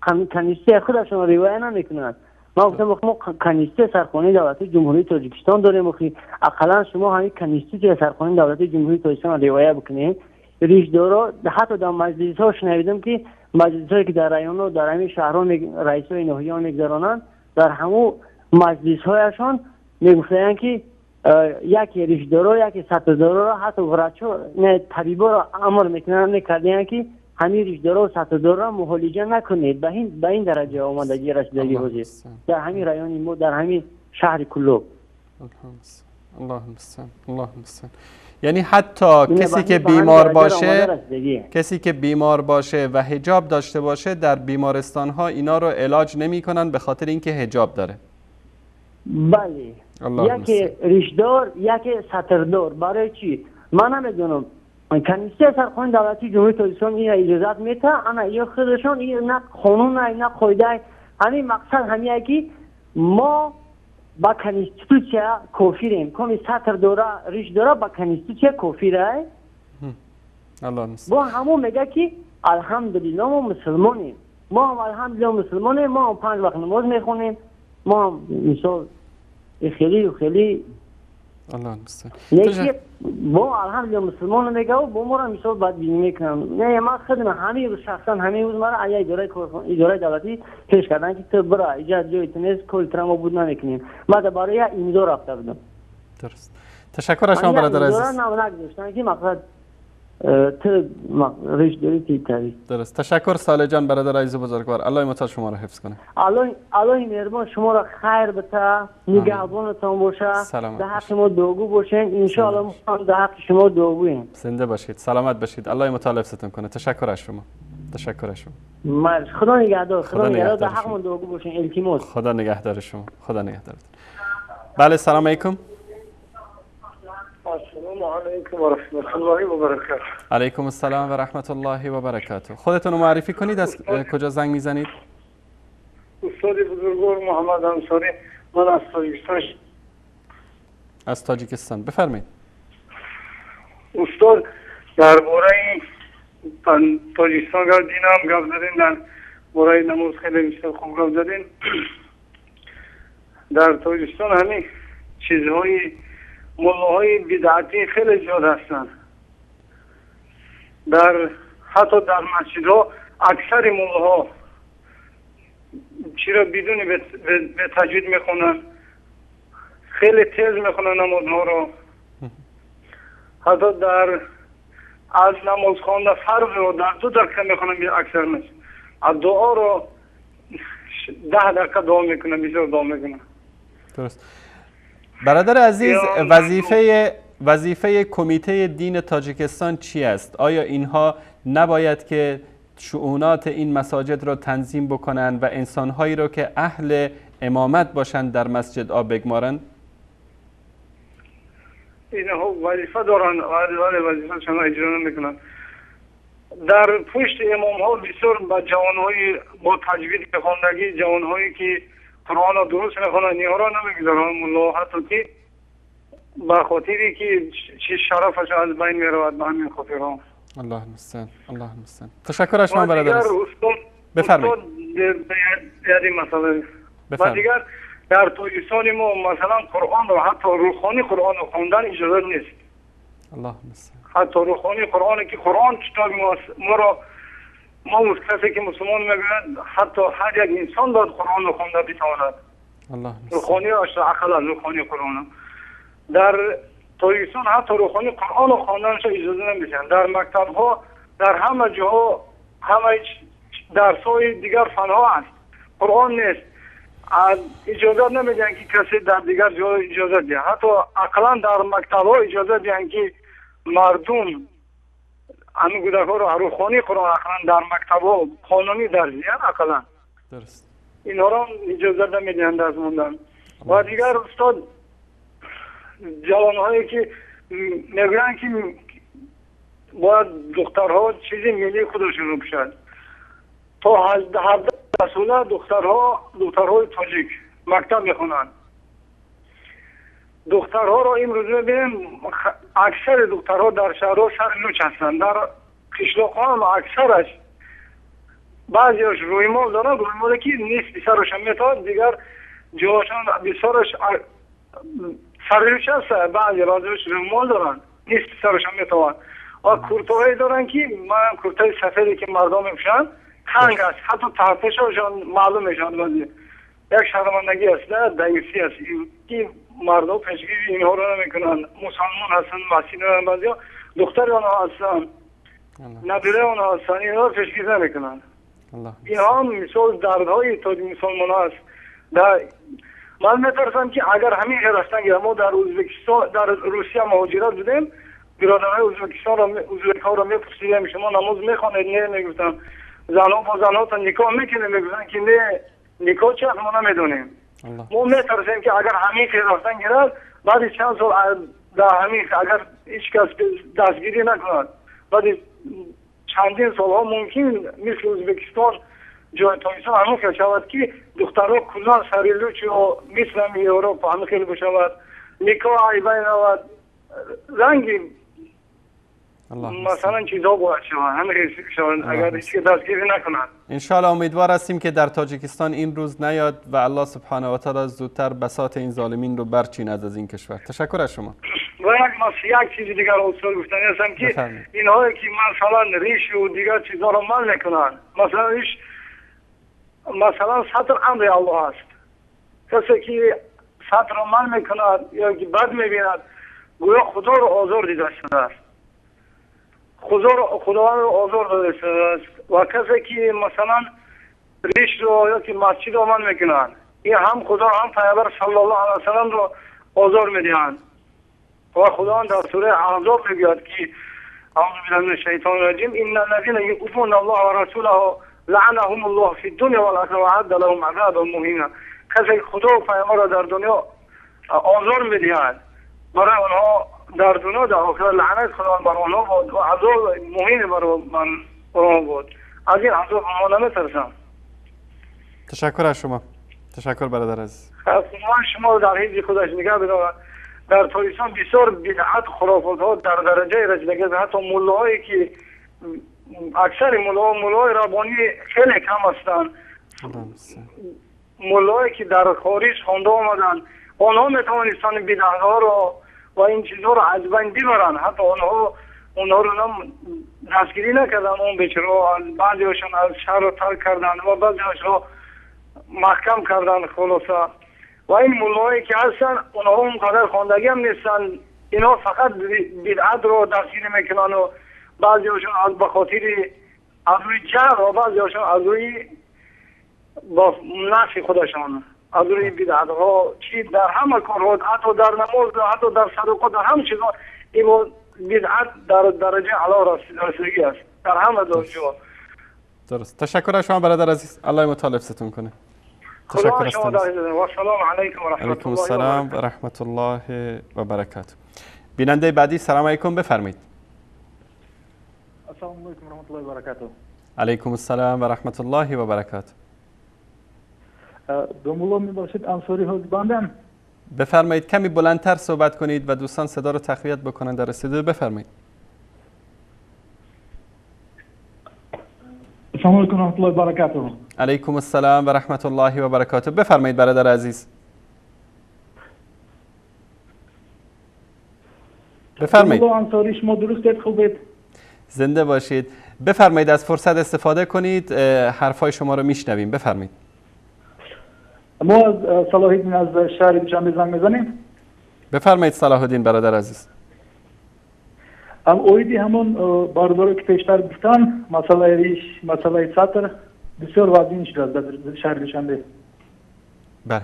کنستیتوسیا خودشان رعایت نمیکنند. ما گفتم ما کنستیتوسیا سرقانونی دولتی جمهوری تاجیکستان داریم، اقلا شما همین کنستیتوسیا سرقانونی دولتی جمهوری تاجیکستان رعایت بکنید. ریشدارا حتی در مجلس ها شنیدم که مجلس هایی که در رایان و در همین شهرها رئیس های ناحیه ها میگذرانند، در همو مجلس هایشان میگفتند که یکی ریشدارا یکی سطحدارا را حتی ورچا نه طبیبا را امر میکنند میکردند که همین ریشدارا و سطحدارا را معالجه نکنید. به این درجه آمادگی رسیدگی حاضر در همین رایان ما در همین شهر کلوب. الله المستعان، الله المستعان. یعنی حتی کسی که بیمار باشه، کسی که بیمار باشه و حجاب داشته باشه، در بیمارستان ها اینا رو علاج نمی کنن به خاطر اینکه حجاب داره. بله، یکی ریشدار یکی ستردار. برای چی؟ من نمیدونم. کنیسه سرخوان دولتی جمهوری تاجیکستان این اجازت میده، اما یا خودشون این نه قانون نه قاعده. همین مقصد همیه که ما با کنیستوسیا کافریم. کمی ستر داره ریش داره با کنیستوسیا کافره. با همون میگه که الحمدلله ما مسلمانیم، ما هم الحمدلله مسلمانیم، ما هم 5 وقت نماز میخونیم، ما هم مثال خیلی خیلی الله المستعان. یکی با الحمدلله مسلمان میگه و با ما را مثال بد بینی میکنم. نه من خودم همین روز شخصا همین روز مرا اداره اداره دولتی پیش کردن که تو برا ایجاد جای تو نیست، کل ترام بود نمیکنیم. ما برای امضا رفته بودم. درست. تشکر از شما برادر عزیز. نه که مقصد تو ریش داری تیتری. درست. تشکر صالح جان برادر عزیز بزرگوار. الله متعال شما را حفظ کنه. الله مهربان شما را خیر بده، نگهبانتان باشه، در حق ما دعاگو باشین. ان شاء الله ما در حق شما دعاگوییم. زنده باشید، سلامت باشید. الله متعال حفظتون کنه. تشکر از شما. تشکر از شما. خدا نگهدار. خدا نگهدار. در حق ما دعاگو باشین. التماس. خدا نگهدار شما. خدا نگهدارتون. بله سلام علیکم. السلام علیکم و رحمت الله و برکاته. علیکم السلام و رحمت الله و برکاته. خودتون رو معرفی کنید، از کجا زنگ میزنید؟ استاد بزرگوار محمد انصاری، من از تاجیکستان. از تاجیکستان، بفرمایید. استاد درباره تاجیکستان گپ دینم گپ زدین، درباره نماز خیلی بیشتر خوب گپ زدین. در تاجیکستان همین چیزهای ملاهای بدعتی خیلی زیاد هستند. در حتی در مسجدها اکثر ملاها چرا بدون به تجوید میخونن، خیلی تیز میخونن نمازها رو. حتی در از نماز خوانده فرض رو در 2 دقیقه میخونن اکثر مسجد، از دعا رو 10 دقیقه دعا میکنن، 20 دعا میکنن. درست. برادر عزیز، وظیفه کمیته دین تاجیکستان چی است؟ آیا اینها نباید که شؤونات این مساجد را تنظیم بکنند و انسانهایی را که اهل امامت باشند در مسجد آب بگمارند؟ اینها وظیفه دارند، ولی وظیفه‌شان اجرا نمیکنند. در پشت امام ها بسیار با جوانهای با تجوید خواندگی، جوانهایی که قرآن را درست میخوانند، اینها را نمیگذارند ملا، حتی که به خاطری که چه شرفش از بین میرود، به همین خاطر ها. الله المستعان، الله المستعان. تشکر از شما برادر. بفرمایید. مسئله و دیگر در تاجیکستان ما مثلا قرآن را حتی روخانی قرآن را خواندن اجازه نیست. الله المستعان. حتی روخانی قرآن که قرآن کتاب ما را ما کسی که مسلمان میگویند حتی هر یک انسان باید قرآن را خوانده بتواند. الله روخانی اقلا روخانی قرآن در تاجیکستان حتی روخانی قرآن را خواندنش اجازه نمیدن. در مکتب ها در همه جاها همه درس های دیگر فنها است، قرآن نیست. اجازه نمیدن که کسی در دیگر جا اجازه ده. حتی اقلا در مکتب ها اجازه دیدن که مردم همین کودک‌ها رو روخانی قرآن اقلا در مکتب ها قانونی درس دیدن، اقلا درست اینها را اجازه نمیدن درس موندن. و دیگر استاد جوانهایی که میگویند که باید دخترها چیزی ملی خودشون رو پوشند، تا 17 ساله دخترهای تاجیک مکتب میخونند. دخترها را امروز میبینیم اکثر دخترها در شهرها سر لوچ هستند، در قشلاق‌ها هم اکثرش بعضیاش رویمال دارن، رویمال که نصف سرشان میتاد، دیگر جاشان بسیارش سر لوچ هست، بعضیاش رویمال دارن نصف سرشان میتوان. و کورتاهایی دارن که من کورتای سفیدی که مردم میپوشن تنگ است، حتی تحتشان معلوم میشن. بعضی یک شرمندگی است، نه دایسی است که مردم پیشگیری اینها را نمیکنن. مسلمان هستن، مسیحی هستن، بعضیا دختر آنها هستن، نبیره آنها هستن، اینها را پیشگیری نمیکنن. اینها هم مثال دردهای تاج مسلمان هست. من میترسم که اگر همین رفتن ما در ازبکستان در روسیه مهاجرت بودیم، برادرهای ازبکستان را ازبک‌ها را میپرسیدیم شما نماز میخوانید؟ نه، میگفتن زنها با زنها تا نکاح میکنه، میگفتن که نه نکاح چه ما نمیدونیم. ما میترسیم که اگر همین خیلی رفتن گیرد بعد چند سال در همین اگر هیچ کس دستگیری نکند بعد چندین سالها ممکن مثل ازبکستان جای تاجیکستان همون خیلی شود که دخترها کلا سری لوچ و مثل هم اروپا همون خیلی بشود نکاح عیبه نود رنگی مثلا چیزها باید شود همه شود اگر هیچ دستگیری نکنند. انشاءالله امیدوار هستیم که در تاجیکستان این روز نیاد و الله سبحانه و تعالی زودتر بساط این ظالمین رو برچیند از این کشور. تشکر از شما. و یک چیز دیگر استاد گفتنی هستم که اینهایی که مثلا ریش و دیگر چیزها رو من میکنن، مثلا ریش مثلا سطر امر الله است، کسی که سطر رو من میکند یا که بد میبیند گویا خدا رو آزار دیده شده است، خداوند رو آزار داده شده است. و کسی که مثلا ریش رو یا که مسجد رو من میکنند این هم خدا هم پیامبر صلی الله علیه و سلم رو آزار میدهند. و خداوند در سوره احزاب میگوید که اعوذ بالله من الشیطان الرجیم ان الذین یؤذون الله و رسوله لعنهم الله فی الدنیا والآخرة وأعد لهم عذابا مهینا. کسی که خدا و پیامبر را در دنیا آزار میدهند برای آنها در دنیا در آخرت لعنت خداوند بر آنها بود و عذاب مهین بر آنها بود. از این عذاب ما نمیترسم. تشکر از شما. تشکر برادر عزیز. خداوند شما رو در حفظ خودش نگه بدارد. در تاجیکستان بسیار بدعت خرافات ها در درجه رسیده، حتی ملاهایی که اکثر ملاهای ربانی خیلی کم هستند، ملاهایی که در خارج خوانده آمدند آنها میتوانستند بدعت ها رو و این چیزها رو از بین ببرند، حتی آنها رو هم دستگیری نکردن. اون بیچاره بعضی هاشون از شهر رو ترک کردن و بعضی هاشون رو محکم کردن خلاصه. و این ملاهایی که هستن اونها اونقدر خواندگی هم نیستن، اینا فقط بدعت رو دستگیری میکنن و بعضی هاشون از به خاطر از روی جهل و بعضی هاشون از روی با نفع خودشان از روی بدعت ها چی در همه کارها، حتی در نماز، حتی در صدقه، در همه چیزها این بدعت در درجه اعلی رسیدگی است در همه جا. درست. تشکر از شما برادر عزیز. الله متعال حفظتون کنه. تشکر از شما. و سلام علیکم و رحمت الله. السلام و رحمت الله و برکاته. بیننده بعدی سلام علیکم، بفرمایید. السلام علیکم و رحمت الله و برکاته. علیکم السلام و رحمت الله و برکاته. دمولا میباشید انصاری حزباندم. بفرمایید کمی بلندتر صحبت کنید و دوستان صدا رو تقویت بکنن در استودیو. بفرمایید. السلام علیکم و رحمت الله و برکاته. علیکم السلام و رحمت الله و برکاته. بفرمایید برادر عزیز. بفرمایید. انصاری شما درستید خوبید؟ زنده باشید. بفرمایید از فرصت استفاده کنید، حرفای شما رو میشنویم. بفرمایید. ما از صلاح الدین از شهر دوشنبه زنگ میزنیم. بفرمایید صلاح الدین برادر عزیز. اویدی همون برادرایی که پیشتر گفتن مسئله ریش، مسئله سطر بسیار وزین شده در شهر دوشنبه. بله.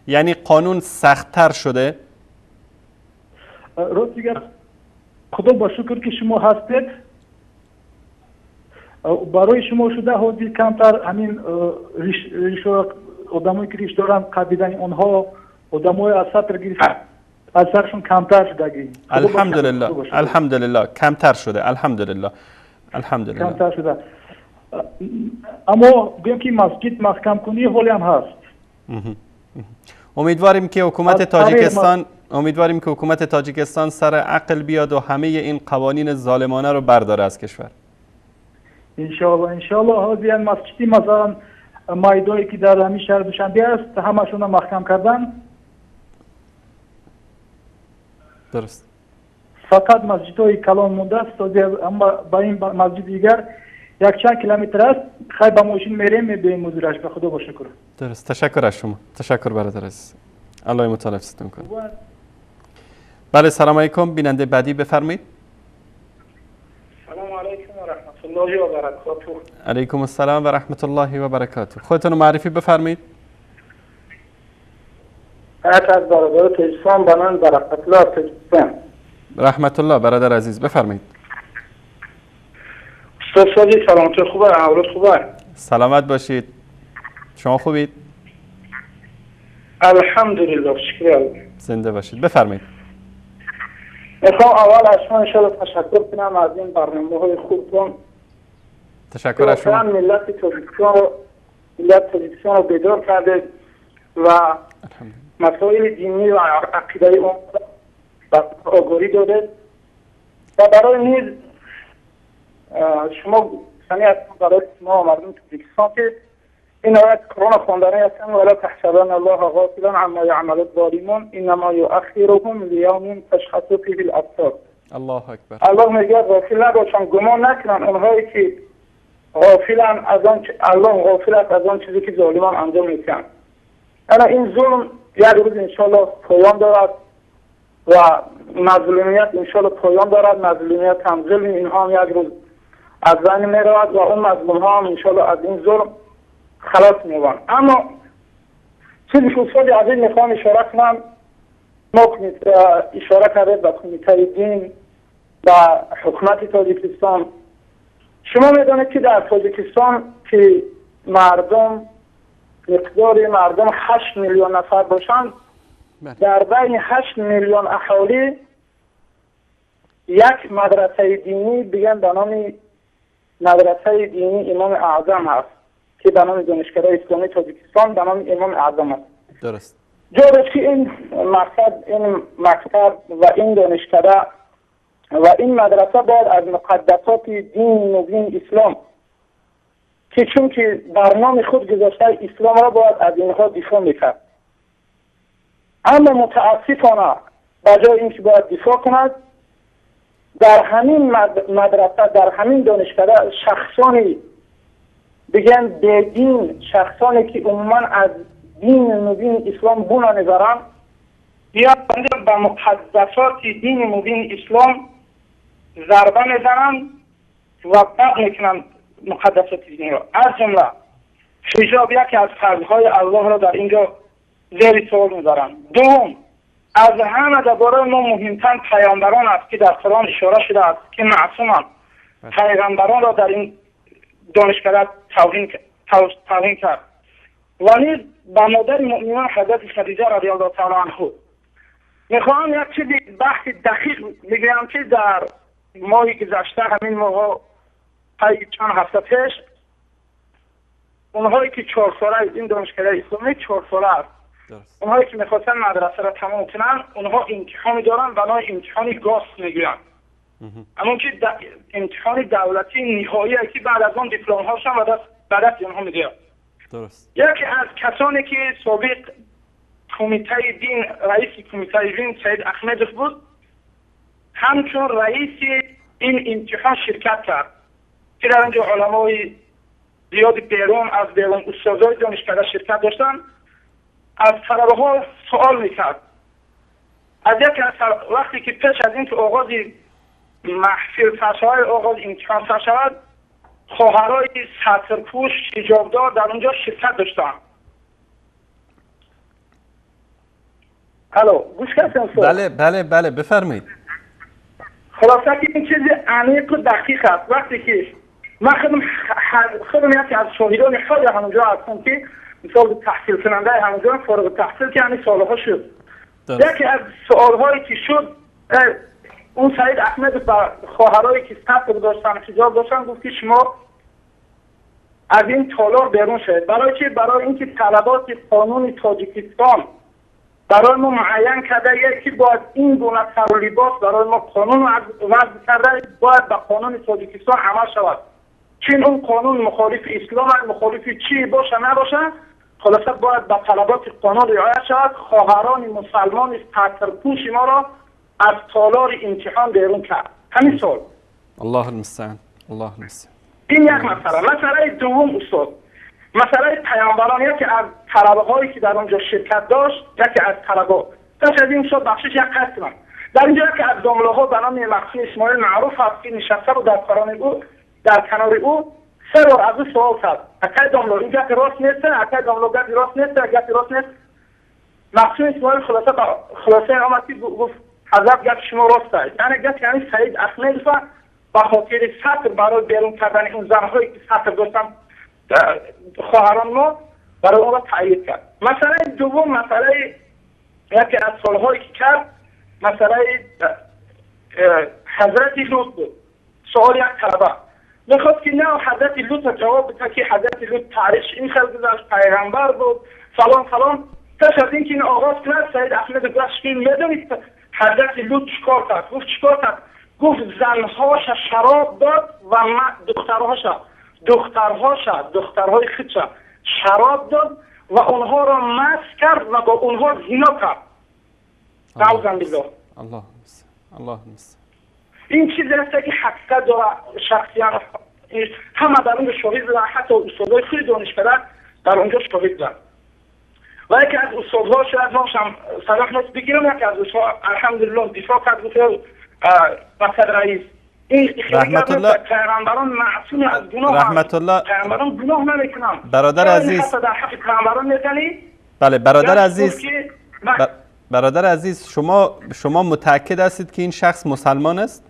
یعنی قانون سخت‌تر شده؟ راست دیگر خدا با شکر که شما هستید برای شما شده حدی کمتر همین ریش آدمایی که ریش دارن قبیدن آنها آدمای از سطر گرفت از سرشون کمتر شده. الحمدلله الحمدلله کمتر شده. الحمدلله الحمدلله کمتر شده. اما گویم که مسجد محکم کنی حالی هم هست. امیدواریم که حکومت تاجیکستان امیدواریم که حکومت تاجیکستان سر عقل بیاد و همه این قوانین ظالمانه رو برداره از کشور. انشالله انشالله. حاضر مسجدی مثلا مایدایی که در همین شهر دوشنبه است همشون محکم کردن. درست. فقط مسجدهای کلان مونده است، اما با این مسجد دیگر یک چند کیلومتر است. خیلی با ماشین میریم میبینیم مدیرش. به خدا با شکر. درست. تشکر از شما. تشکر برادر عزیز. الله متعال حفظتون کنه. بله سلام علیکم. بیننده بعدی بفرمایید. سلام علیکم و رحمت الله و برکاته. علیکم السلام و رحمت الله و برکاته. خودتون رو معرفی بفرمایید. از برادر تاجیکستان به نام برکت الله تاجیکستان. رحمت الله برادر عزیز بفرمایید. استاد سادی سلامتی خوبه؟ احوالت خوبه؟ سلامت باشید. شما خوبید؟ الحمدلله، شکر. زنده باشید. بفرمایید. میخوام اول از شما انشالله تشکر کنم از این برنامه های خوبتون. تشکر از شما. ملت تاجیکستان رو بیدار کرده و مسائل دینی و عقیده اون آگاهی داده و برای نیز شما برای شما مردم تاجیکستان که این آیت قرآن خواندنی هستند ولا تحسبن الله غافلا عما یعمل الظالمون انما یؤخرهم لیوم تشخص فیه الابصار. الله اکبر. الله میگه غافل نباشن، گمان نکنن اونهایی که غافلن از آن، الله غافل است از آن چیزی که ظالمان انجام میدن. اما این ظلم یک روز انشالله پایان دارد و مظلومیت انشالله پایان دارد. مظلومیت هم ظلم اینها هم یک روز از بین میرود و اون مظلوم ها هم انشالله از این ظلم خلاص می‌شوند. اما چیزی که استاد عزیز میخوام اشاره کنم، ما اشاره کرده به کمیته دین و حکومت تاجیکستان. شما میدانید که در تاجیکستان که مردم مقدار مردم 8 میلیون نفر باشند، در بین 8 میلیون اهالی یک مدرسه دینی بگن به نام مدرسه دینی امام اعظم هست که به نام دانشگاه اسلامی تاجیکستان به نام امام اعظم است. درست. جالب که این مقصد، این مکتب و این دانشکده و این مدرسه باید از مقدسات دین مبین اسلام که چون که برنامه خود گذاشته اسلام را باید از اینها دفاع میکرد. اما متاسفانه به جای اینکه باید دفاع کند، در همین مدرسه، در همین دانشکده شخصانی بگن به دین، شخصانی که عموما از دین مبین اسلام بونا نظرن، یا به مقدسات دین مبین اسلام ضربه میزنن و بد میکنن مقدسات دینی را. از جمله حجاب یکی از فرض‌های الله را در اینجا زیر سوال میبرند. دوم، از همه درباره ما مهمتر پیامبران است که در قرآن اشاره شده است که معصومند. پیامبران را در این دانشکده توهین کرد و نیز به مادر مؤمنان حضرت خدیجه رضی الله تعالی عنها. میخواهم یک چیزی بحث دقیق بگویم که در ماه گذشته، همین ماه چند هفته پیش، اونهایی که 4 ساله این دانشکده اسلامی 4 ساله است، اونهایی که میخواستن مدرسه را تمام کنن، اونها امتحانی دارن به نام امتحان گاس میگویند، همون که امتحان دولتی نهایی که بعد از آن دیپلم هاشون و بعد از اونها میگیرن. درست. یکی از کسانی که سابق کمیته دین، رئیس کمیته دین سید احمدوف بود، همچون رئیس این امتحان شرکت کرد که در اینجا علمای زیاد بیرون از بیرون استادای دانشکده شرکت داشتن. از طلبه ها سوال میکرد. از یک از وقتی که پیش از اینکه آغاز محفل سر آغاز امتحان سر شود، خواهرای سطرپوش حجابدار در اونجا شرکت داشتن. الو، گوش کردین؟ بله بله بله، بفرمایید. خلاصه که این چیز عمیق و دقیق است. وقتی که من خودم یکی از شاهدان خود همونجا هستم که مثال تحصیل کننده همونجا فارغ التحصیل که همین سالها شد، یکی از سوالهایی که شد، اون سعید احمد به خواهرایی که سطر داشتن حجاب داشتن گفت که شما از این تالار بیرون شد. برای چی؟ برای اینکه طلبات قانون تاجیکستان برای ما معین کرده یکی باید این گونه سر و لباس برای ما قانون وضع کرده، باید به قانون تاجیکستان عمل شود. چون اون قانون مخالف اسلام، مخالف چی باشه نباشه، خلاصه باید به طلبات قانون رعایت شود. خواهران مسلمان سطرپوش ما را از تالار امتحان بیرون کرد. همین سال. الله المستعان، الله المستعان. این یک مسئله. مسئله دوم استاد، مسئله پیامبران. یکی از طلبه هایی که در آنجا شرکت داشت، یکی از طلبه پیش از این استاد بخشش یک قسم در اینجا یکی از داملاها به نام مخفی اسماعیل معروف است که نشسته بود در قرآن او، در کنار او، سه بار از او سوال کرد: اکای داملا این گپ راست نیست؟ اکای داملا گپ راست نیست؟ گپ راست نیست؟ مخفی اسماعیل خلاصه آمد که گفت حضرت گپ شما راست است. یعنی گپ یعنی سعید احمد به خاطر سطر برای بیرون کردن اون زنهایی که سطر داشتن خواهران ما برای اون را تأیید کرد. مسئله دوم، مسئله یکی از سالهایی که کرد مسئله حضرت لوط بود. سوال یک طلبه میخواست که نه حضرت لوط جواب بده که حضرت لوط تاریخ این خیلی گذشت، پیغمبر بود فلان فلان. پس از اینکه این آغاز کرد سید احمد گفت میدونید حضرت لوط چیکار کرد؟ گفت چیکار کرد؟ گفت زنهاش شراب داد و دخترهای خودش شراب داد و اونها را مست کرد و با اونها زنا کرد. نعوذ بالله. الله الله. این چیزی است که حقیقت داره. شخصیت همه در اونجا شاهد بودن، حتی استادای خیلی دانشکده در اونجا شاهد بودن. و یکی از استادها شاید نامشم صلاح نیست بگیرم، یکی از استادها الحمدلله دفاع کرد، گفت مقصد رئیس این رحمت الله پیغمبران معصوم از گناه، رحمت الله پیغمبران گناه نمیکنن. برادر عزیز در حق پیغمبران میزنی؟ بله برادر عزیز، برادر عزیز شما متأکد هستید که این شخص مسلمان است؟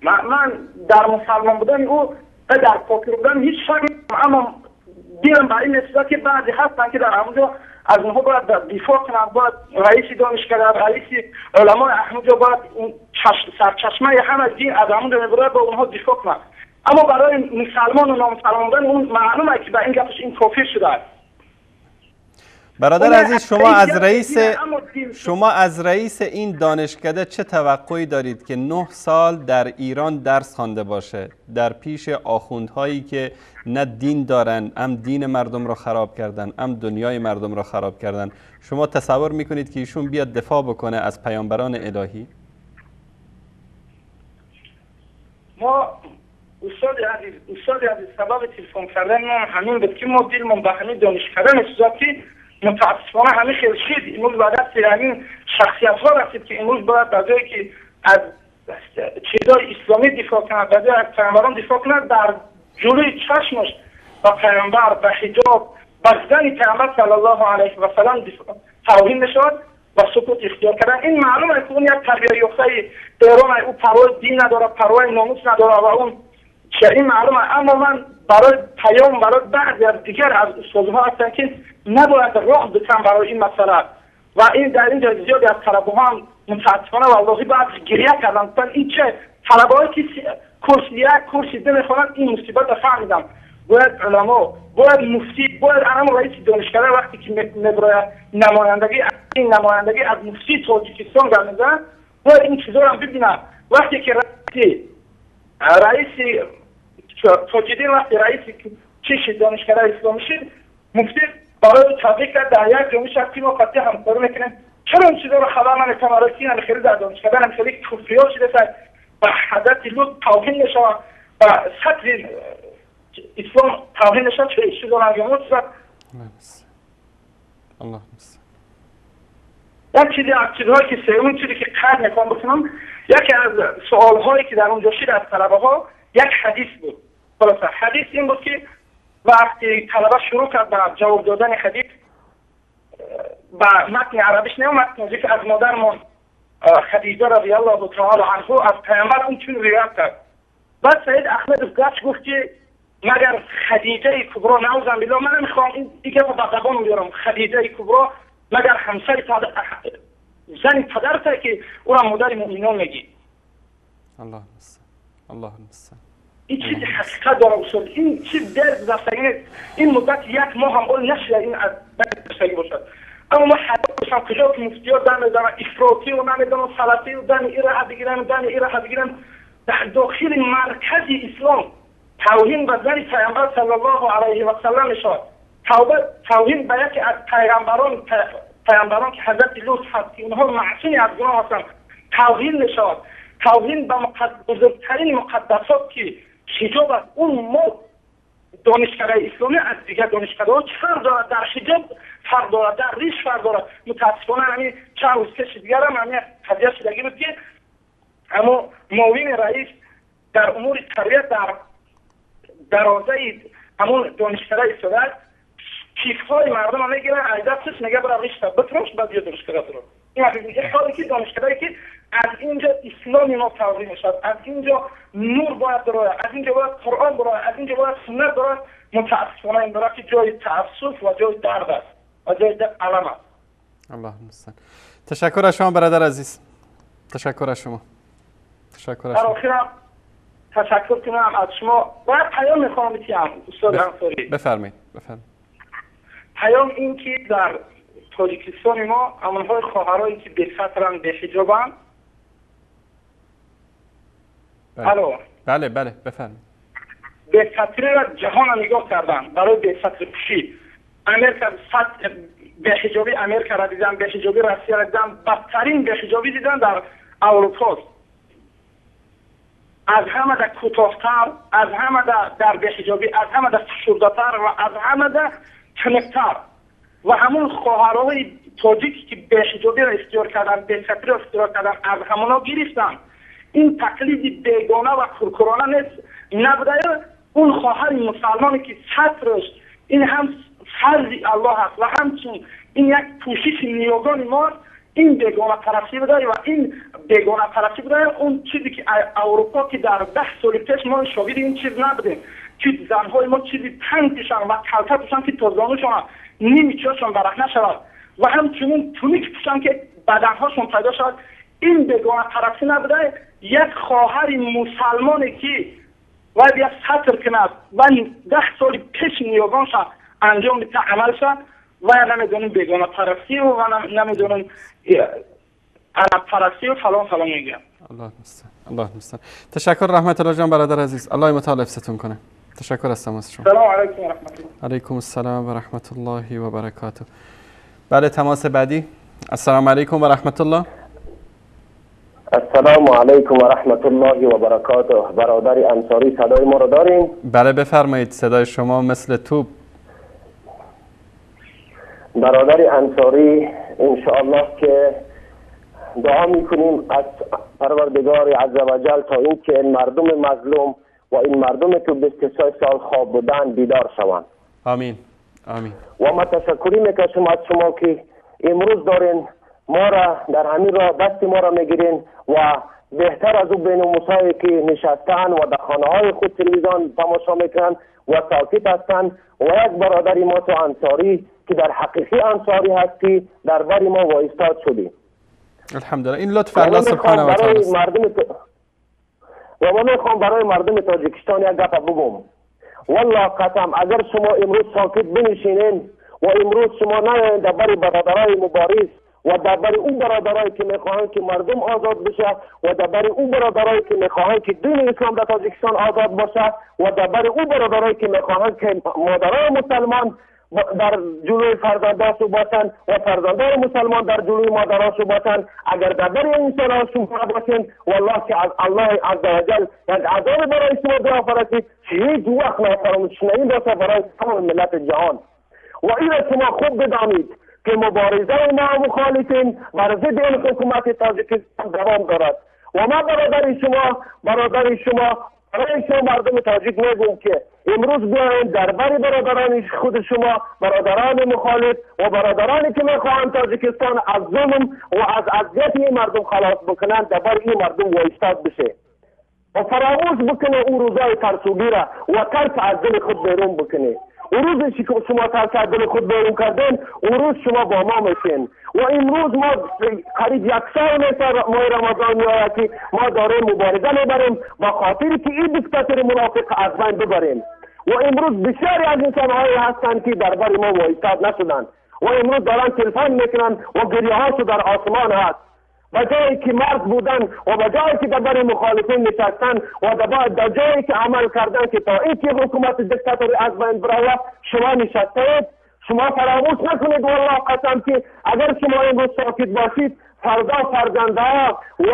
من در مسلمان بودن او و در کافر بودن هیچ شک، اما دیدم برای این نسبت که بعضی هستن که در اونجا از اونها باید دفاع کنند، باید رئیس دانشکده، رئیس علمای احمدی باید سرچشمه همه دین از همون باید با اونها دفاع کنند. اما برای مسلمان و نامسلمان بودن اون معلومه که با این گپش این کافر شده است. برادر عزیز شما از رئیس این دانشکده چه توقعی دارید که 9 سال در ایران درس خوانده باشه، در پیش آخوندهایی که نه دین دارن، هم دین مردم را خراب کردن، هم دنیای مردم را خراب کردن؟ شما تصور میکنید که ایشون بیاد دفاع بکنه از پیامبران الهی؟ ما استاد عزیز سبب تلفن کردن ما همین بود که ما دلمون به همین دانشکده می‌سوزد که متاسفانه همه خیلی شد امروز به دست همین شخصیت ها رسید که امروز باید به جایی که از چیزای اسلامی دفاع کند، به جای از پیامبران دفاع کند، در جلوی چشمش به پیامبر، به حجاب، به زن پیامبر صلی الله علیه و سلم توهین میشود و سکوت اختیار کردن. این معلومه که اون یک تربیه یافته ایران، او پروای دین نداره، پروای ناموس نداره و اون چه این معلومه. اما من برای پیام برای بعضی از دیگر از استادها هستن که نباید راه بدن برای این مسئله و این در اینجا زیادی از طلبه ها هم متاسفانه والله بعد گریه کردن، گفتن این چه طلبه که کورس 1 کورس 2 میخوانند این مصیبت رو فهمیدم. باید علما، باید مفتی، باید الان رئیس دانشکده وقتی که میبره نمایندگی، این نمایندگی از مفتی تاجیکستان گپ میزنه، باید این چیزا رو هم ببینه. وقتی که رئیس تاجیدین وقتی رئیس چیش دانشکده اسلامی شد، مفتی برای تبریک کرد در یک جمعه شد که ما قطعی همکاری میکنیم. چرا این چیزا رو خبر نمیکنم؟ برای که این خیلی در دانشکده هم خیلی کفریات شده و حضرت لوط توهین میشه و سطر اسلام توهین میشه. چرا این چیزا رو انجام میده؟ الله یک چیزی از چیزهایی که سومین چیزی که قطع میخوام بکنم، یکی از سوالهایی که در اونجا شد از طلبه ها یک حدیث بود. خلاصه حدیث این بود که وقتی طلبه شروع کرد به جواب دادن حدیث به متن عربیش نیومد، متن از مادرمان خدیجه رضی الله تعالی عنها از پیامبر اون چون روایت کرد. بعد سید احمد گفت گفت که مگر خدیجه کبرا، نعوذ بالله، من نمیخوام این دیگه به زبان بیارم، خدیجه کبرا مگر همسر زن پدرته که او را مادر مؤمنان میگی؟ الله المستعان، الله المستعان. این چیز حقیقت داره استاد، این چیز در گذشتگی نیست. این مدت یک ماه هم اول نشده این از گذشتگی باشد. اما ما حتی کجا که مفتی‌ها دم میزنن افراطی و نمیدونم سلفی و دم این را بگیرن و دم این را بگیرن، در داخل مرکز اسلام توهین به زن پیامبر صلی الله علیه و سلم میشود. توهین به یکی از پیامبران که حضرت لوط هست که اونها معصوم از گناه هستند توهین میشود. توهین به بزرگترین مقدسات که حجاب است. اون ما دانشکده اسلامی از دیگر دانشکده‌ها چه فرق دارد؟ در حجاب فرق دارد، در ریش فرق دارد. متاسفانه همین چند روز پیش دیگر هم همین قضیه شدگی بود که اما معاون رئیس در امور تربیت در دروازه همون دانشکده ایستاده است، کیف‌های مردم هم میگیرن، از دستش میگه برو ریش بتراش بعد بیا دانشکده رو. این حالی که دانشکده‌ای که از اینجا اسلام ما تبلیغ میشد، از اینجا نور باید برای، از اینجا باید قرآن برای، از اینجا باید سنت برای، متاسفانه این داره که جای تاسف و جای درد است و جای الم است. الله المستعان. تشکر از شما برادر عزیز. تشکر از شما. تشکر از شما. در تشکر کنم از شما. باید پیام میخوام بتیم استاد انصاری. بفرمایید. بفرمایید. پیام این که در تاجیکستان ما همونهای خواهرایی که به سترن به حجابن. الو. بله بله بفرمایید. به ستری را جهان نگاه کردن برای به ستر پوشی. امریکا به حجابی امریکا را دیدن، به حجابی روسیه را دیدن، بدترین به حجابی دیدن در اروپا. از همه در کوتاه‌تر، از همه در به حجابی، از همه در فشرده‌تر و از همه در تنک‌تر. و همون خواهرای تاجیک که به حجابی را اختیار کردن، به ستری را اختیار کردن، از همونا گرفتن. این تقلید بیگانه و کورکورانه نیست نبوده. اون خواهر مسلمانی که سترش این هم فرض الله است و همچنین این یک پوشش نیاگان ما، این بیگانه پرستی بوده و این بیگانه پرستی بوده. اون چیزی که اروپا که در 10 سال پیش ما شاهد این چیز نبودیم که زنهای ما چیزی تنگ پوشن و کلته پوشن که تا زانوشان نیمی چاشون برهنه شود و همچنین تونیک پوشن که بدنهاشون پیدا شود. این بیگانه پرستی نبوده. یک خواهر مسلمانی که باید یک ستر کند و 10 سال پیش نیاگانش انجام بده عمل شد و نمیدونیم بیگانه پرستی و نمیدونیم عرب پرستی و فلان فلان میگم. الله المستعان. الله المستعان. تشکر رحمت الله جان برادر عزیز. الله متعال حفظتون کنه. تشکر از تماس شما. سلام علیکم و رحمت الله. علیکم السلام و رحمت الله و برکاته. بله تماس بعدی. السلام علیکم و رحمت الله. السلام علیکم و رحمت الله و برکاته. برادر انصاری صدای ما رو دارین؟ بله بفرمایید. صدای شما مثل توپ. برادر انصاری انشاءالله که دعا میکنیم از پروردگار عزوجل تا اینکه این مردم مظلوم و این مردم که 23 سال خواب بودن بیدار شوند. آمین آمین. و ما تشکری میکشم از شما که امروز دارین ما را در همین راه دست ما را میگیرین و بهتر از او بین‌الموسایی که نشستن و در خانه های خود تلویزیون تماشا میکنن و ساکت هستند و یک برادر ما تو انصاری که در حقیقی انصاری هستی در بر ما وایستاد شدی. الحمدلله. این لطف الله سبحانه و تعالی است. و ما میخوام برای مردم تاجیکستان یک گپ بگم. والله قسم اگر شما امروز ساکت بنشینین و امروز شما نیاین در بر برادرای مبارز و در بر اون برادرایی که میخواهند که مردم آزاد بشه و در بر اون برادرایی که میخواهند که دین اسلام در تاجیکستان آزاد باشه و در بر اون برادرایی که میخواهند که مادرای مسلمان در جلوی فرزنداشو باشن و فرزندان مسلمان در جلوی مادراشو باشن، اگر در بر این انسان‌ها شما باشین والله که از الله عزوجل یک عذاب برای شما بیافرد که هیچ وقت نافراموش باشه برای تمام ملت جهان. و این شما خوب بدانید که مبارزه ما مخالفین بر ضد این حکومت تاجیکستان دوام دارد و ما برادر شما برای شما مردم تاجیک میگم که امروز بیاین در بر برادران خود شما، برادران مخالف و برادرانی که میخواهند تاجیکستان از ظلم و از اذیت این مردم خلاص بکنند، در بر این مردم وایستاد بشه و فراموش بکنه او روزای ترسوگی را و ترس از دل خود بیرون بکنه. اون روزی که شما ترس از دل خود بیرون کردن، اون روز شما با ما میشین. و امروز ما قریب یک سال میشه ماه رمضان میآید که ما داریم مبارزه میبریم با خاطر که این دیکتاتور منافق از بین ببریم. و امروز بسیاری از انسانهایی هستند که در بر ما وایستاد نشدند و امروز دارن تلفن میکنن و گریه هاشو در آسمان هست. به جایی که مرد بودن و به جایی که در بر مخالفین نشستن و در جایی که عمل کردن که تا اینکه حکومت دیکتاتوری از بین برود شما نشستید. شما فراموش نکنید والله قسم که اگر شما امروز ساکت باشید فردا فرزندها و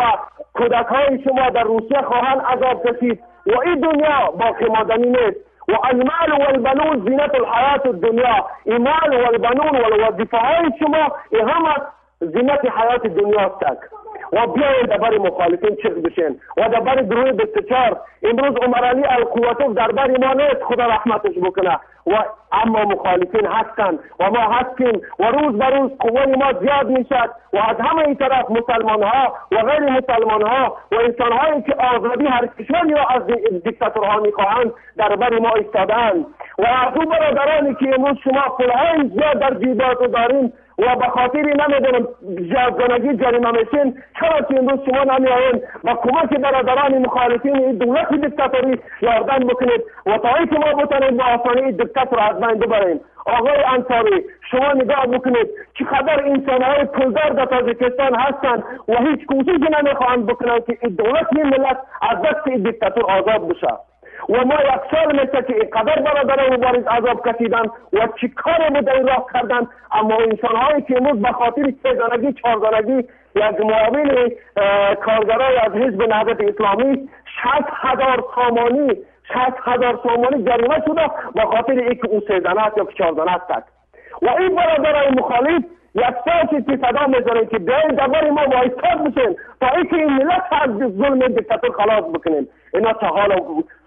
کودکهای شما در روسیه خواهند عذاب کشید و این دنیا باقی ماندنی نیست. و المال والبنون زینت الحیات الدنیا، این مال والبنون و وظیفه های شما این همه زینت حیات دنیا است. و بیاین در بر مخالفین چیخ بشین و در بر گروه 24. امروز عمر علی القواتوف در بر ما نیست، خدا رحمتش بکنه، و اما مخالفین هستند و ما هستیم و روز به روز قوه ما زیاد میشد و از همه این طرف مسلمان ها و غیر مسلمان ها و انسان هایی که آزادی هر کشوری را از دیکتاتورها میخواهند در بر ما ایستادند. و از او برادرانی که امروز شما پولهای زیاد در جیباتو دارین و به خاطر نمیدونم زیادزنگی جریمه میشین، چرا که امروز شما نمیآیین با کمک برادران مخالفین این دولت دیکتاتوری یاردم بکنید و تا اینکه ما بتونیم با آسانی این دیکتاتور از بین ببریم. آقای انصاری، شما نگاه بکنید چقدر انسانهای پولدار در تاجیکستان هستند و هیچ کوششی نمیخواهند بکنند که این دولت این ملت از دست این دیکتاتور آزاد بشه. و ما یک سال میشه که اینقدر برادران مبارز عذاب کشیدن و چی کار بود این راه کردن، اما انسان هایی که امروز به خاطر سه دانگی چهار دانگی یک معاون کارگرای از حزب نهضت اسلامی 60,000 سامانی 60,000 سامانی جریمه شده به خاطر اینکه او سه دانه است یا چهار دانه است. و این برادرای مخالف یک سال که صدا میزنیم که بیاین درباره ما وایستاد بشین تا اینکه این ملت از ظلم دیکتاتور خلاص بکنیم، اینا تا حال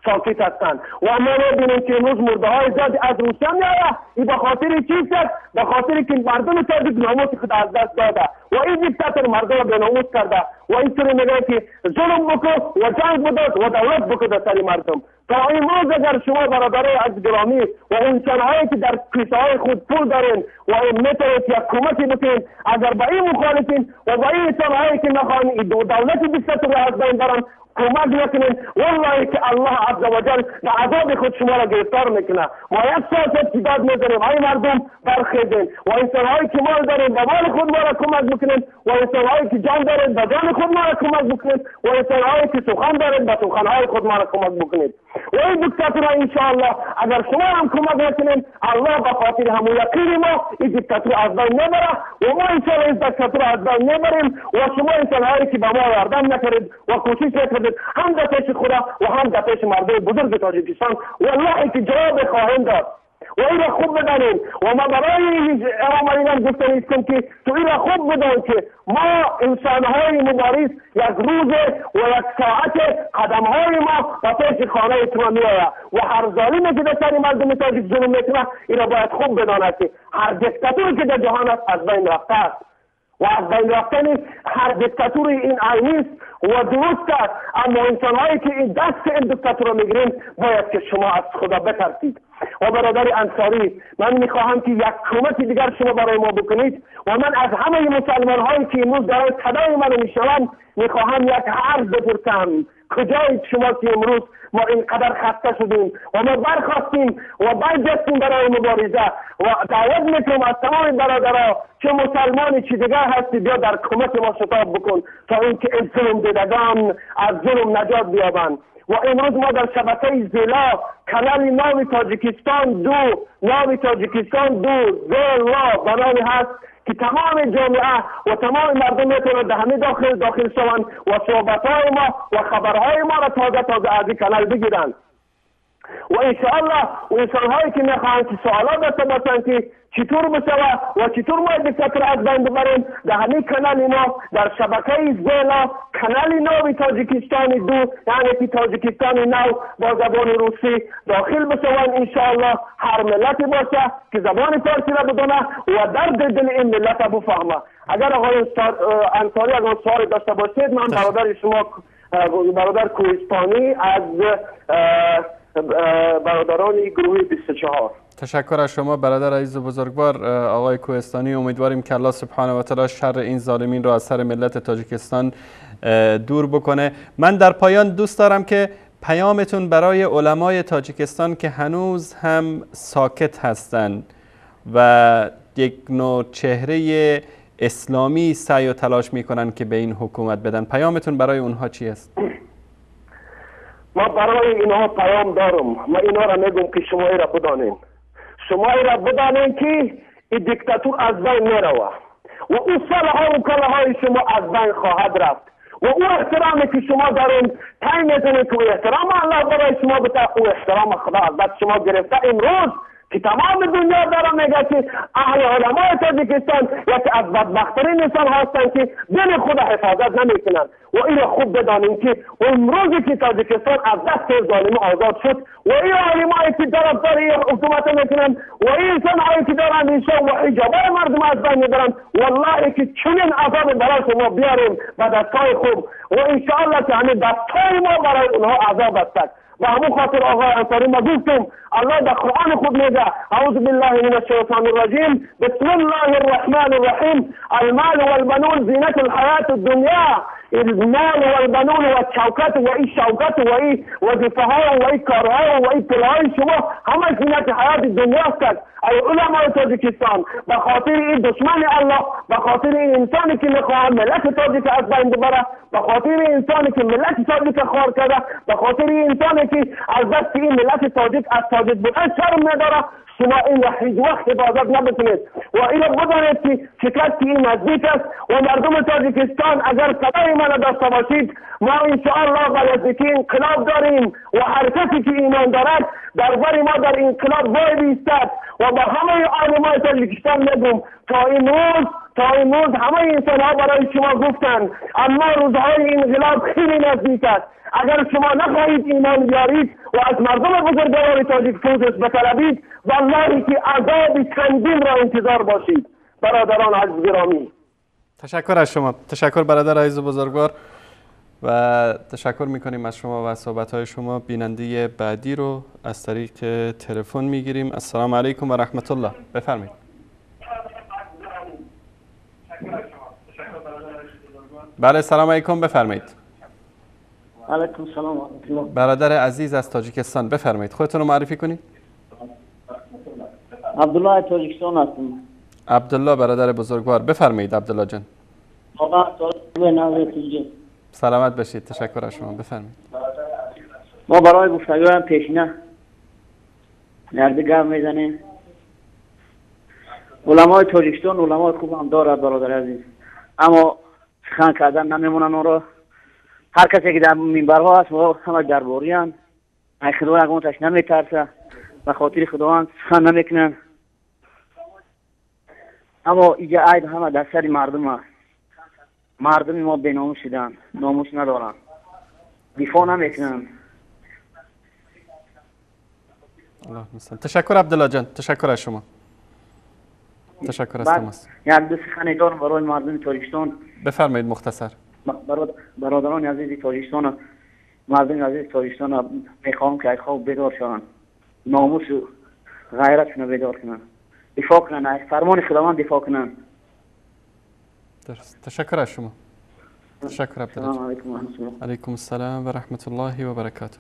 ساکت هستند. و ما میبینیم که امروز مرده های زیادی از روسیه میآید. این به خاطر چیست؟ به خاطر که مردم تاجیک ناموس خود از دست داده و این دیکتاتور مردم را به ناموس کرده و اینطوری میگه که ظلم بکن و جنگ بداد و دولت بکن در سر مردم. تا امروز اگر شما برادرای از گرامی و انسانهایی که در کیسه های خود پول دارین و میتونید یک کمکی بکنین، اگر با این مخالفین و با این انسانهایی که نخواهند دولت دیکتاتور را از بین برن کمک نکنین، والله که الله عز وجل به عذاب خود شما را گرفتار میکنه. ما یک سال که داد میزنیم ای مردم برخیزین و انسانهایی که مال دارین به مال خود ما را کمک بکنین و انسانهایی که جان دارین به جان خود ما را کمک بکنین و انسانهایی که سخن دارین به سخنهای خود ما را کمک بکنید. و این دیکتاتور انشاءالله اگر شما هم کمک نکنین، الله به خاطر همون یقین ما این دیکتاتور از بین نبره و ما انشاءالله این دیکتاتور از بین نبریم و شما انسانهایی که به ما یاردم نکردید و کوشش نکردید هم در پیش خدا و هم در پیش مردم بزرگ تاجیکستان، والله که جواب خواهیم داد و این را خوب بدانیم. و ما برای امام گفته نیستم که تو این را خوب بدان که ما انسانهای مبارز یک روز و یک ساعت قدمهای ما به پیش خانه تو می آید و هر ظالمی که در سر مردم تاجیک ظلم میکنه این را باید خوب بداند که هر دیکتاتوری که در جهان است از بین رفته است و از بین رفتن هر دیکتاتوری این عینی است و درست است. اما انسانهایی که این دست این دیکتاتور را میگیرین باید که شما از خدا بترسید. و برادر انصاری، من میخواهم که یک کمک دیگر شما برای ما بکنید و من از همه مسلمان هایی که امروز دارن صدای منو میشنوند میخواهم یک عرض بپرسم: کجایید شما که امروز ما اینقدر خسته شدیم و ما برخواستیم و برجستیم برای مبارزه؟ و دعوت میکنم از تمام برادرها چه مسلمانی چه دیگر هستی، بیا در کمک ما شتاب بکن تا اینکه این ظلم دیدگان از ظلم نجات بیابند. و امروز ما در شبکه زیلا کانال ناو تاجیکستان دو، ناو تاجیکستان دو زیلا به نام هست که تمام جامعه و تمام مردم میتونند در همه داخل شوند و صحبت‌های ما و خبرهای ما را تازه تازه از این کانال بگیرند. و انشاءالله و انسانهایی که میخواهند که سوالات داشته باشند که چطور بشود و چطور ما دیکتاتور از بین ببریم، در همین کانال ما در شبکه زیلا کانال نو تاجیکستان دو، یعنی که تاجیکستان نو با زبان روسی داخل بشوند. انشاءالله هر ملتی باشه که زبان فارسی را بدانه و درد دل این ملت را بفهمه. اگر آقای انصاری اگر سوال داشته باشید، من برادر شما برادر کوهستانی از برادران گروه 24. تشکر از شما برادر عزیز و بزرگوار آقای کوهستانی. امیدواریم که الله سبحانه و تعالی شر این ظالمین را از سر ملت تاجیکستان دور بکنه. من در پایان دوست دارم که پیامتون برای علمای تاجیکستان که هنوز هم ساکت هستند و یک نوع چهره اسلامی سعی و تلاش میکنن که به این حکومت بدن، پیامتون برای اونها چی است؟ ما برای اینها پیام دارم. ما اینها را میگم که شما را بدانین، شما را بدانین که این دیکتاتور از بین میروه و او سالها و کالاهای شما از بین خواهد رفت و او احترامی که شما دارین تعیین میکنین که او احترام الله برای شما بده، او احترام خدا از دست شما گرفته. امروز که تمام دنیا داره میگه که اهل علمای تاجیکستان یکی از بدبختترین انسان هستند که دین خود حفاظت نمیکنند. و این را خوب بدانیم که امروزی که تاجیکستان از دست ظالم آزاد شد و این علمایی که طرفدار این حکومت میکنند و این انسانهایی که دارند اینشا و حجابای مردم از بین میبرند، والله که چنین عذاب برای شما بیاریم به دستای خوب و انشاءالله که همین دستای ما برای اونها عذاب است. به همون خاطر آقای انصاری ما گفتم الله در قرآن خود میگه اعوذ بالله من الشیطان الرجیم بسم الله الرحمن الرحیم المال والبنون زینت الحیات الدنیا. المال والبنون و شوکت و این شوکت و این وظیفه ها و این کارها و این پولهای شما همه زینت حیات دنیا است. ای علمای تاجیکستان، به خاطر این دشمن الله، به خاطر این انسانی که میخواهد ملت تاجیک از بین ببره، به خاطر این انسانی که ملت تاجیک خوار کرده، به خاطر این انسانی که از دست این ملت تاجیک از تاجیک بودن شرم نداره، شما این را هیچ وقت حفاظت نبکنید و این را بدانید که شکست این نزدیک است و مردم تاجیکستان اگر صدای من داشته باشید، ما انشاءالله به نزدیکی انقلاب داریم و هر کسی که ایمان دارد در بر ما در انقلاب باید ایستد. و به همه عالمای تاجیکستان میگم تا امروز همه انسان ها برای شما گفتند، اما روزهای انقلاب خیلی نزدیک است. اگر شما نخواهید ایمان بیارید و از مردم بزرگوار تاجیک پوزش بطلبید، والله که عذاب چندین را انتظار باشید. برادران عزیز گرامی، تشکر از شما. تشکر برادر عزیز بزرگوار و تشکر میکنیم از شما و صحبت های شما. بیننده بعدی رو از طریق تلفن میگیریم. السلام علیکم و رحمت الله، بفرمایید. بله سلام علیکم، بفرمایید. علیکم سلام و رحمت الله. برادر عزیز از تاجیکستان، بفرمایید، خودتون رو معرفی کنید. عبدالله تاجیکستان هستم. عبدالله برادر بزرگوار، بفرمایید عبدالله جان. سلامت باشید، تشکر از شما، بفرمایید. ما برای گفتگو هم پیشینه نرد گرم میزنیم. علمای تاجیکستان علمای خوب هم دارد برادر عزیز، اما سخن کردن نمیمونن اون را. هر کسی که در منبرها هست و همه درباری هستند، ای خدا یگانتش نمیترسه، به خاطر خداوند سخن نمیکنن. اما اینجا عیب همه در سر مردم است. مردم ما بیناموس شدن، ناموس ندارن، دفاع نمیکنن. الله المستعان. تشکر عبدالله جان، تشکر از شما. تشکر از تماس. یک دو سخن دارم برای مردم تاجیکستان. بفرمایید مختصر. برادران عزیز تاجیکستان، مردم عزیز تاجیکستان، میخوام که از خواب بیدار شوند، ناموس و غیرتشون بیدار کنند، دفاع کنند، از فرمان خداوند دفاع کنند. درست. تشکر از شما. تشکر عبدالله. السلام علیکم و رحمت الله. علیکم السلام و رحمت الله و برکاته.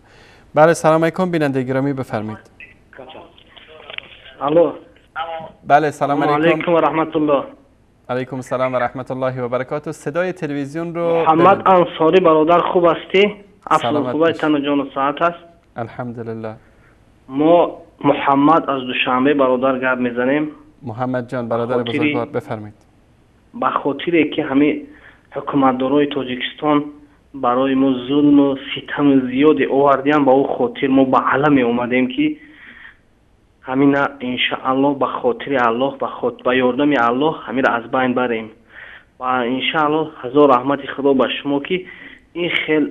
بله سلام علیکم بیننده گرامی، بفرمایید. الو. بله سلام علیکم و رحمت الله. علیکم السلام و رحمت الله و برکاته. صدای تلویزیون رو محمد انصاری برادر، خوب هستی؟ افضل خوبی، تن و جان و صحت هست؟ الحمدلله. ما محمد از دوشنبه برادر گپ میزنیم. محمد جان برادر بزرگوار، بفرمایید. به خاطر که همه حکومتدارای تاجیکستان برای ما ظلم و ستم زیادی آوردیم، با او خاطر ما به علم اومدیم که همین انشاءالله به خاطر الله، به یاردم الله همین را از بین بریم و انشاءالله هزار رحمت خدا به شما که این خیل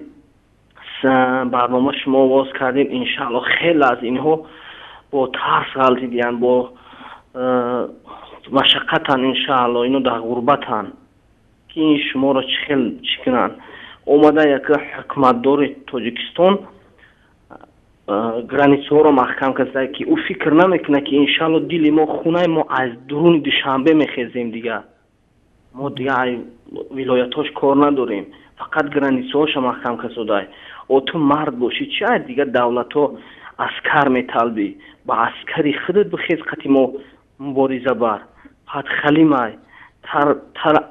برنامه شما واز کردیم. انشاءالله خیلی از اینها با ترس غلطیدن، با مشقتن، انشاءالله اینو در غربتن که این شما را چه خیل چی کنن. اومده یک حکومتدار تاجیکستان границаҳоро маҳкам карда ки ӯ фикр намекунад ки иншаалло дили мо, хонаи мо аз дуруни Душанбе мехезем, дига мо дига вилоятҳош кор надорем, фақат границаҳоша маҳкам касодай. О ту мард бошӣ, чи ай дига давлатҳо аскар металбӣ? Ба аскари худат бихез, қати мо мубориза бар. Фақат халимай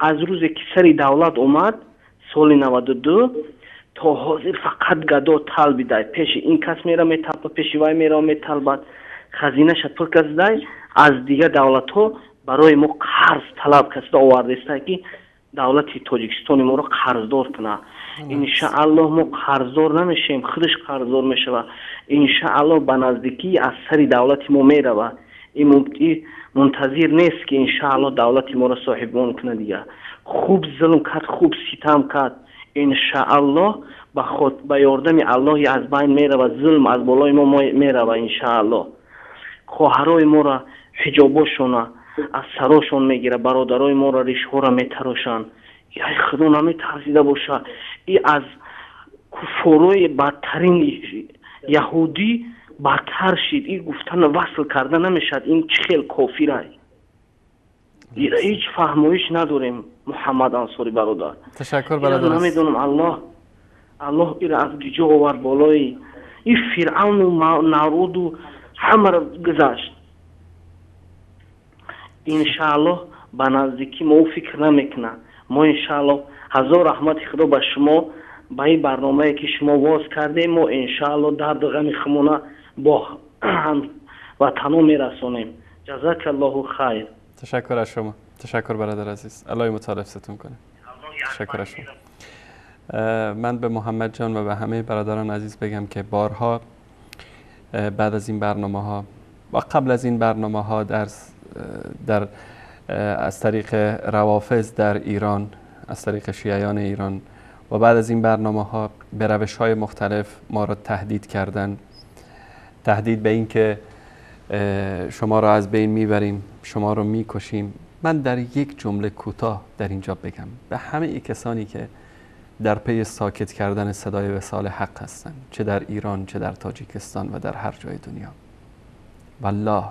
аз рӯзе ки сари давлат омад соли 92 то ҳозир фақат гадо талбидай, пеши ин кас мера металбад, пеши вай мера металбад, хазинаша пур касдай, аз дигар давлатҳо барои мо қарз талаб касда овардестай ки давлати Тоҷикистони моро қарздор кунад. Иншааллоҳ мо қарздор намешавем, худаш қарздор мешавад. Иншааллоҳ ба наздикӣ аз сари давлати мо меравад. Ин мунтазир нест ки иншааллоҳ давлати моро соҳибон кунад. Дигар хуб зулм кард, хуб ситам кард. Иншааллоҳ ба ёрдами Аллоҳ аз байн меравад, зулм аз болои мо меравад иншааллоҳ. Хоҳарои моро ҳиҷобошона аз сарошон мегирад, бародарои моро ришҳоро метарошанд. Яй худо наметарсида бошад, и аз куффорои бадтарин Яҳудӣ бадтар шид. Ин гуфтан васл карда намешавад. Ин чӣ хел кофирай? Ҳеҷ фаҳмоиш надорем, Муҳаммад Ансорӣ бародар. Ташаккур бародар. Намедонам Аллоҳ ира аз куҷо овард болои ин Фиръавну Навруду ҳамаро гузашт. Иншааллоҳ ба наздикӣ мо ӯ фикр намекунад. Мо иншааллоҳ ҳазор раҳмати Худо ба шумо, ба ин барномае ки шумо воз кардем, мо иншааллоҳ дарду ғами худмона бо ҳамватано мерасонем. Ҷазакаллоҳу хайр. تشکر از شما. تشکر برادر عزیز. الله متعال حفظتون کنه. تشکر از شما. من به محمد جان و به همه برادران عزیز بگم که بارها بعد از این برنامه ها و قبل از این برنامه ها در از طریق روافض در ایران، از طریق شیعیان ایران و بعد از این برنامه ها به روش های مختلف ما را تهدید کردن. تهدید به این که شما را از بین میبریم، شما را میکشیم. من در یک جمله کوتاه در اینجا بگم به همه کسانی که در پی ساکت کردن صدای وصال حق هستند، چه در ایران چه در تاجیکستان و در هر جای دنیا، والله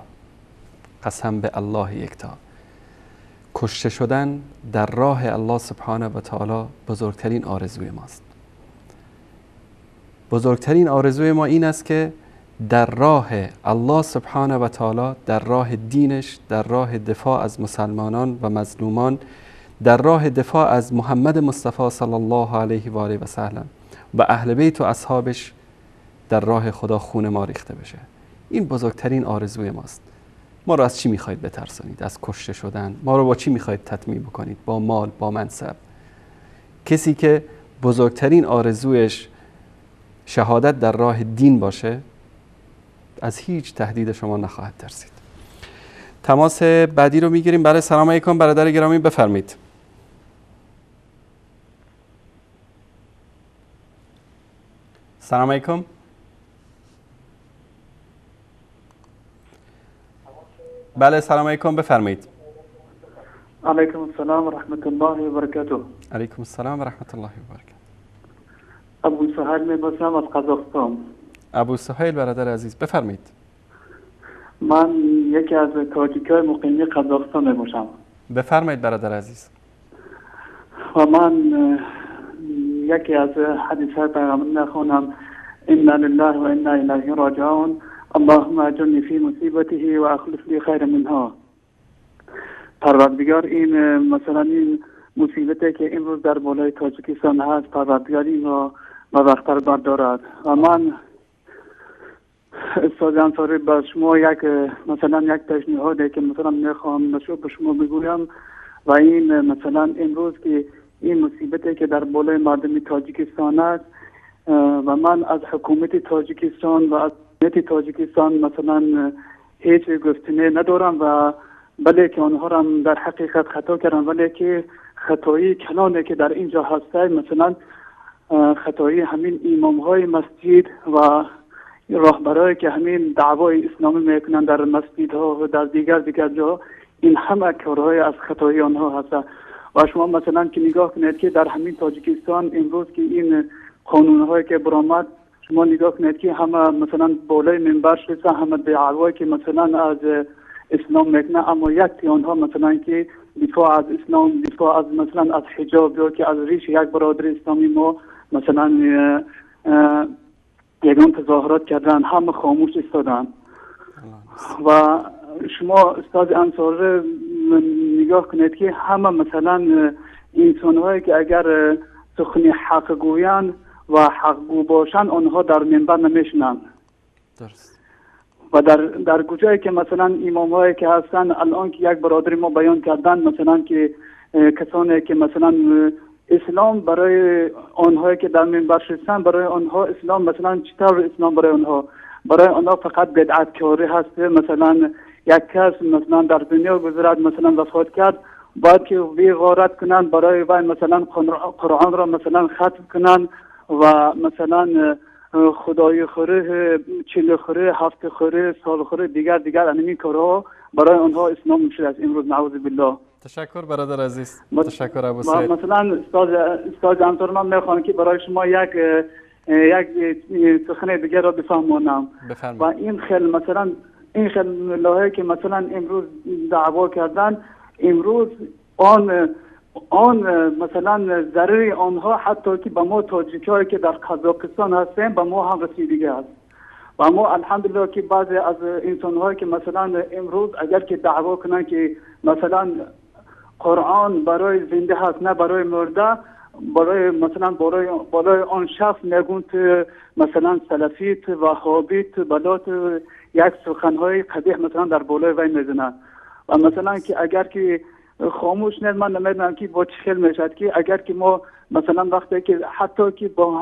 قسم به الله یکتا، کشته شدن در راه الله سبحانه و تعالی بزرگترین آرزوی ماست. بزرگترین آرزوی ما این است که در راه الله سبحانه و تعالی، در راه دینش، در راه دفاع از مسلمانان و مظلومان، در راه دفاع از محمد مصطفی صلی الله علیه و آله و سلم و اهل بیت و اصحابش، در راه خدا خون ما ریخته بشه. این بزرگترین آرزوی ماست. ما رو از چی میخواید بترسانید؟ از کشته شدن؟ ما رو با چی میخواید تطمیع بکنید؟ با مال، با منصب؟ کسی که بزرگترین آرزویش شهادت در راه دین باشه، از هیچ تهدید شما نخواهد ترسید. تماس بعدی رو میگیریم. برای سلام علیکم برادر گرامی، بفرمایید. سلام علیکم. بله سلام علیکم، بفرمایید. علیکم السلام و رحمت الله و برکاته. علیکم السلام و رحمت الله و برکاته. ابو سهیل میباشم از قزاقستان. ابو سهیل برادر عزیز بفرمایید. من یکی از تاجیکای مقیمی قزاقستان میباشم. بفرمایید برادر عزیز. و من یکی از حدیث های پیغمبر نخونم: انا لله و انا الیه راجعون، اللهم اجرنی فی مصیبته و اخلف لی خیر منها. پروردگار این مثلا این مصیبتی که امروز در بالای تاجیکستان هست، پروردگار این را به وقت بردارد. و من استاد انصاری به شما یک مثلا یک پیشنهادی که مثلا میخوام به شما بگویم و این مثلا امروز که این مصیبتی که در بالای مردم تاجیکستان است و من از حکومت تاجیکستان و از حکومت تاجیکستان مثلا هیچ گفتنی ندارم و بله که آنها را در حقیقت خطا کردن، ولی که خطایی کلانه که در اینجا هسته مثلا خطایی همین امام های مسجد و راهبرایی که همین دعوای اسلامی میکنن در مسجدها و در دیگر جا، این همه کارهای از خطایی آنها هست. و شما مثلا که نگاه کنید که در همین تاجیکستان امروز که این قانونهایی که برآمد، شما نگاه کنید که همه مثلا بالای منبر شده، همه دعوایی که مثلا از اسلام میکنه، اما یک آنها مثلا که دفاع از اسلام، دفاع از مثلا از حجاب یا که از ریش یک برادر اسلامی ما مثلا یگان تظاهرات کردن، همه خاموش ایستادن. و شما استاد انصاری نگاه کنید که همه مثلا انسانهایی که اگر سخن حق گویند و حقگو باشند، آنها در منبر نمیشنند. درست. و در کجایی که مثلا امام هایی که هستن الان که یک برادر ما بیان کردن مثلا که کسانی که مثلا اسلام برای آنهایی که در منبر شستن، برای آنها اسلام مثلا چطور اسلام برای آنها فقط بدعت کاری هست. مثلا یک کس مثلا در دنیا گذرد، مثلا وفات کرد، باید که وی غارت کنند برای وی، مثلا قرآن را مثلا ختم کنند و مثلا خدای خوره، چله خوره، هفت خوره، سال خوره، دیگر همین کارها برای آنها اسلام میشه از امروز، نعوذ بالله. تشکر برادر عزیز، تشکر ابو سعید. مثلا استاد انصار، من میخوام که برای شما یک یک سخن دیگر را بفهمانم. و این خیل مثلا این خیل ملاهایی که مثلا امروز دعوا کردن، امروز آن مثلا ضرر آنها حتی که به ما تاجیکایی که در قزاقستان هستیم به ما هم رسیدگی است. و ما الحمدلله که بعضی از انسان‌هایی که مثلا امروز اگر که دعوا کنن که مثلا قرآن برای زنده هست نه برای مرده، برای مثلا برای آن شخص میگن تو مثلا سلفیت وهابیت بلات، یک سخنهای قبیح مثلا در بالای وی میزنن. و مثلا که اگر که خاموش نه، من نمیدونم که با چه خیل میشد که اگر که ما مثلا وقتی که حتی که با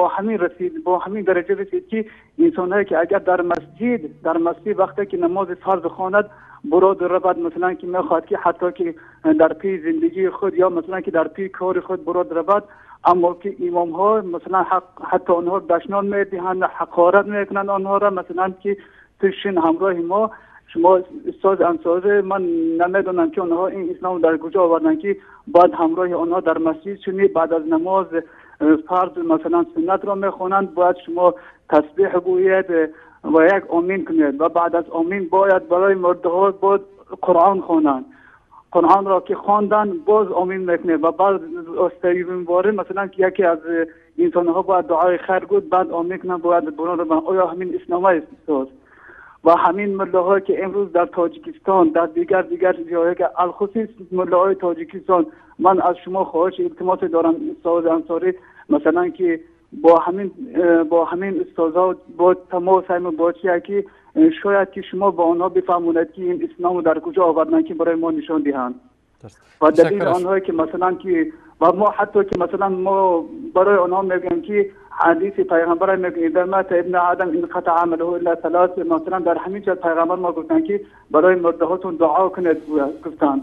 همین رسید، با همین درجه رسید که انسان‌هایی که اگر در مسجد وقتی که نماز فرض خواند براد رود، مثلا که میخواد که حتی که در پی زندگی خود یا مثلا که در پی کار خود براد رود، اما که امام ها مثلا حتی آنها دشنام میدهند، حقارت میکنند آنها را، مثلا که تشین همراه ما شما استاد انصاری، من نمیدونم که آنها این اسلام در کجا آوردن که بعد همراه آنها در مسجد شنی، بعد از نماز فرض مثلا سنت را میخوانند، باید شما تسبیح گویید و یک آمین کنید و بعد از آمین باید برای مرده ها باید قرآن خوانند. قرآن را که خواندن باز آمین میکنه و بعد استیون مثلا که یکی از انسان ها باید دعای خیر گفت، بعد آمین کنن، باید بران رو. آیا همین اسلام است؟ و همین ملاها که امروز در تاجیکستان، در دیگر جاهایی که الخصوص ملاهای تاجیکستان، من از شما خواهش التماس دارم استاد انصاری، مثلا که با همین استادها با تماس هم با چیه که شاید که شما با آنها بفهمونید که این اسلام در کجا آوردن که برای ما نشان دهند. و دلیل آنهایی که مثلا که و ما حتی که مثلا ما برای آنها میگیم که حدیث پیغمبر میگه اذا مات ابن آدم انقطع عمله الا ثلاث، مثلا در همین جا پیغمبر ما گفتن که برای مرده هاتون دعا کنید گفتن.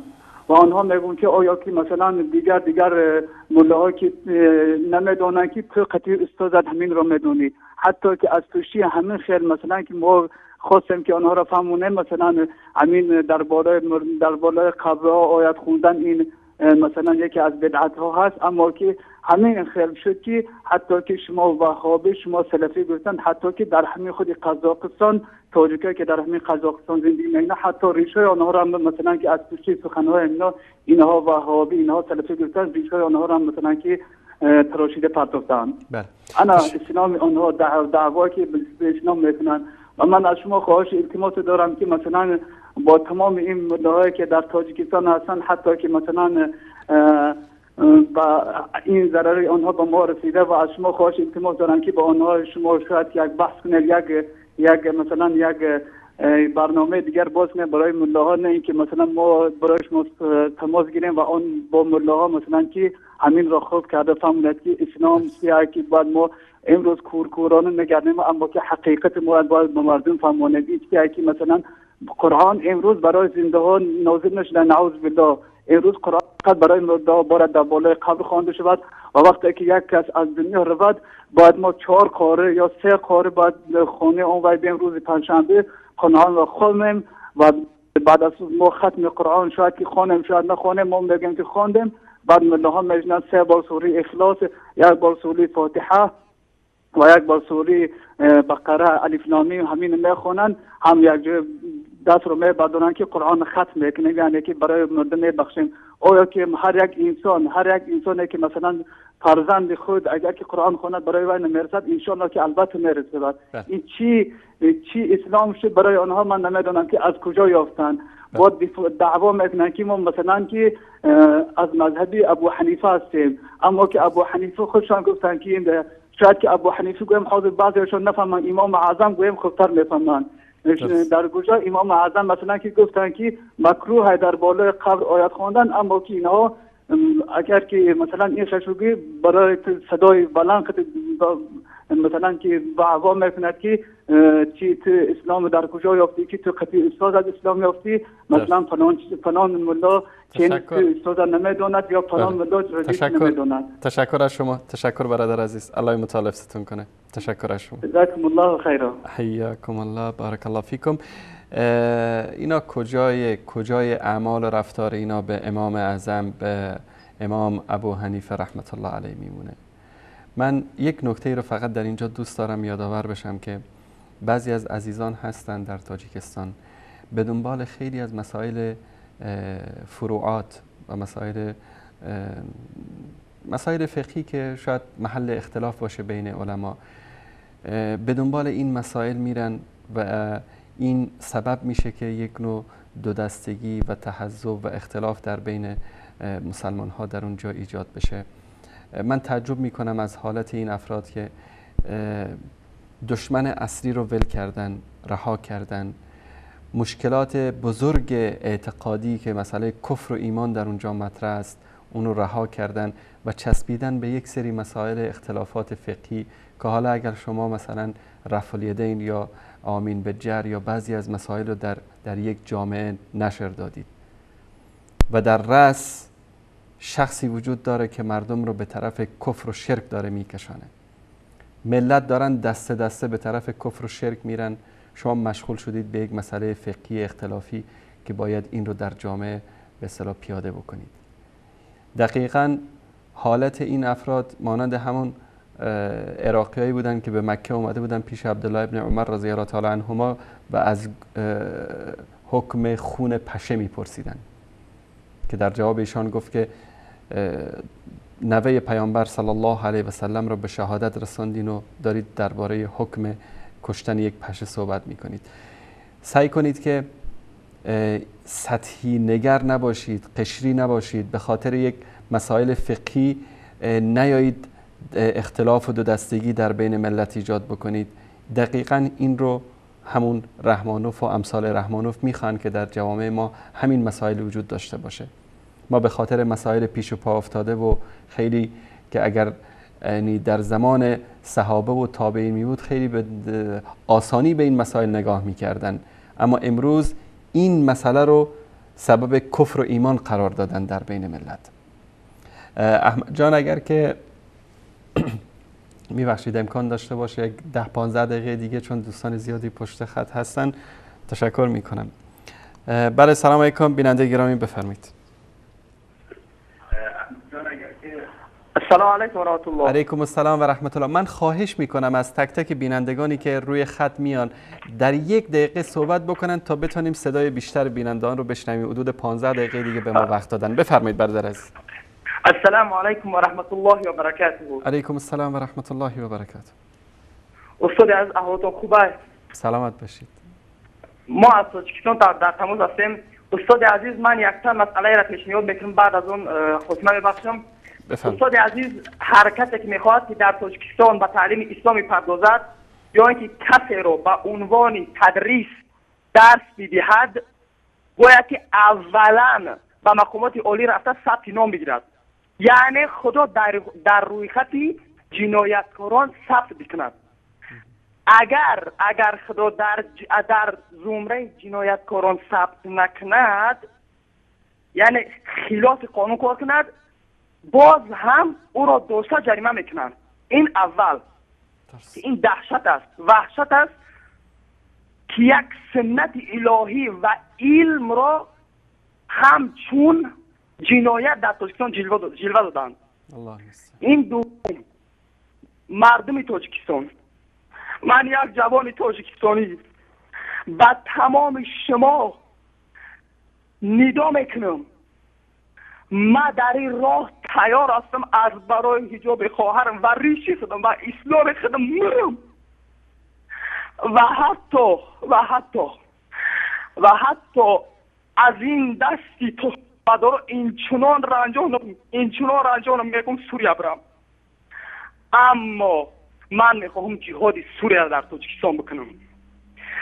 و آنها میگن که آیا که مثلا دیگر ملاها که نمیدونن که تو قطعی استاد همین رو میدونی، حتی که از توشی همین خیل مثلا که ما خواستیم که آنها را فهمونه، مثلا همین در بالای قبرها آیت خوندن این مثلا یکی از بدعت ها هست، اما که همین خیل شد که حتی که شما وهابی شما سلفی گفتن، حتی که در همین خود قزاقستان تاجیکایی که در همین قزاقستان زندگی میکنن، حتی ریشه آنها را هم مثلا که از پشت سخنهای اینها وهابی اینها سلفی گفتن، ریشه آنها را هم مثلا که تراشیده پرداختن. بله. انا اسلام آنها دعوا که به اسلام میکنن. و من از شما خواهش التماس دارم که مثلا با تمام این ملاهایی که در تاجیکستان هستن، حتی که مثلا با این ضرر آنها به ما رسیده، و از شما خواهش التماس دارم که با آنها شما شاید یک بحث کنید، یک مثلا یک برنامه دیگر باز کنید برای ملاها، نه اینکه مثلا ما برای شما تماس گیریم و آن با ملاها مثلا که همین را خوب کرده فهموند که اسلام چیه که باید ما امروز کورکورانه نگردیم، اما که حقیقت ما باید به مردم فهمانید. این چیه که مثلا قرآن امروز برای زنده ها نازل نشده، نعوذ بالله، امروز قرآن فقط برای مرده ها باید در بالای قبر خوانده شود و وقتی که یک کس از دنیا رود باید ما 4 قاره یا 3 قاره باید خانه آن وای بیم روز پنجشنبه قرآن را خوانیم و بعد از ما ختم قرآن شاید که خوانیم شاید نخوانیم، ما میگیم که خواندیم، بعد ملاها میشنن 3 بار سوره اخلاص، 1 بار سوره فاتحه و 1 بار سوره بقره الف لام میم همین میخوانن، هم یک جای دست رو میبردارن که قرآن ختم میکنیم، یعنی که برای مردم میبخشیم. آیا که هر یک انسانی که مثلا فرزند خود اگر که قرآن خواند برای وی نمیرسد، انشالله که البته میرسد. این چی اسلام شد برای آنها من نمیدونم که از کجا یافتن. باید دعوا میکنن که ما مثلا که از مذهب ابو حنیفه هستیم، اما که ابو حنیفه خودشان گفتن که این شاید که ابو حنیفه گویم حاضر بعضیشون نفهمن، امام اعظم گویم خوبتر میفهمن. در کجا امام اعظم مثلا که گفتن که مکروه در بالای قبر آیت خواندن، اما که اینها اگر که مثلا این ششوگی برای صدای بلند مثلا که دعوا میکند که چی تو اسلام در کجا یافتی، که تو قطعی استاد از اسلام یافتی، مثلا فلان ملا که تو استاد نمیدوند یا فلان ملا نمیدوند. تشکر از شما، تشکر برادر عزیز، الله متعال حفظتون کنه. تشکر از شما. جزاکم الله خیرا. حیاکم الله، بارک الله فیکم. اینا کجای اعمال و رفتار اینا به امام اعظم، به امام ابو حنیفه رحمت الله علیه میمونه؟ من یک نکته رو فقط در اینجا دوست دارم یادآور بشم که بعضی از عزیزان هستند در تاجیکستان به دنبال خیلی از مسائل فروعات و مسائل فقهی که شاید محل اختلاف باشه بین علما، به دنبال این مسائل میرن و این سبب میشه که یک نوع دو دستگی و تحزب و اختلاف در بین مسلمان ها در اونجا ایجاد بشه. من تعجب میکنم از حالت این افراد که دشمن اصلی رو ول کردن، رها کردن، مشکلات بزرگ اعتقادی که مسئله کفر و ایمان در اونجا مطرح است اونو رها کردن و چسبیدن به یک سری مسائل اختلافات فقهی که حالا اگر شما مثلا رفع الیدین یا آمین به جر یا بعضی از مسائل رو در یک جامعه نشر دادید و در رأس شخصی وجود داره که مردم رو به طرف کفر و شرک داره میکشانه، ملت دارن دسته دسته به طرف کفر و شرک میرن، شما مشغول شدید به یک مسئله فقهی اختلافی که باید این رو در جامعه به اصطلاح پیاده بکنید. دقیقاً حالت این افراد مانند همون عراقیایی بودن که به مکه اومده بودن پیش عبدالله ابن عمر رضی الله تعالی عنهما و از حکم خون پشه میپرسیدن که در جواب ایشان گفت که نوه پیامبر صلی الله علیه و سلم را به شهادت رساندین و دارید درباره حکم کشتن یک پشه صحبت میکنید. سعی کنید که سطحی نگر نباشید، قشری نباشید، به خاطر یک مسائل فقهی نیایید اختلاف و دو دستگی در بین ملت ایجاد بکنید. دقیقاً این رو همون رحمانوف و امثال رحمانوف میخوان که در جوامع ما همین مسائل وجود داشته باشه. ما به خاطر مسائل پیش و پا افتاده و خیلی که اگر یعنی در زمان صحابه و تابعین می بود خیلی به آسانی به این مسائل نگاه میکردن، اما امروز این مسئله رو سبب کفر و ایمان قرار دادن در بین ملت. احمد جان اگر که میبخشید امکان داشته باشه یک 10-15 دقیقه دیگه، چون دوستان زیادی پشت خط هستن، تشکر میکنم. بله، سلام علیکم بیننده گرامی، بفرمایید. السلام علیکم و رحمت الله. علیکم السلام و رحمت الله. من خواهش میکنم از تک تک بینندگانی که روی خط میان در یک دقیقه صحبت بکنن تا بتونیم صدای بیشتر بینندگان رو بشنویم. حدود 15 دقیقه دیگه به ما وقت دادن. بفرمایید برادر عزیز. السلام علیکم و رحمت الله و برکاته. علیکم السلام و رحمت الله و برکاته. استاد عزیز، احوالتون خوبه؟ سلامت باشید. ما از تاجیکستان در تماس هستیم. استاد عزیز، من یک تا مسئله را پیشنهاد میکنم، بعد از اون خاتمه میبخشم. استاد عزیز، حرکتی که میخواهد که در تاجیکستان به تعلیم اسلامی پردازد یا اینکه کسی رو به عنوان تدریس درس بدهد، باید که اولا به مقامات عالی رفته ثبت نام بگیرد، یعنی خدا در روی خط جنایتکاران ثبت بکند. اگر خدا در زمره جنایتکاران ثبت نکند، یعنی خلاف قانون کار کند، باز هم او را داشته جریمه میکنند. این اول که این دهشت است، وحشت است که یک سنت الهی و علم را همچون جنایت در تاجیکستان جلوه دادند. این دوم، مردم تاجیکستان، من یک جوان تاجیکستانی به تمام شما ندا میکنم، من در این راه تیار هستم از برای حجاب خواهرم و ریشی خودم و اسلام خودم میرم و حتی از این دستی تو بدارو این چنان رنجانم میگم سوریه برم، اما من میخواهم جهاد سوریه در تاجیکستان بکنم،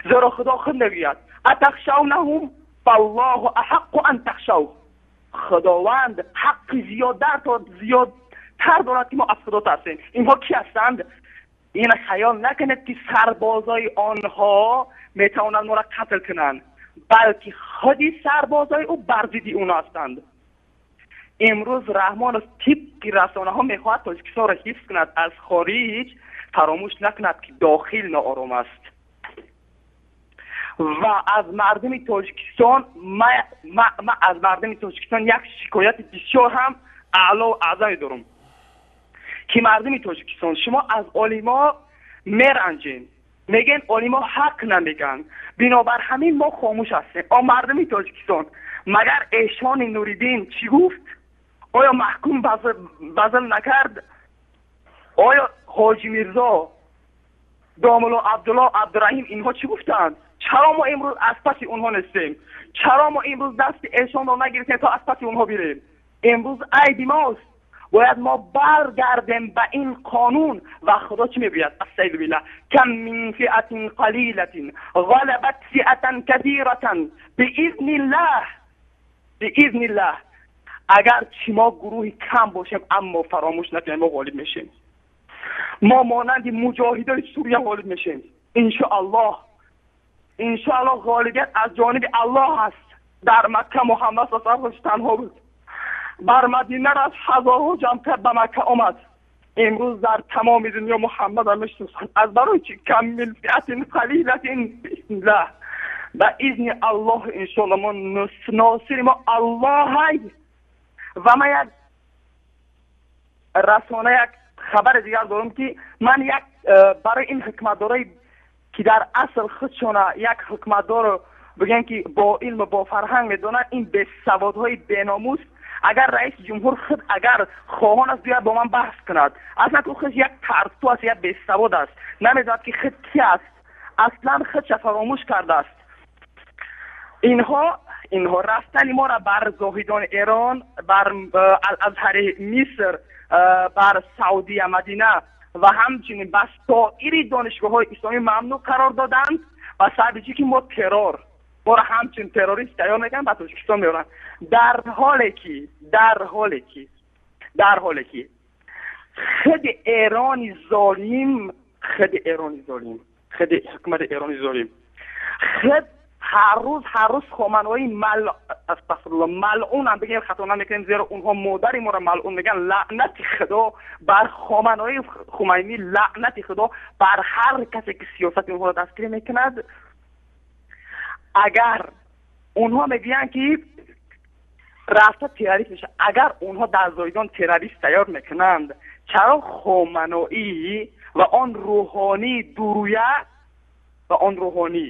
زیرا خدا خود میگوید اتخشونهم فالله احق ان تخشوه. خداوند حق زیادتر دارد که ما از خدا ترسیم. اینها کی هستند؟ این خیال نکنید که سربازای آنها میتوانند ما را قتل کنند، بلکه خودی سربازای او بر ضد اونا هستند. امروز رحمان طبق رسانه ها میخواهد تاجیکستان را حفظ کند از خارج، فراموش نکند که داخل ناآرام است. و از مردم تاجیکستان ما از مردم تاجیکستان یک شکایت بسیار هم اعلا و اعظمی دارم. ки мардуми Тоҷикистон, шумо аз олимо меранҷед, мегӯед олимо ҳақ намегӯянд, бинобар ҳамин мо хомӯш ҳастем. О мардуми Тоҷикистон, магар Эшони Нуриддин чӣ гуфт? Оё маҳкум базл накард? Оё Ҳоҷи Мирзо, Домулло Абдулло Абдураҳим инҳо чӣ гуфтанд? Чаро мо имрӯз аз паси онҳо нестем? Чаро мо имрӯз дасти эшонро нагирифтем то аз паси онҳо бирем? Имрӯз айби мост. Бояд мо баргардем ба ин қонун. Ва Худо чӣ мегӯяд? Астаизу биллаҳ: кам мин фиатин қалилатин ғалабат фиатан касиратан биизниллаҳ, биизниллаҳ. Агар чи мо гурӯҳи кам бошем, аммо фаромӯш накунем, мо ғолиб мешем. Мо монанди муҷоҳидои Сурия ғолиб мешем, иншоаллоҳ. Иншоаллоҳ ғолибият аз ҷониби Аллоҳ аст. Дар Макка Муҳаммад саллаллоҳу алайҳи танҳо буд, бар Мадина рафт, ҳазорҳо ҷамъ кард, ба Макка омад. Имрӯз дар тамоми дунё Муҳаммадро мешиносанд. Аз барои чӣ? Кам мин фиатин қалилатин биизниллаҳ, ба изни Аллоҳ. Иншоаллоҳ мо носири мо Аллоҳ. Ва ман як расона, як хабари дигар дорам, ки ман як барои ин ҳукматдорое ки дар асл худшона як ҳукматдорро бигӯем ки бо илму бо фарҳанг медонанд, ин бесаводҳои беномус, агар раиси ҷумҳур худ агар хоҳон аст биёяд бо ман баҳс кунад. Аслан ӯ худ як тарсу аст, як бесавод аст, намедонад ки худ ки аст, аслан худша фаромӯш кардааст. Инҳо рафтани моро бар зоҳидони Эрон, бар Алазҳари Миср, бар Саудия Мадина ва ҳамчунин ба соири донишгоҳҳои исломӣ мамнӯъ қарор доданд. Ва сабаби чӣ ки мо террор, моро ҳамчун террорист тайёр мекунанд, ба Тоҷикистон меоранд, дар ҳоле ки худи эрони золим, худи эрони золим, худи ҳукумати эрони золим худ ҳар рӯз хоманаи астағфируллоҳ малъун ҳам бигем хато намекунем, зеро онҳо модари моро малъун мегӯянд. Лаънати Худо бар хоманаи Хумайнӣ, лаънати Худо бар ҳар касе ки сиёсати онҳоро дастгирӣ мекунад. Агар онҳо мегӯянд ки рафта террорист мешавад, агар онҳо дар Зоҳидон террорист тайёр мекунанд, чаро хоманаӣ ва он рӯҳонии дуруя ва он рӯҳонӣ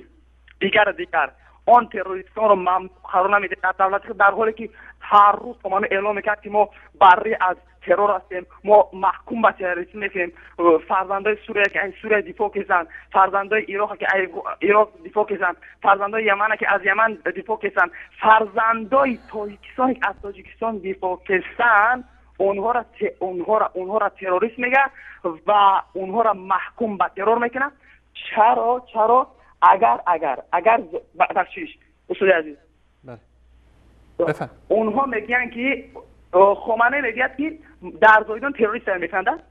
дигар он террористонро мамнӯъ қарор намедиҳад дар давлати худ, дар ҳоле ки ҳар рӯз хоманаӣ эълон мекард ки мо барӣ аз террор ҳастем, мо маҳкум ба террористӣ мекунем, фарзандои Сурия ки аз Сурия дифоъ карданд, фарзандои Ироқ ки аз Ироқ дифоъ карданд, фарзандои Яман ки аз Яман дифоъ карданд, фарзандои Тоҷикистон ки аз Тоҷикистон дифоъ карданд, онҳоро террорист мегӯяд ва онҳоро маҳкум ба террор мекунад. Чаро агар агар агар бахшиш устоди азиз, онҳо мегӯянд ки хоманеи мегӯяд ки дар Зоҳидон террорист тайёр мекунанд.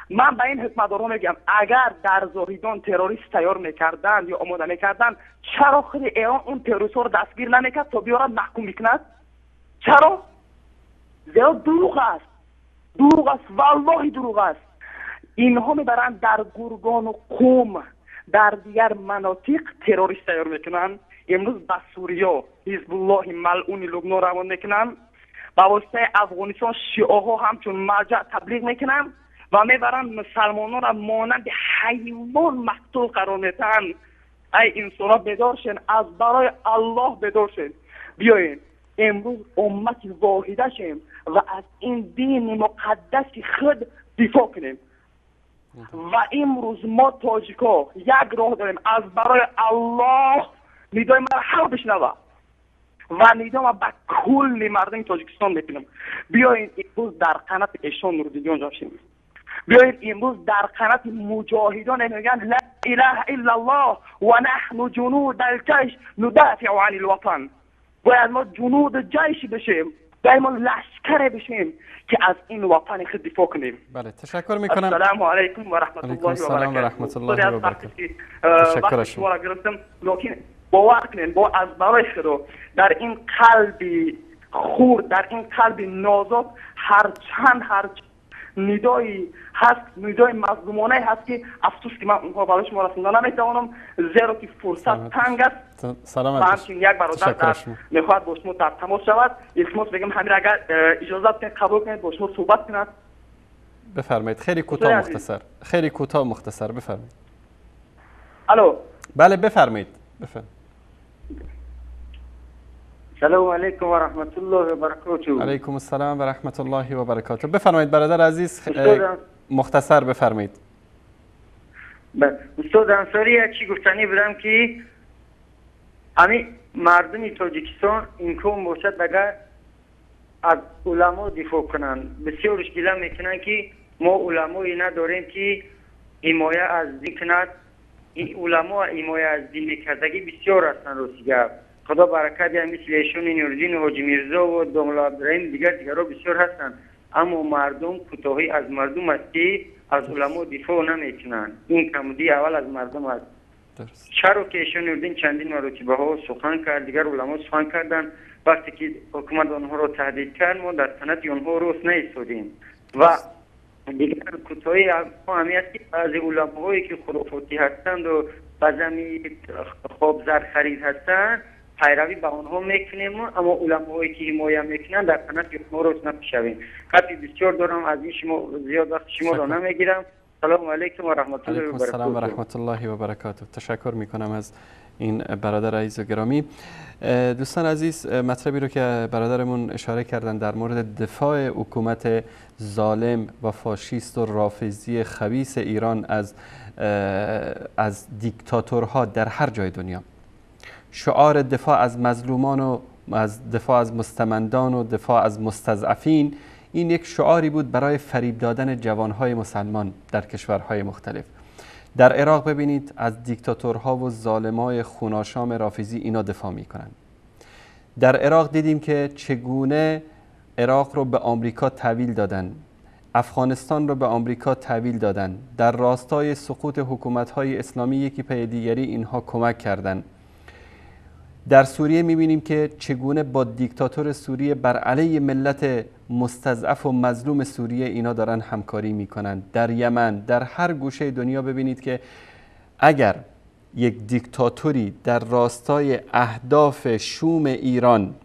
Ман ба ин ҳукматдорҳо мегӯям, агар дар Зоҳидон террорист тайёр мекарданд ё омода мекарданд, чаро худи Эрон он террористҳоро дастгир намекард то биёрад маҳкум бикунад? Чаро? Зеро дурӯғ аст, дурӯғ аст, валлоҳи дурӯғ аст. Инҳо мебаранд дар Гургону Қум, дар дигар манотиқ террорист тайёр мекунанд. Имрӯз ба Сурия Ҳизбуллоҳи малъуни Лубнон равон мекунанд, ба воситаи Афғонистон шиаҳо ҳамчун марҷаъ таблиғ мекунанд ва мебаранд мусалмононро монанди ҳайвон мақтул қарор медиҳанд. Ай инсонҳо, бедор шен, аз барои Аллоҳ бедор шен. Биёед имрӯз уммати воҳида шем ва аз ин дини муқаддаси худ дифоъ кунем. Ва имрӯз мо тоҷикҳо як роҳ дорем, аз барои Аллоҳ нидои маро ҳар бишнава ва нидома ба кулли мардуми Тоҷикистон мекунам. Биёед имрӯз дар қанати Эшон Нуриддинҷон ҷо шем. Биёед имрӯз дар қанати муҷоҳидон мегӯянд ла илаҳа иллаллоҳ ва наҳну ҷунуд алҷайш нудафиъу ани лватан. Бояд мо ҷунуди ҷайш бишем, бояд мо лашкаре бишем ки аз ин ватани худ дифоъ кунем. Бале, ташаккур мекунам. Ассалому алайкум ва раҳматуллоҳи ва баракатуҳ. Ва баракатуҳ. Ташаккур аз шумо гирифтам, лекин бовар кунед, бо аз барои Худо дар ин қалби хурд, дар ин қалби нозук ҳарчанд нидои ҳаст, нидои мазлумонае ҳаст ки афсӯс ки ман онҳо барои шумо расонда наметавонам, зеро ки фурсат танг аст. Саломат ва ҳамчунин як бародар мехоҳад бо шумо дар тамос шавад. Илтимос мегӯям, ҳамин агар иҷозат кунед, қабул кунед, бо шумо суҳбат кунад. بفرمایید، خیلی کوتاه مختصر، خیلی کوتاه مختصر بفرمایید. الو. بله بفرمایید، بفرمایید. سلام علیکم و رحمت الله و برکاته. علیکم السلام و رحمت الله و برکاته. بفرمایید برادر عزیز، مختصر بفرمایید. بله استاد انصاری، چی گفتنی بودم که همین مردم تاجیکستان امکان باشد اگر از علما دفاع کنند. بسیارش گله میکنند که ما علمایی نداریم که حمایه از دین کند. این علما حمایه از دین میکردگی بسیار هستند. روسیه خدا برکت یا مثل ایشون نوردین و حاجی میرزا و داملا عبدالرحیم دیگرها بسیار هستند، اما مردم کوتاهی از مردم است که از علما دفاع نمیکنند. این کمودی اول از مردم است. درست. چرا که ایشون نوردین چندین مرتبه ها سخن کرد، دیگر علما سخن کردند. وقتی که حکومت آنها را تهدید کرد، ما در سند آنها روز نایستادیم. و دیگر کوتاهی همی است که بعضی علماهایی که خرافاتی هستند و بعضی خواب زر خرید هستند پیروی به آنها میکنیم، اما علماهایی که حمایه میکنند در سند آنها روز نمیشویم. قطعی بسیار دارم از این شما زیاد وقت شما را نمیگیرم. سلام علیکم و رحمت الله و برکاته. السلام و رحمت الله و برکاته. تشکر میکنم از این برادر عزیز و گرامی. دوستان عزیز، مطلبی رو که برادرمون اشاره کردن در مورد دفاع حکومت ظالم و فاشیست و رافضی خبیث ایران از دیکتاتورها در هر جای دنیا، شعار دفاع از مظلومان و از دفاع از مستمندان و دفاع از مستضعفین، این یک شعاری بود برای فریب دادن جوانهای مسلمان در کشورهای مختلف. در عراق ببینید از دیکتاتورها و ظالمای خوناشام رافضی اینا دفاع میکنن. در عراق دیدیم که چگونه عراق رو به آمریکا تحویل دادن، افغانستان رو به آمریکا تحویل دادن، در راستای سقوط حکومت‌های اسلامی یکی پی دیگری اینها کمک کردند. در سوریه می‌بینیم که چگونه با دیکتاتور سوریه بر علیه ملت مستضعف و مظلوم سوریه اینا دارن همکاری میکنن. در یمن، در هر گوشه دنیا ببینید که اگر یک دیکتاتوری در راستای اهداف شوم ایران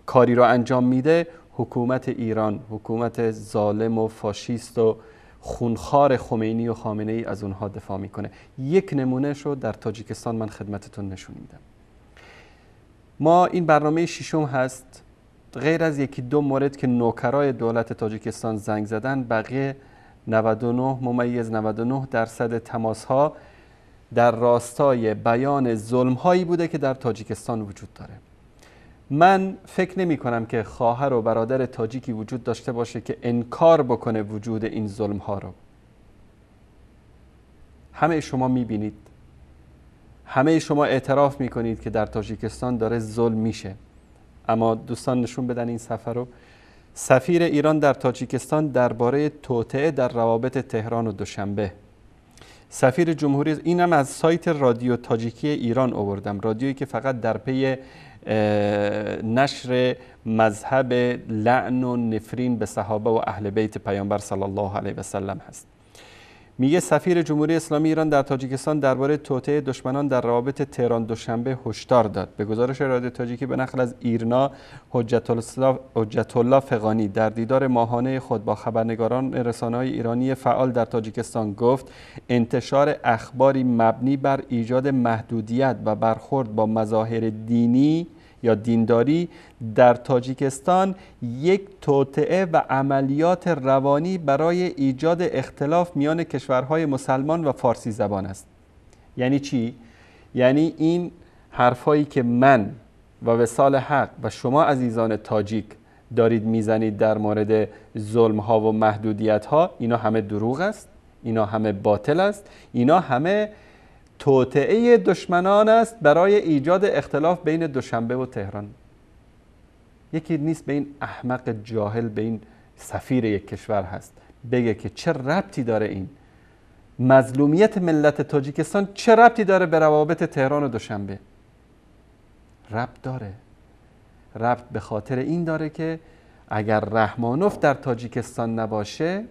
کاری را انجام میده، حکومت ایران، حکومت ظالم و فاشیست و خونخوار خمینی و خامنه ای از اونها دفاع میکنه. یک نمونه شو در تاجیکستان من خدمتتون نشون میدم. ما این برنامه ششم هست، غیر از یکی دو مورد که نوکرای دولت تاجیکستان زنگ زدن، بقیه 99.99% تماس ها در راستای بیان ظلم هایی بوده که در تاجیکستان وجود داره. من فکر نمی کنم که خواهر و برادر تاجیکی وجود داشته باشه که انکار بکنه وجود این ظلم ها رو. همه شما می بینید، همه شما اعتراف می کنید که در تاجیکستان داره ظلم میشه. اما دوستان نشون بدن این سفر رو. سفیر ایران در تاجیکستان درباره توطئه در روابط تهران و دوشنبه. سفیر جمهوری، اینم از سایت رادیو تاجیکی ایران آوردم، رادیویی که فقط در پی نشر مذهب لعن و نفرین به صحابه و اهل بیت پیامبر صلی الله علیه و سلم هست. میگه سفیر جمهوری اسلامی ایران در تاجیکستان درباره توطئه دشمنان در روابط تهران دوشنبه هشدار داد. به گزارش رادیو تاجیکی به نقل از ایرنا، حجت الله فغانی در دیدار ماهانه خود با خبرنگاران رسانه‌های ایرانی فعال در تاجیکستان گفت انتشار اخباری مبنی بر ایجاد محدودیت و برخورد با مظاهر دینی یا دینداری در تاجیکستان یک توطئه و عملیات روانی برای ایجاد اختلاف میان کشورهای مسلمان و فارسی زبان است. یعنی چی؟ یعنی این حرفایی که من و وصال حق و شما عزیزان تاجیک دارید میزنید در مورد ظلم ها و محدودیت ها، اینا همه دروغ است، اینا همه باطل است، اینا همه توطئه دشمنان است برای ایجاد اختلاف بین دوشنبه و تهران. یکی نیست به این احمق جاهل، به این سفیر یک کشور هست، بگه که چه ربطی داره این مظلومیت ملت تاجیکستان، چه ربطی داره به روابط تهران و دوشنبه؟ ربط داره. ربط به خاطر این داره که اگر رحمانوف در تاجیکستان نباشه،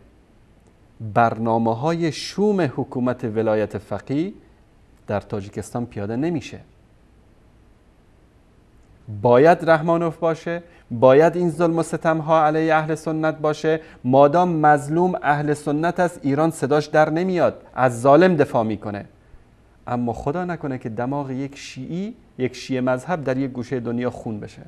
برنامه‌های شوم حکومت ولایت فقیه در تاجیکستان پیاده نمیشه. باید رحمانوف باشه، باید این ظلم و ستم ها علیه اهل سنت باشه. مادام مظلوم اهل سنت است، ایران صداش در نمیاد، از ظالم دفاع میکنه. اما خدا نکنه که دماغ یک شیعی، یک شیعه مذهب در یک گوشه دنیا خون بشه.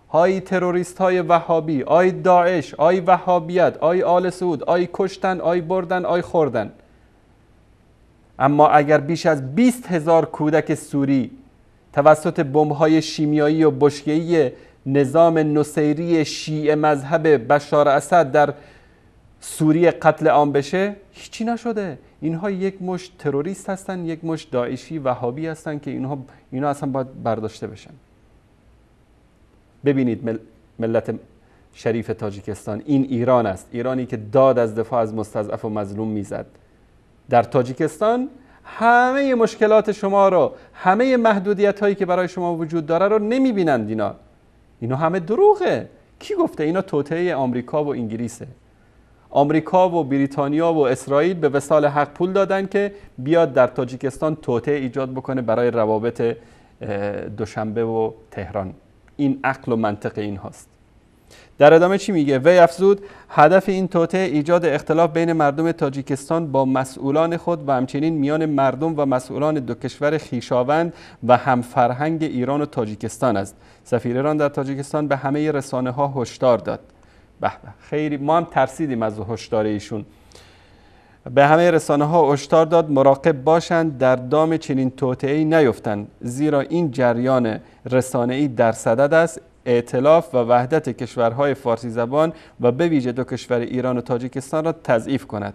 های تروریست های وهابی، آی داعش، آی وهابیت، آی آل سعود، آی کشتن، آی بردن، آی خوردن. اما اگر بیش از 20,000 کودک سوری توسط بمب‌های شیمیایی و بشکه‌ای نظام نصیری شیعه مذهب بشار اسد در سوریه قتل عام بشه، هیچی نشده. اینها یک مشت تروریست هستن، یک مشت داعشی وهابی هستن که اینا اصلا باید برداشته بشن. ببینید ملت شریف تاجیکستان، این ایران است، ایرانی که داد از دفاع از مستضعف و مظلوم میزد. در تاجیکستان همه مشکلات شما رو، همه محدودیت هایی که برای شما وجود داره رو نمیبینند. اینا همه دروغه. کی گفته؟ اینا توطئه آمریکا و انگلیسه. آمریکا و بریتانیا و اسرائیل به وصال حق پول دادن که بیاد در تاجیکستان توطئه ایجاد بکنه برای روابط دوشنبه و تهران. این عقل و منطق این هاست. در ادامه چی میگه؟ وی افزود هدف این توطئه ایجاد اختلاف بین مردم تاجیکستان با مسئولان خود و همچنین میان مردم و مسئولان دو کشور خویشاوند و همفرهنگ ایران و تاجیکستان است. سفیر ایران در تاجیکستان به همه رسانه ها هشدار داد. به به، خیلی ما هم ترسیدیم از هشدار ایشون. به همه رسانه ها هشدار داد مراقب باشند در دام چنین توطئه‌ای نیفتند، زیرا این جریان رسانه‌ای در صدد است ائتلاف و وحدت کشورهای فارسی زبان و به ویژه دو کشور ایران و تاجیکستان را تضعیف کند.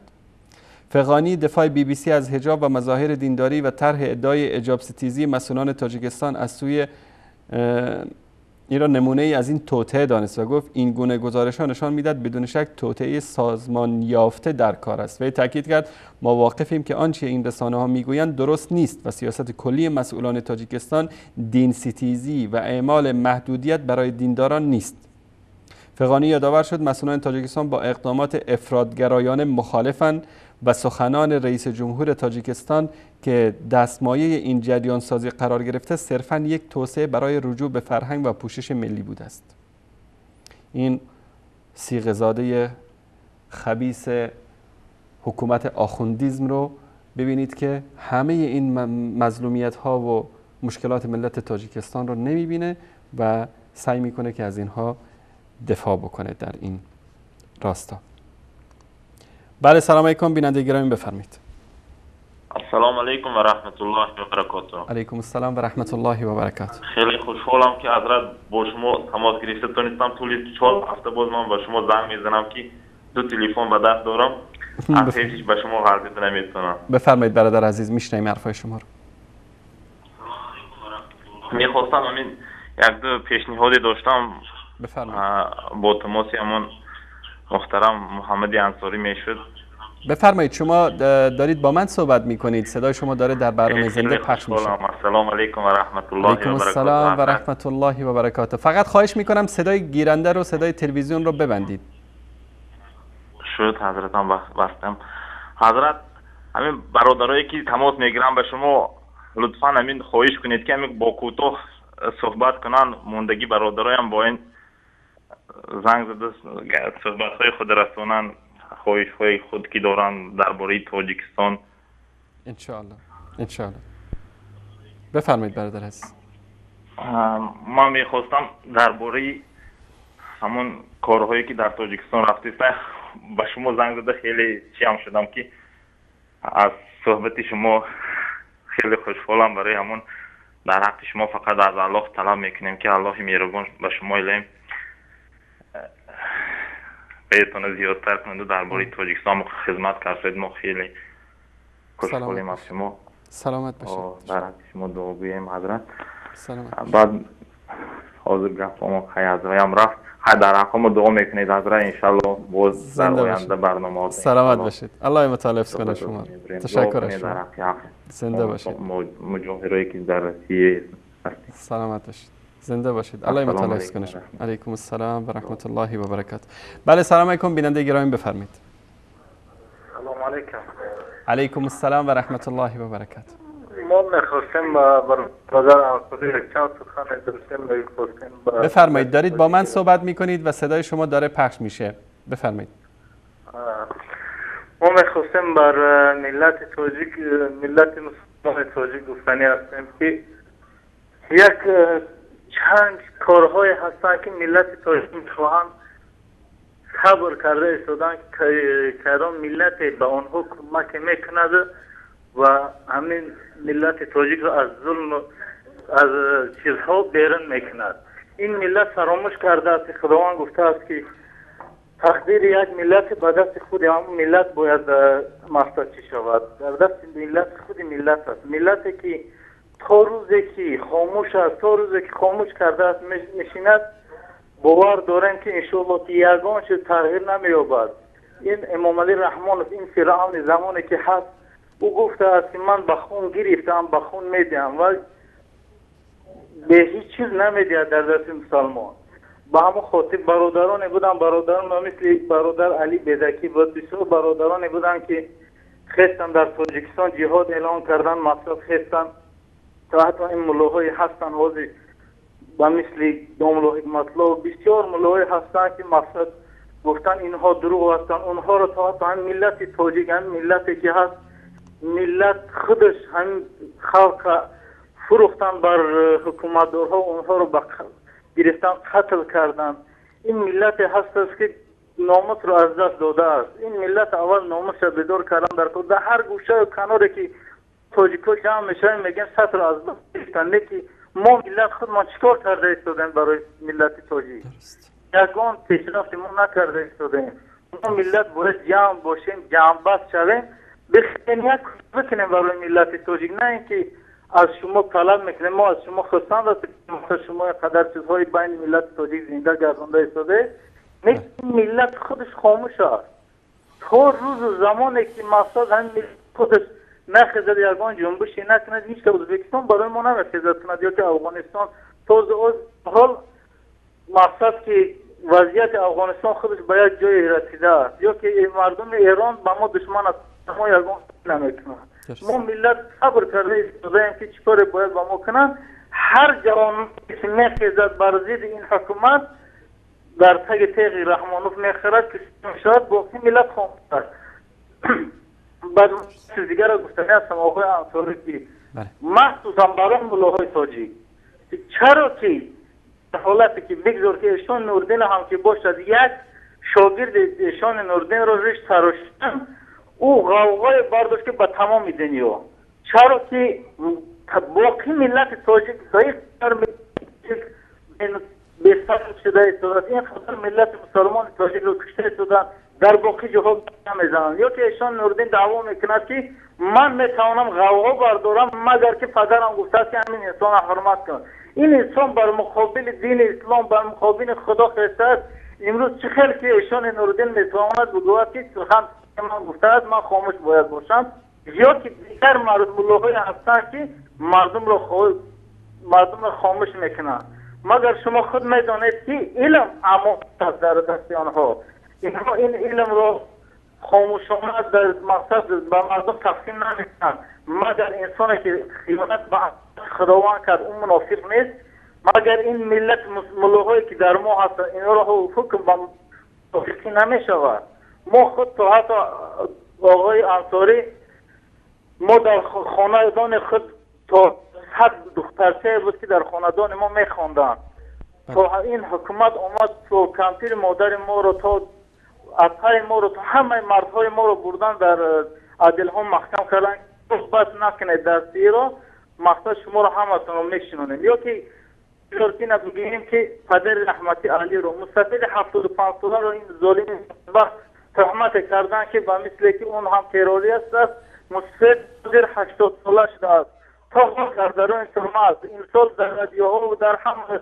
فغانی دفاع بی بی سی از حجاب و مظاهر دینداری و طرح ادعای حجاب ستیزی مسئولان تاجیکستان از سوی ایران نمونه ای از این توطئه دانست و گفت این گونه گزارش‌ها نشان می‌دهد بدون شک توطئه سازمان یافته در کار است. وی تاکید کرد ما واقفیم که آنچه این رسانه‌ها می‌گویند درست نیست و سیاست کلی مسئولان تاجیکستان دین ستیزی و اعمال محدودیت برای دینداران نیست. فغانی یادآور شد مسئولان تاجیکستان با اقدامات افراط‌گرایانه مخالفند و سخنان رئیس جمهور تاجیکستان که دستمایه این جریان سازی قرار گرفته صرفاً یک توسعه برای رجوع به فرهنگ و پوشش ملی بوده است. این صیغه‌زاده خبیث حکومت آخوندیزم رو ببینید که همه این مظلومیت ها و مشکلات ملت تاجیکستان رو نمیبینه و سعی میکنه که از اینها دفاع بکنه در این راستا. بله، سلام علیکم بیننده گرامی، بفرمایید. السلام علیکم و رحمت الله و برکاته. علیکم السلام و رحمت الله و برکاته. خیلی خوشحالم که حضرت با شما تماس گرفته تونستم. طول 4 هفته باز من با شما زنگ میزنم که دو تلفن به دست دارم، از هیچ به شما غلطی نمیتونم. بفرمایید برادر عزیز، میشنویم حرفای شما رو. میخواستم همین یک دو پیشنهادی داشتم. بفرمایید. با تماس همون محترم محمد انصاری میشد. بفرمایید، شما دارید با من صحبت میکنید، صدای شما داره در برنامه زنده پخش میشه. السلام علیکم و رحمت الله و برکاته. علیکم السلام و رحمت الله و برکاته. فقط خواهش میکنم صدای گیرنده رو، صدای تلویزیون رو ببندید. شد حضرتم بستم. حضرت همین برادرایی که تماس میگیرن به شما لطفا همین خواهش کنید که همین با کوتاه صحبت کنن. موندگی برادرایم با این زنگ زده صحبت‌های خود رسونن، خواهش‌های خود که دارن درباره تاجیکستان. انشاءالله انشاءالله. بفرمایید برادر عزیز. من میخواستم درباره همون کارهایی که در تاجیکستان رفته به شما زنگ زده خیلی چی هم شدم که از صحبت شما خیلی خوشحالم. برای همون در حق شما فقط از الله طلب میکنیم که الله مهربان به شما الهیم بهتون زیادتر کنند و درباره تاجیکستان خدمت کردید. ما خیلی خوشحالیم از شما. سلامت باشید. در حق شما دعا گوییم حضرت. سلامت. بعد حاضر گفت ما خیلی از هم رفت. در حق ما دعا میکنید حضرت، انشالله باز در آینده برنامه. سلامت باشید. الله متعال حفظ کنه شما. تشکر از شما. زنده باشید. مجاهرایی که در رسیه هستید. سلامت باشید. زنده باشید. الله متعال حفظ کنه شما. علیکم السلام و رحمت الله و برکاته. بله، سلام علیکم بیننده گرامی، بفرمایید. سلام علیکم. علیکم السلام و رحمت الله و برکاته. ما میخواستیم برادر انصاری چند سخن داشتیم، میخواستیم. بفرمایید، دارید با من صحبت میکنید و صدای شما داره پخش میشه، بفرمایید. ما میخواستیم بر ملت تاجیک، ملت مسلمان تاجیک گفتنی هستیم که یک چند کارهای هستند که ملت تاجیک میخواهند صبر کرده ایستادن که کدام ملت به آنها کمک میکند و همین ملت تاجیک را از ظلم از چیزها بیرون میکند. این ملت فراموش کرده است که خداوند گفته است که تقدیر یک ملت به دست خود هم ملت باید مستقی شود. در دست ملت خود ملت است. ملتی که تا روزی که خاموش است، تا روزی که خاموش کرده است میشیند، باور داریم که انشالله که یگان چیز تغییر نمییابد. این امام علی رحمان، این فرعون زمانی که هست، او گفته است که من به خون گرفتم، به خون میدهم و به هیچ چیز نمیدهد در دست مسلمان. به همون خاطر برادرانی بودن، برادران مثل برادر علی بیدکی بود، بسیار برادرانی بودن که خستن در تاجیکستان جهاد اعلان کردن، مقصد خستن تا حتی این ملاهای هستن حاضر و مثل داملا حکمتلا بسیار ملاهای هستن که مقصد گفتن اینها دروغ هستن. اونها را تا حتی هم ملت تاجیک، هم ملتی که هست، ملت خودش هم خلق فروختن بر حکومتدارها، اونها رو گرفتن قتل کردن. این ملت هست است که ناموس رو از دست داده است. این ملت اول ناموس را بیدار کردن در در هر گوشه و کناری که تاجیکا جمع میشن میگن سطر از دست گرفتن. نه که ما ملت خود ما چیکار کرده ایستادیم برای ملت تاجیک؟ یگان پیشرفت ما نکرده ایستادیم. ما ملت باید جمع باشیم، جمع بست شویم، بخوایم یک بکنیم برای ملت تاجیک، نه اینکه از شما طلب میکنیم. ما از شما خواستند است شما قدر چیزهای بین ملت تاجیک زنده گردانده ایستاده. نه ملت خودش خاموش است تا روز و زمانی که مقصد هم ملت خودش نخیزد یگان جنبشی نکند، هیچ که ازبکستان برای ما نمیخیزد کند یا که افغانستان. تا حال مقصد که وضعیت افغانستان خودش به یک جای رسیده است یا که مردم ایران با ما دشمن است، ما یگان نمیکنند. ما ملت صبر کرده ایستاده‌ایم که چیکار باید با ما کنند. هر جوان که میخیزد بر ضد این حکومت در تگ تیغ رحمانوف میخرد که شاید باقی ملت خاموش است. بعد چیز دیگر را گفتنی هستم آقای انصاری که مخصوصا برای ملاهای تاجیک، چرا که حالتی که بگذار که ایشان نوردین هم که باشد، یک شاگرد ایشان نوردین را ریش تراشتن، او غوغای برداشت که به تمام دنیا. چرا که باقی ملت تاجیک به شده ایستاده، این خاطر ملت مسلمان تاجیک رو کشته ایستادن در باقی جاها نمیزنند. یا که ایشان نوردین دعوا میکند که من میتوانم غوغا بردارم مگر که پدرم گفته است که همین انسان حرمت کن. این انسان بر مقابل دین اسلام، بر مقابل خدا خسته است. امروز چه خیلی که ایشان نوردین میتواند بگوید که سخن من گفته است، من خاموش باید باشم، یا که دیگر ملاهای هستند که مردم را خاموش میکنند. مگر شما خود میدانید که علم امانت است در دست آنها. اینها این علم را خاموشانه در مقصد به مردم تقسیم نمیکنند. مگر انسانی که خیانت به خداوند کرد اون منافق نیست؟ مگر این ملت ملاهایی که در ما هستند اینا را حکم به منافقی نمیشود؟ ما خود تا حتی آقای انصاری، ما در خاندان خود تا 100 دخترچه بود که در خاندان ما میخواندند. تا این حکومت آمد تو کمپیر مادر ما رو، تا اطهای ما رو، تا همه مردهای ما رو بردن در عدل ها محکم کردن. بس نکنید دستی رو، مقصد شما رو همتون رو میشنونیم. یا که شرطی بگیم که پدر رحمتی علی رو مستفید 75 ساله رو این ظالم وقت تهمت کردن که به مثل که اون هم تروری است، مستفید 80 ساله شده است، تا در درون ترمه است. این سال در رادیوها و در هم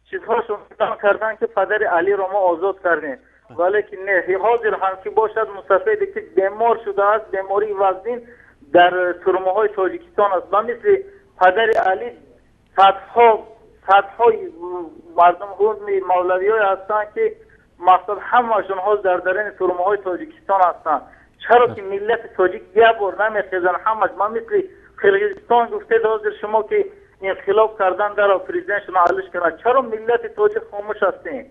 چیزهاشون کردن که پدر علی رو ما آزاد کردیم، ولی که نه، حاضر هم که باشد مستفیدی که بیمار شده است، بیماری وزین در ترمه های تاجیکستان است. و مثل پدر علی صدها مردم مولوی های هستند که مقصد همه‌شون ها در درون ترمه های تاجیکستان هستند. چرا که ملت تاجیک یک بار نمیخیزن همش. من مثل Қирғизистон гуфтед ҳозир шумо ки инқилоб кардан дар президентшон алиш карданд. Чаро миллати тоҷик хомӯш ҳастем?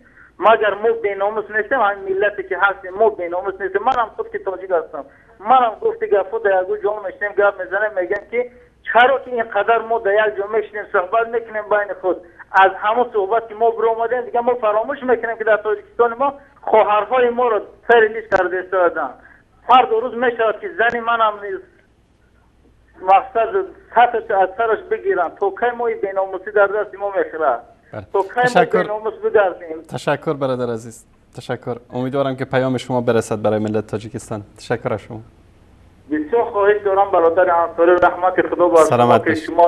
Магар мо беномус нестем? Ҳамин миллате ки ҳастем мо беномус нестем. Манам худ ки тоҷик ҳастам, манам гуфти гапҳо дар ягон ҷо мешинем, гап мезанем, мегӯям ки чаро ки инқадар мо дар як ҷо мешинем, суҳбат мекунем байни худ. Аз ҳамон суҳбат ки мо биромадем, дигар мо фаромӯш мекунем ки дар Тоҷикистони мо хоҳарҳои моро сари лист карда истодаанд. Фардо рӯз мешавад ки зани манам низ мақсад сатҳ аз сараш бигиранд. То кай мо ин беномусӣ дар дасти мо мехӯрад? То кай мо беномус бигардем? Ташаккур бародар азиз, ташаккур. Умедворам ки паёми шумо برسد برای ملت تاجیکستان. تشکر از شما. بسیار خواهش دارم برادر انصاری، رحمت خدا بر شما که شما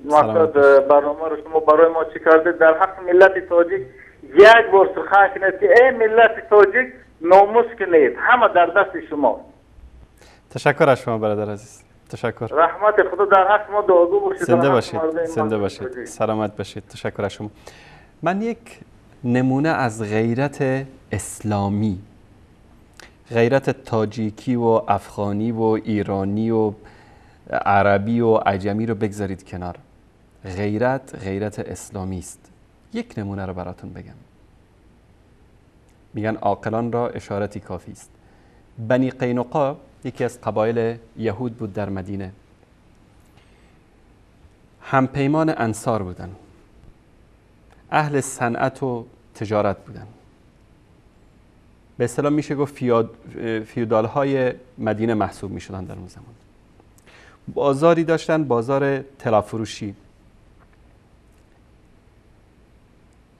مقصد برنامه رو شما برای ما چی کرده. در حق ملت تاجیک یک بار سخن کنید که ای ملت تاجیک ناموس کنید، همه در دست شما. تشکر از شما برادر عزیز، تشکر. رحمت خدا در حق ما دعاگو باشید. زنده باشید، زنده باشید، سلامت باشید. تشکر از شما. من یک نمونه از غیرت اسلامی، غیرت تاجیکی و افغانی و ایرانی و عربی و عجمی رو بگذارید کنار. غیرت غیرت اسلامی است. یک نمونه رو براتون بگم. میگن عاقلان را اشارتی کافی است. بنی قینقاع یکی از قبایل یهود بود در مدینه. همپیمان انصار بودن. اهل صنعت و تجارت بودن. به اصطلاح میشه گفت فیودال های مدینه محسوب میشدن در اون زمان. بازاری داشتن، بازار طلافروشی.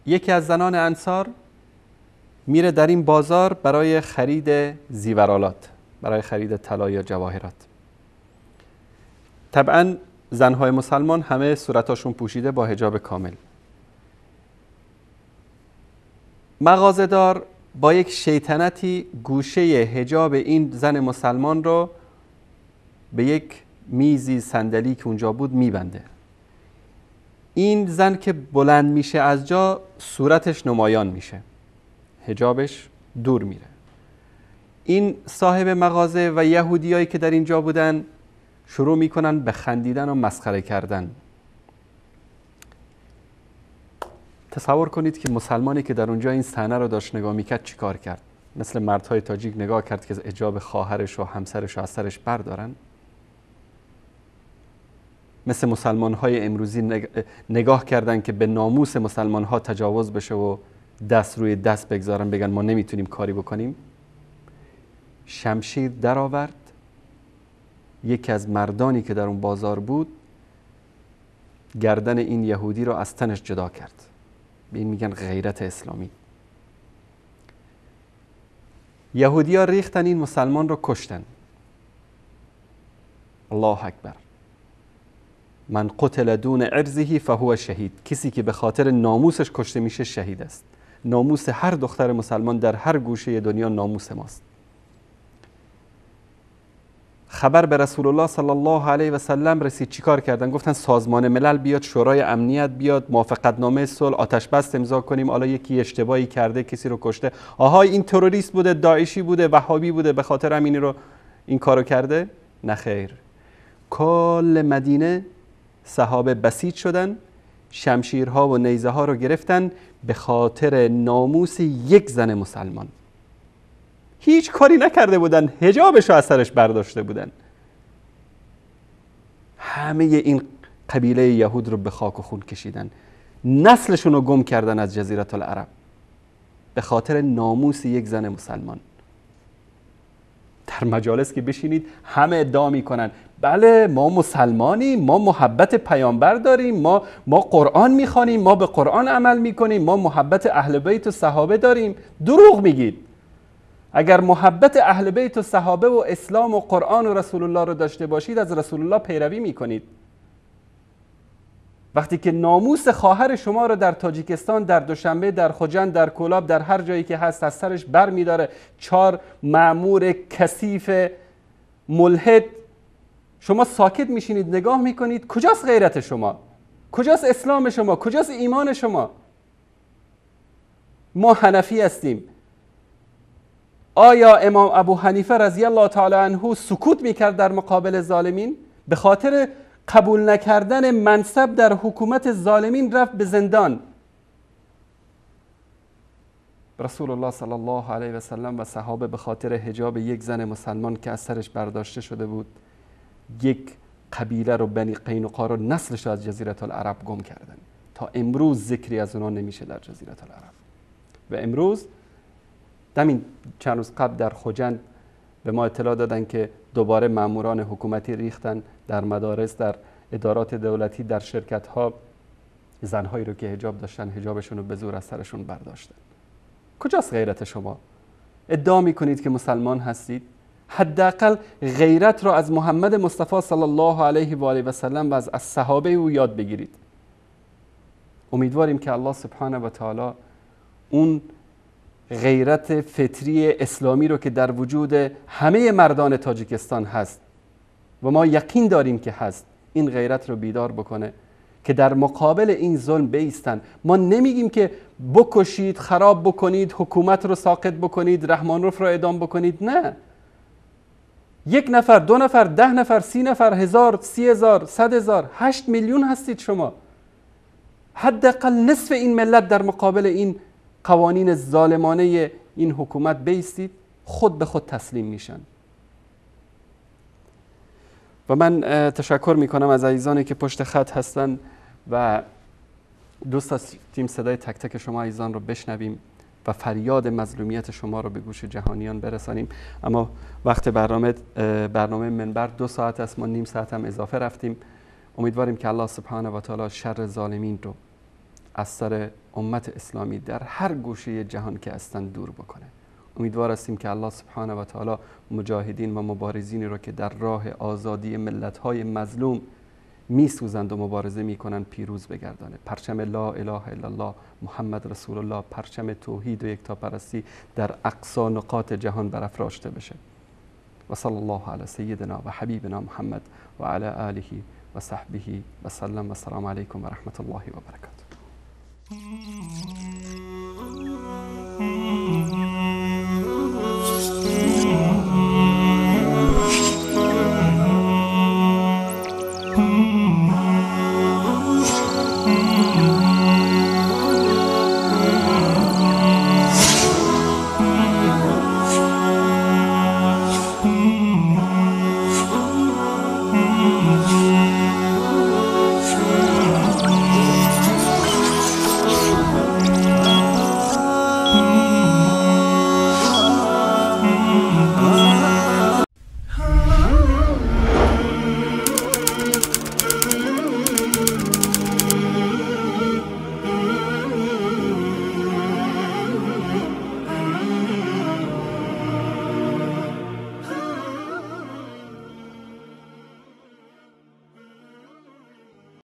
یکی از زنان انصار میره در این بازار برای خرید زیورآلات، برای خرید طلا یا جواهرات. طبعا زنهای مسلمان همه صورتاشون پوشیده با حجاب کامل. مغازه‌دار با یک شیطنتی گوشه حجاب این زن مسلمان رو به یک میزی صندلی که اونجا بود میبنده. این زن که بلند میشه از جا، صورتش نمایان میشه، حجابش دور میره. این صاحب مغازه و یهودیایی که در اینجا بودن شروع میکنن به خندیدن و مسخره کردن. تصور کنید که مسلمانی که در اونجا این صحنه رو داشت نگاه میکرد چیکار کرد؟ مثل مردهای تاجیک نگاه کرد که حجاب خواهرش و همسرش و از سرش بردارن؟ مثل مسلمانهای امروزی نگاه کردن که به ناموس مسلمانها تجاوز بشه و دست روی دست بگذارن بگن ما نمیتونیم کاری بکنیم؟ شمشیر درآورد. یکی از مردانی که در اون بازار بود گردن این یهودی رو از تنش جدا کرد. به این میگن غیرت اسلامی. یهودی ها ریختن این مسلمان رو کشتن. الله اکبر. من قتل دون عرضه فهو شهید. کسی که به خاطر ناموسش کشته میشه شهید است. ناموس هر دختر مسلمان در هر گوشه دنیا ناموس ماست. خبر به رسول الله صلی الله علیه و سلم رسید. چیکار کردن؟ گفتن سازمان ملل بیاد، شورای امنیت بیاد، موافقتنامه صلح، آتش بست امضا کنیم. حالا یکی اشتباهی کرده، کسی رو کشته، آها این تروریست بوده، داعشی بوده، وهابی بوده، به خاطر همین رو این کارو کرده. نه خیر، کل مدینه صحابه بسیج شدن، شمشیرها و نیزه ها رو گرفتن به خاطر ناموس یک زن مسلمان. هیچ کاری نکرده بودن، حجابش رو از سرش برداشته بودن. همه این قبیله یهود رو به خاک و خون کشیدن، نسلشون رو گم کردن از جزیره العرب به خاطر ناموس یک زن مسلمان. در مجالس که بشینید همه ادعا میکنن بله ما مسلمانیم، ما محبت پیامبر داریم، ما قرآن میخوانیم، ما به قرآن عمل میکنیم، ما محبت اهل بیت و صحابه داریم. دروغ میگید. اگر محبت اهل بیت و صحابه و اسلام و قرآن و رسول الله رو داشته باشید، از رسول الله پیروی میکنید. وقتی که ناموس خواهر شما رو در تاجیکستان، در دوشنبه، در خجند، در کولاب، در هر جایی که هست از سرش بر میداره 4 مأمور کثیف ملحد، شما ساکت میشینید نگاه میکنید. کجاست غیرت شما؟ کجاست اسلام شما؟ کجاست ایمان شما؟ ما حنفی هستیم. آیا امام ابو حنیفه رضی الله تعالی عنه سکوت میکرد در مقابل ظالمین؟ به خاطر قبول نکردن منصب در حکومت ظالمین رفت به زندان. رسول الله صلی الله علیه و سلم و صحابه به خاطر حجاب یک زن مسلمان که از سرش برداشته شده بود، یک قبیله رو، بنی قینقاع رو، نسلش رو از جزیره العرب گم کردن. تا امروز ذکری از اونا نمیشه در جزیره العرب. و امروز همین چند روز قبل در خجند به ما اطلاع دادن که دوباره ماموران حکومتی ریختن در مدارس، در ادارات دولتی، در شرکت ها، زنهایی رو که حجاب داشتن حجابشون رو به زور از سرشون برداشتن. کجاست غیرت شما؟ ادعا میکنید که مسلمان هستید، حداقل غیرت رو از محمد مصطفی صلی الله علیه و آله و سلم و از صحابه او یاد بگیرید. امیدواریم که الله سبحانه و تعالی اون غیرت فطری اسلامی رو که در وجود همه مردان تاجیکستان هست و ما یقین داریم که هست، این غیرت رو بیدار بکنه که در مقابل این ظلم بایستن. ما نمیگیم که بکشید، خراب بکنید، حکومت رو ساقط بکنید، رحمانوف رو اعدام بکنید، نه. یک نفر، دو نفر، 10 نفر، 30 نفر، 1000، 30,000، 100,000، 8 میلیون هستید شما. حداقل نصف این ملت در مقابل این قوانین ظالمانه این حکومت بیستید، خود به خود تسلیم میشن. و من تشکر میکنم از عزیزانی که پشت خط هستن و دوست داشتیم صدای تک تک شما عزیزان رو بشنویم و فریاد مظلومیت شما رو به گوش جهانیان برسانیم. اما وقت برنامه منبر 2 ساعت است، ما نیم ساعت هم اضافه رفتیم. امیدواریم که الله سبحانه و تعالی شر ظالمین رو از سر امت اسلامی در هر گوشه جهان که هستند دور بکنه. امیدوار هستیم که الله سبحانه و تعالی مجاهدین و مبارزینی رو که در راه آزادی ملت‌های مظلوم میسوزند و مبارزه میکنند پیروز بگردانه. پرچم لا اله الا الله محمد رسول الله، پرچم توحید و یکتاپرستی در اقصا نقاط جهان برافراشته بشه. و صلی الله علی سیدنا و حبیبنا محمد و علی آله و صحبه و سلم. و السلام علیکم و رحمت الله و برکاته.